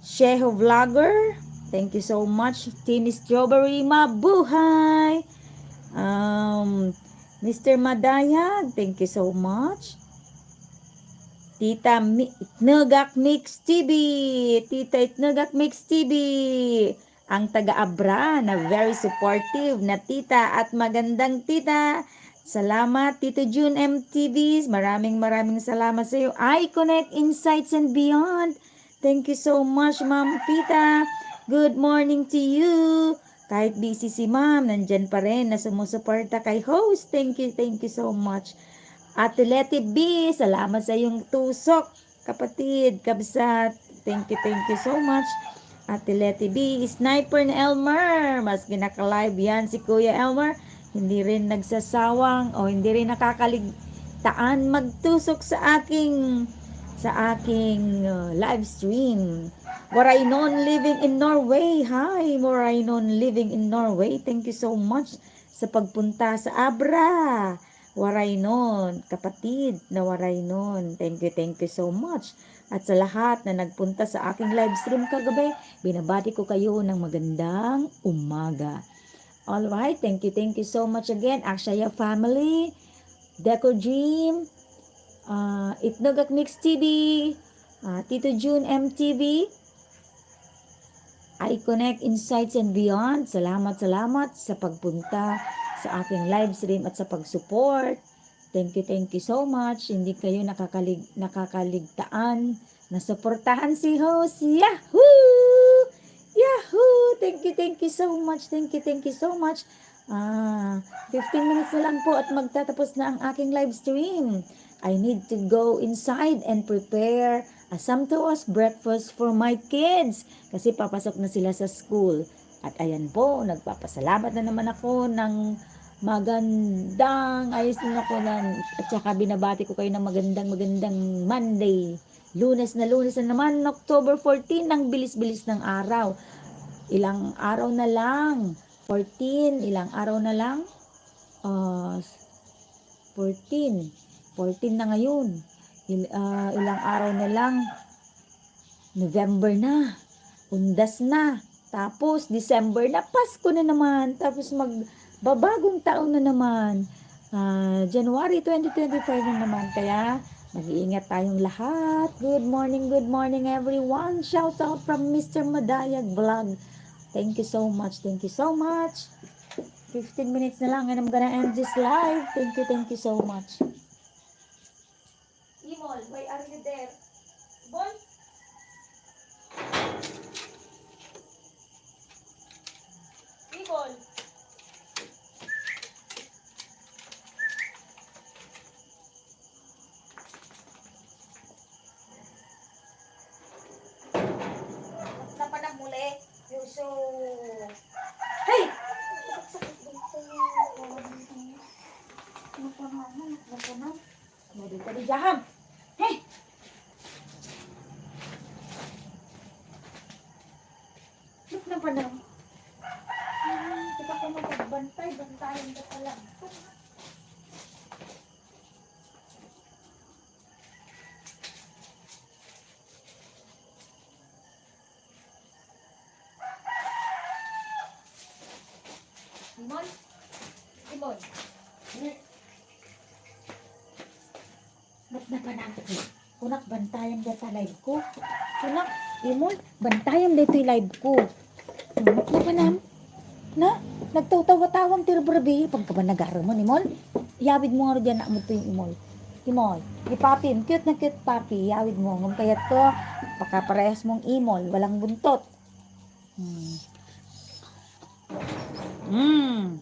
Sheho Vlogger. Thank you so much. Team Strawberry, mabuhay. Um, Mister Madayag, thank you so much. Tita Mi-, Itnegak Mix T V. Tita Itnegak Mix T V. Ang taga-Abra na very supportive na tita at magandang tita. Salamat, Tito Jun M T V. Maraming, maraming salamat sa iyo. I Connect Insights and Beyond. Thank you so much, Ma'am Tita. Good morning to you. Kahit busy si Ma'am, nandyan pa rin na sumusuporta kay host. Thank you, thank you so much. Ate Leti B, salamat sa iyong tusok. Kapatid, kabsat, thank you, thank you so much. Ate Leti B, sniper ni Elmer. Maski naka-live yan si Kuya Elmer, hindi rin nagsasawang o hindi rin nakakaligtaan magtusok sa aking, sa aking, uh, live stream. Waraynon living in Norway. Hi, Waraynon living in Norway. Thank you so much sa pagpunta sa Abra. Waraynon, kapatid na Waraynon. Thank you, thank you so much. At sa lahat na nagpunta sa aking live stream kagabi, binabati ko kayo ng magandang umaga. All right, thank you, thank you so much again, Akshaya family, Deco Dream, uh, Itnog at Mix T V, uh, Tito June M T V, I Connect Insights and Beyond. Salamat, salamat sa pagpunta sa aking live stream at sa pag-support. Thank you, thank you so much. Hindi kayo nakakalig-, nakakaligtaan na suportahan si host. Yahoo! Yahoo! Thank you, thank you so much. Thank you, thank you so much. Ah, fifteen minutes na lang po at magtatapos na ang aking live stream. I need to go inside and prepare a sumptuous breakfast for my kids kasi papasok na sila sa school. At ayan po, nagpapasalamat na naman ako ng magandang, ayos na ako ng, at saka binabati ko kayo ng magandang, magandang Monday. Lunes na Lunes na naman, October fourteen, ang bilis-bilis ng araw. Ilang araw na lang. Fourteen, ilang araw na lang? Ah, fourteen. Fourteen na ngayon. Il-, ah, ilang araw na lang? November na. Undas na. Tapos, December na. Pasko na naman. Tapos, magbabagong taon na naman. Ah, January twenty twenty-five na naman. Kaya, mag-iingat tayong lahat. Good morning, good morning, everyone. Shout out from Mister Madayag Vlog. Thank you so much. Thank you so much. Fifteen minutes na lang and I'm gonna end this live. Thank you, thank you so much. Imol, why are you there? Imol? Imol? Napanag muli. Yuso. Hey! Napanag, napanag. Madi ka di jaham. Hey! Look, napanag. Ah, kita ko mapagbantay, bantayan ka pala. Imon? Imon? Ba't napanag? Nak, bantayam dayta live ko. Nak, Imol, bantayam daytoy live ko. Nak, napanam? Na, nagtawtawa-tawam ti rabrabi. Pagkabanagaraman, Imol. Iyawid mo nga diyan, nak, mo to yung Imol. Imol, ipapim, cute na cute papi. Iyawid mo. Ngem kayat ko, baka parehas mong Imol, walang buntot. Hmm. Hmm.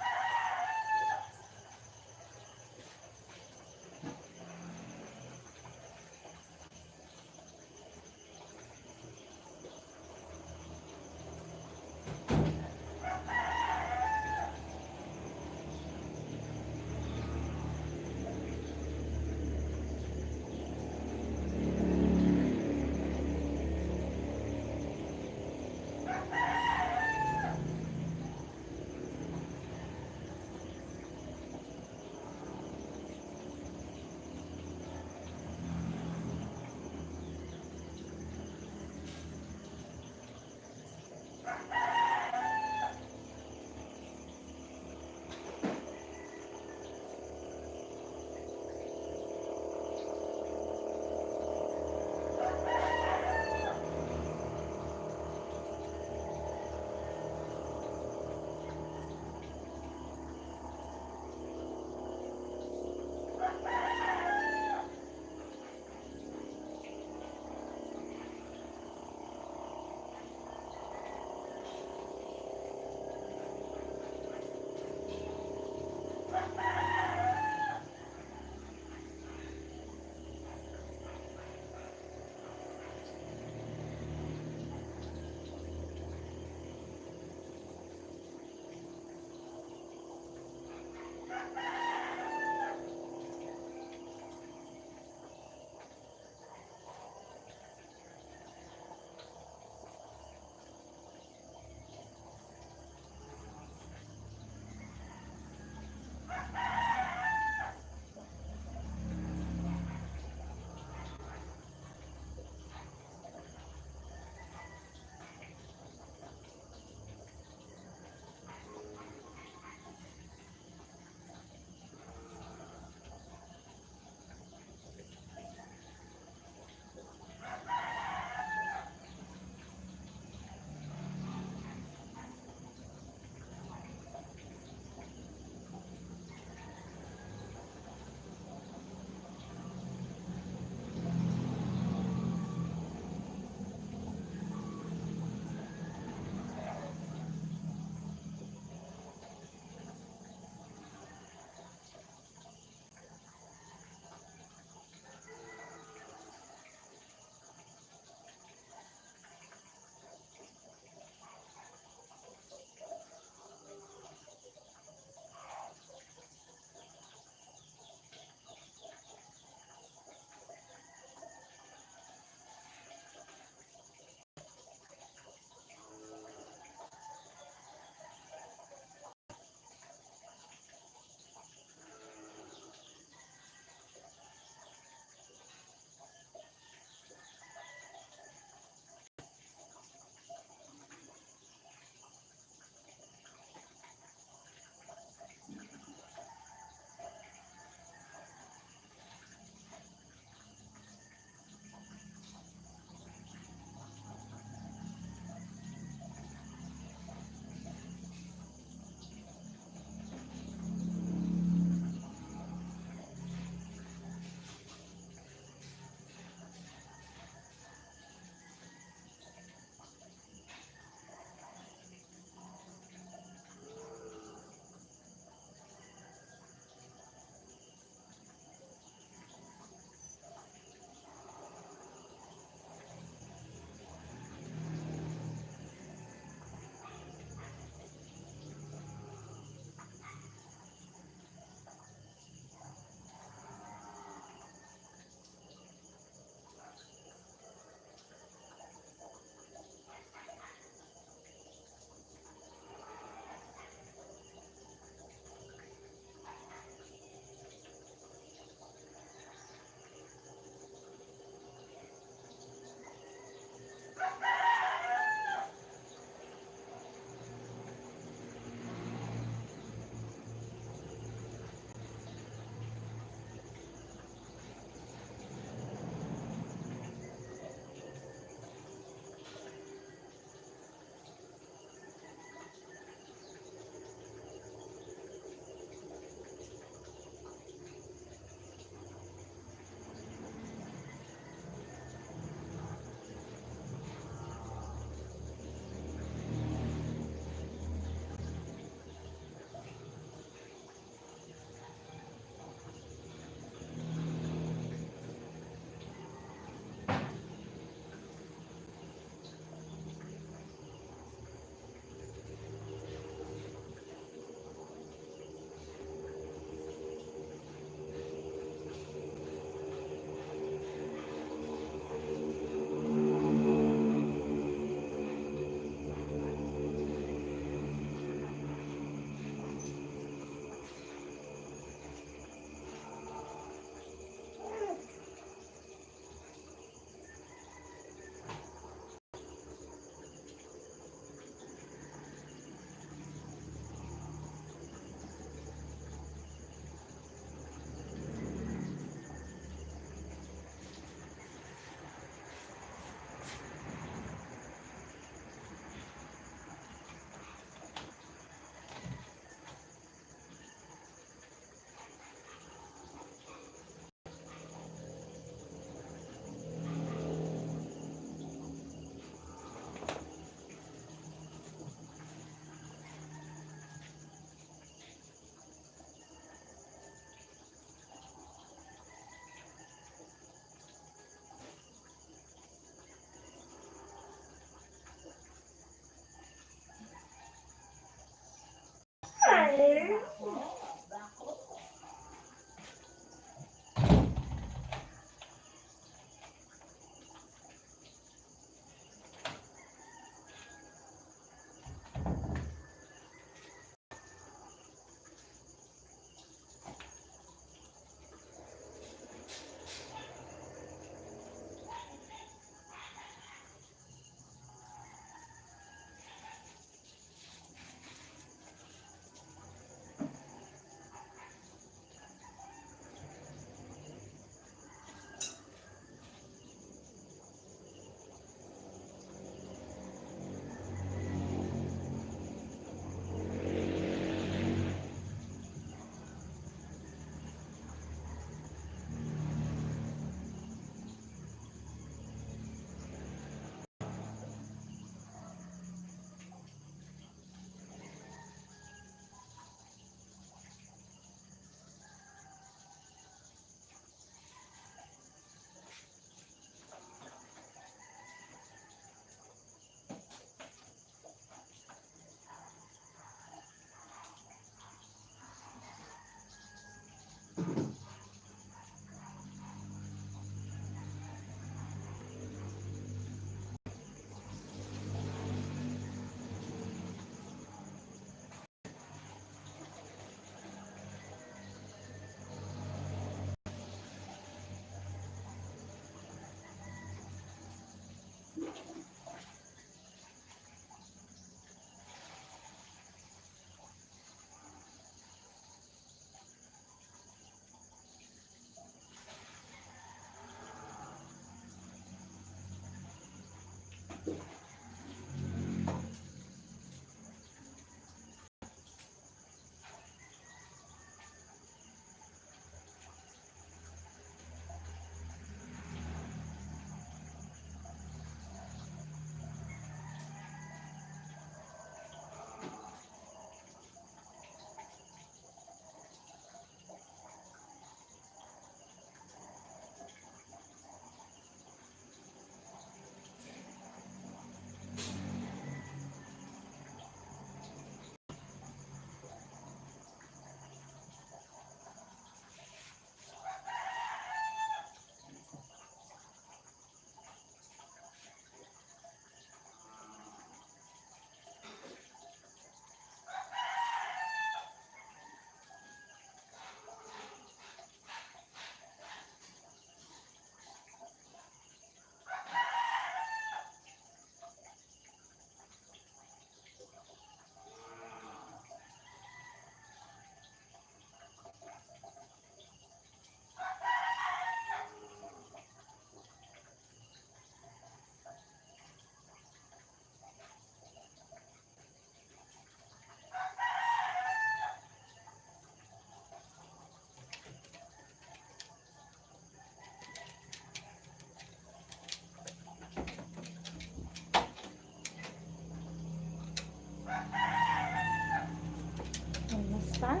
Ano, star?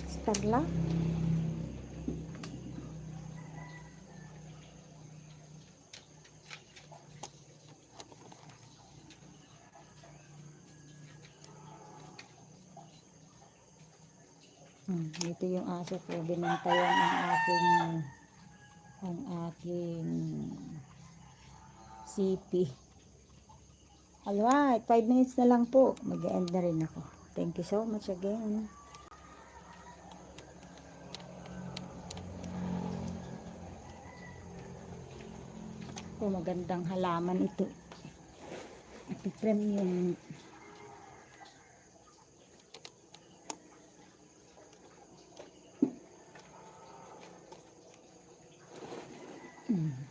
Star lang? Hmm, dito yung aso ko, binantayan ang aking, ang aking sipi. Alright, five minutes na lang po. Mag-end na rin ako. Thank you so much again. Ito, magandang halaman ito. Ito, premium. Mm.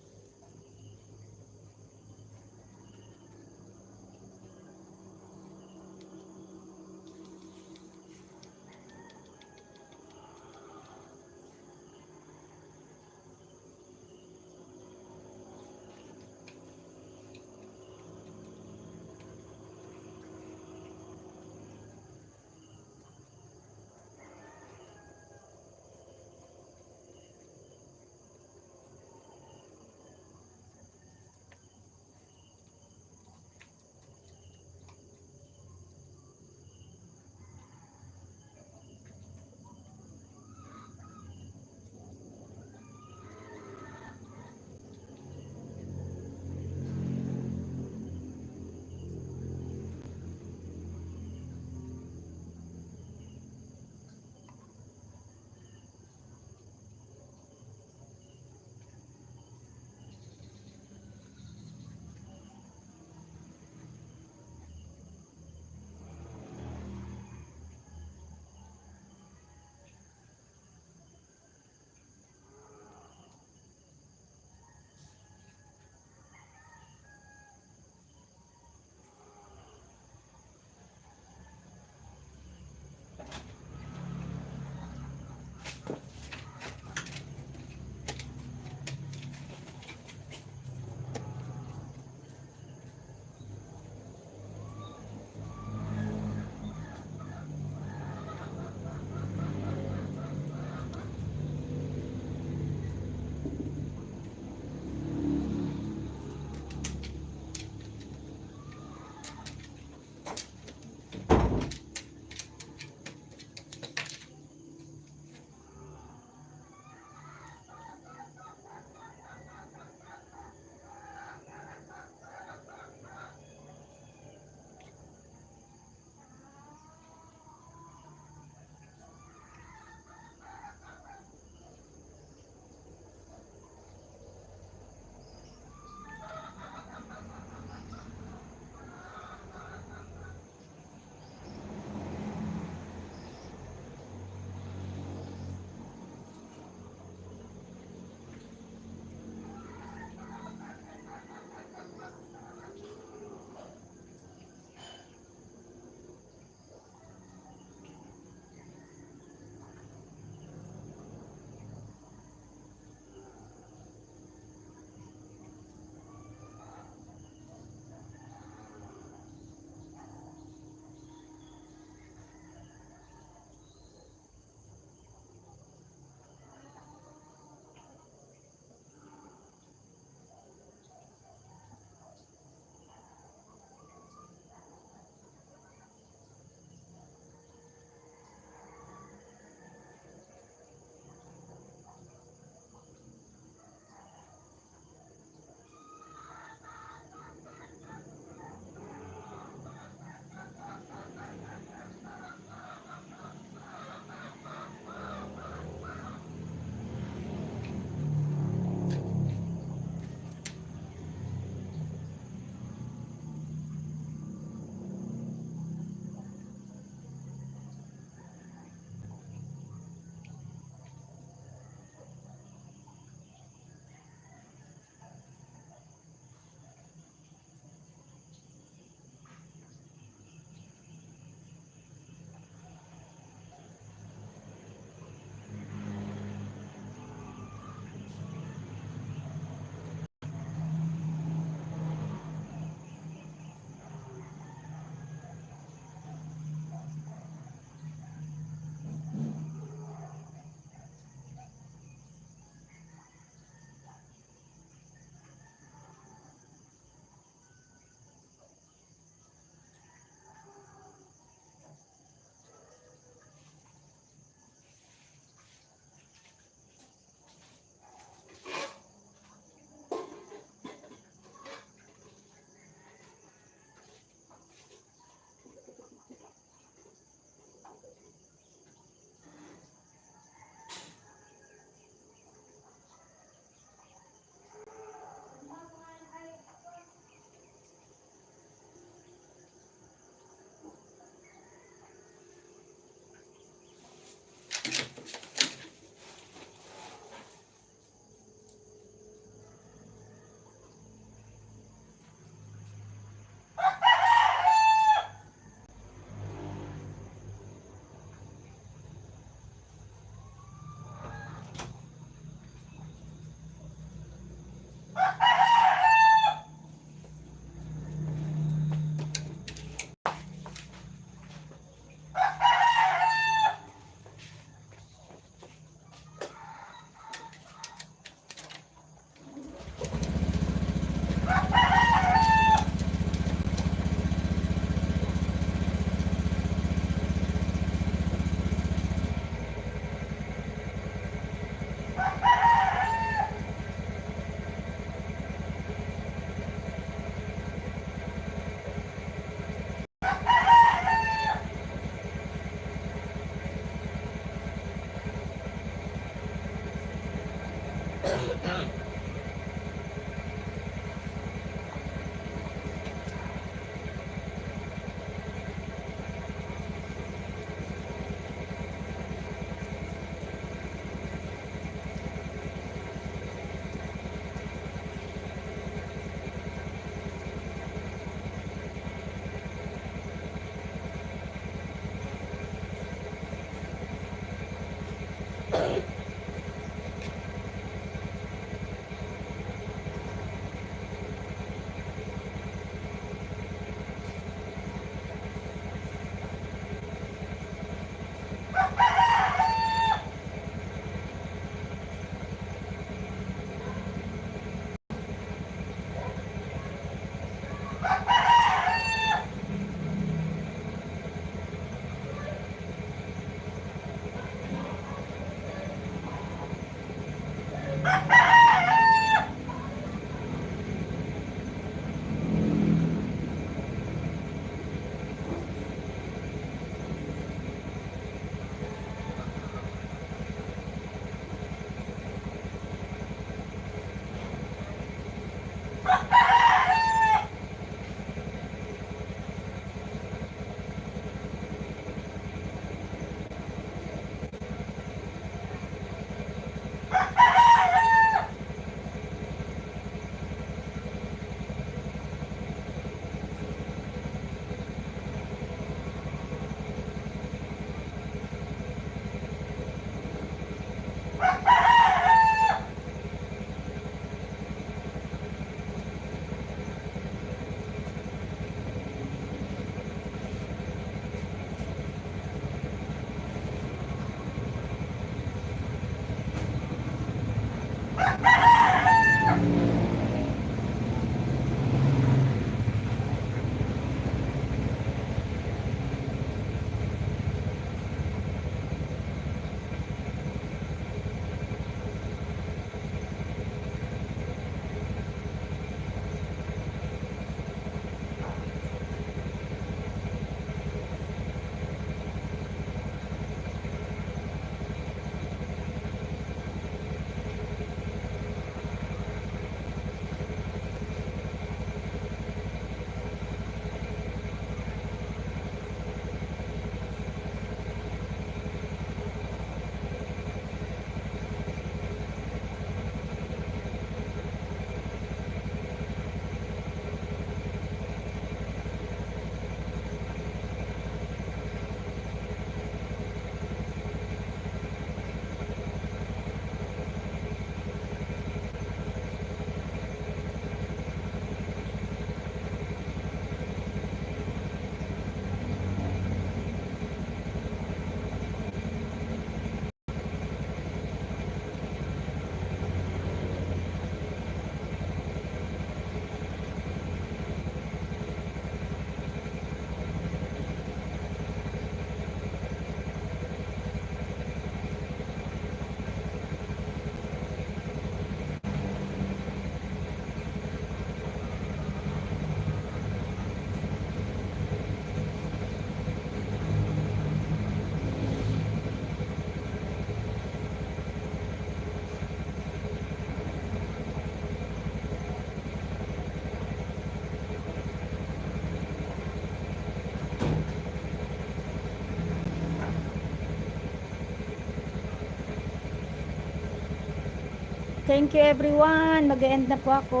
Thank you, everyone. Mag-e-end na po ako.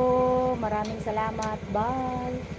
Maraming salamat. Bye.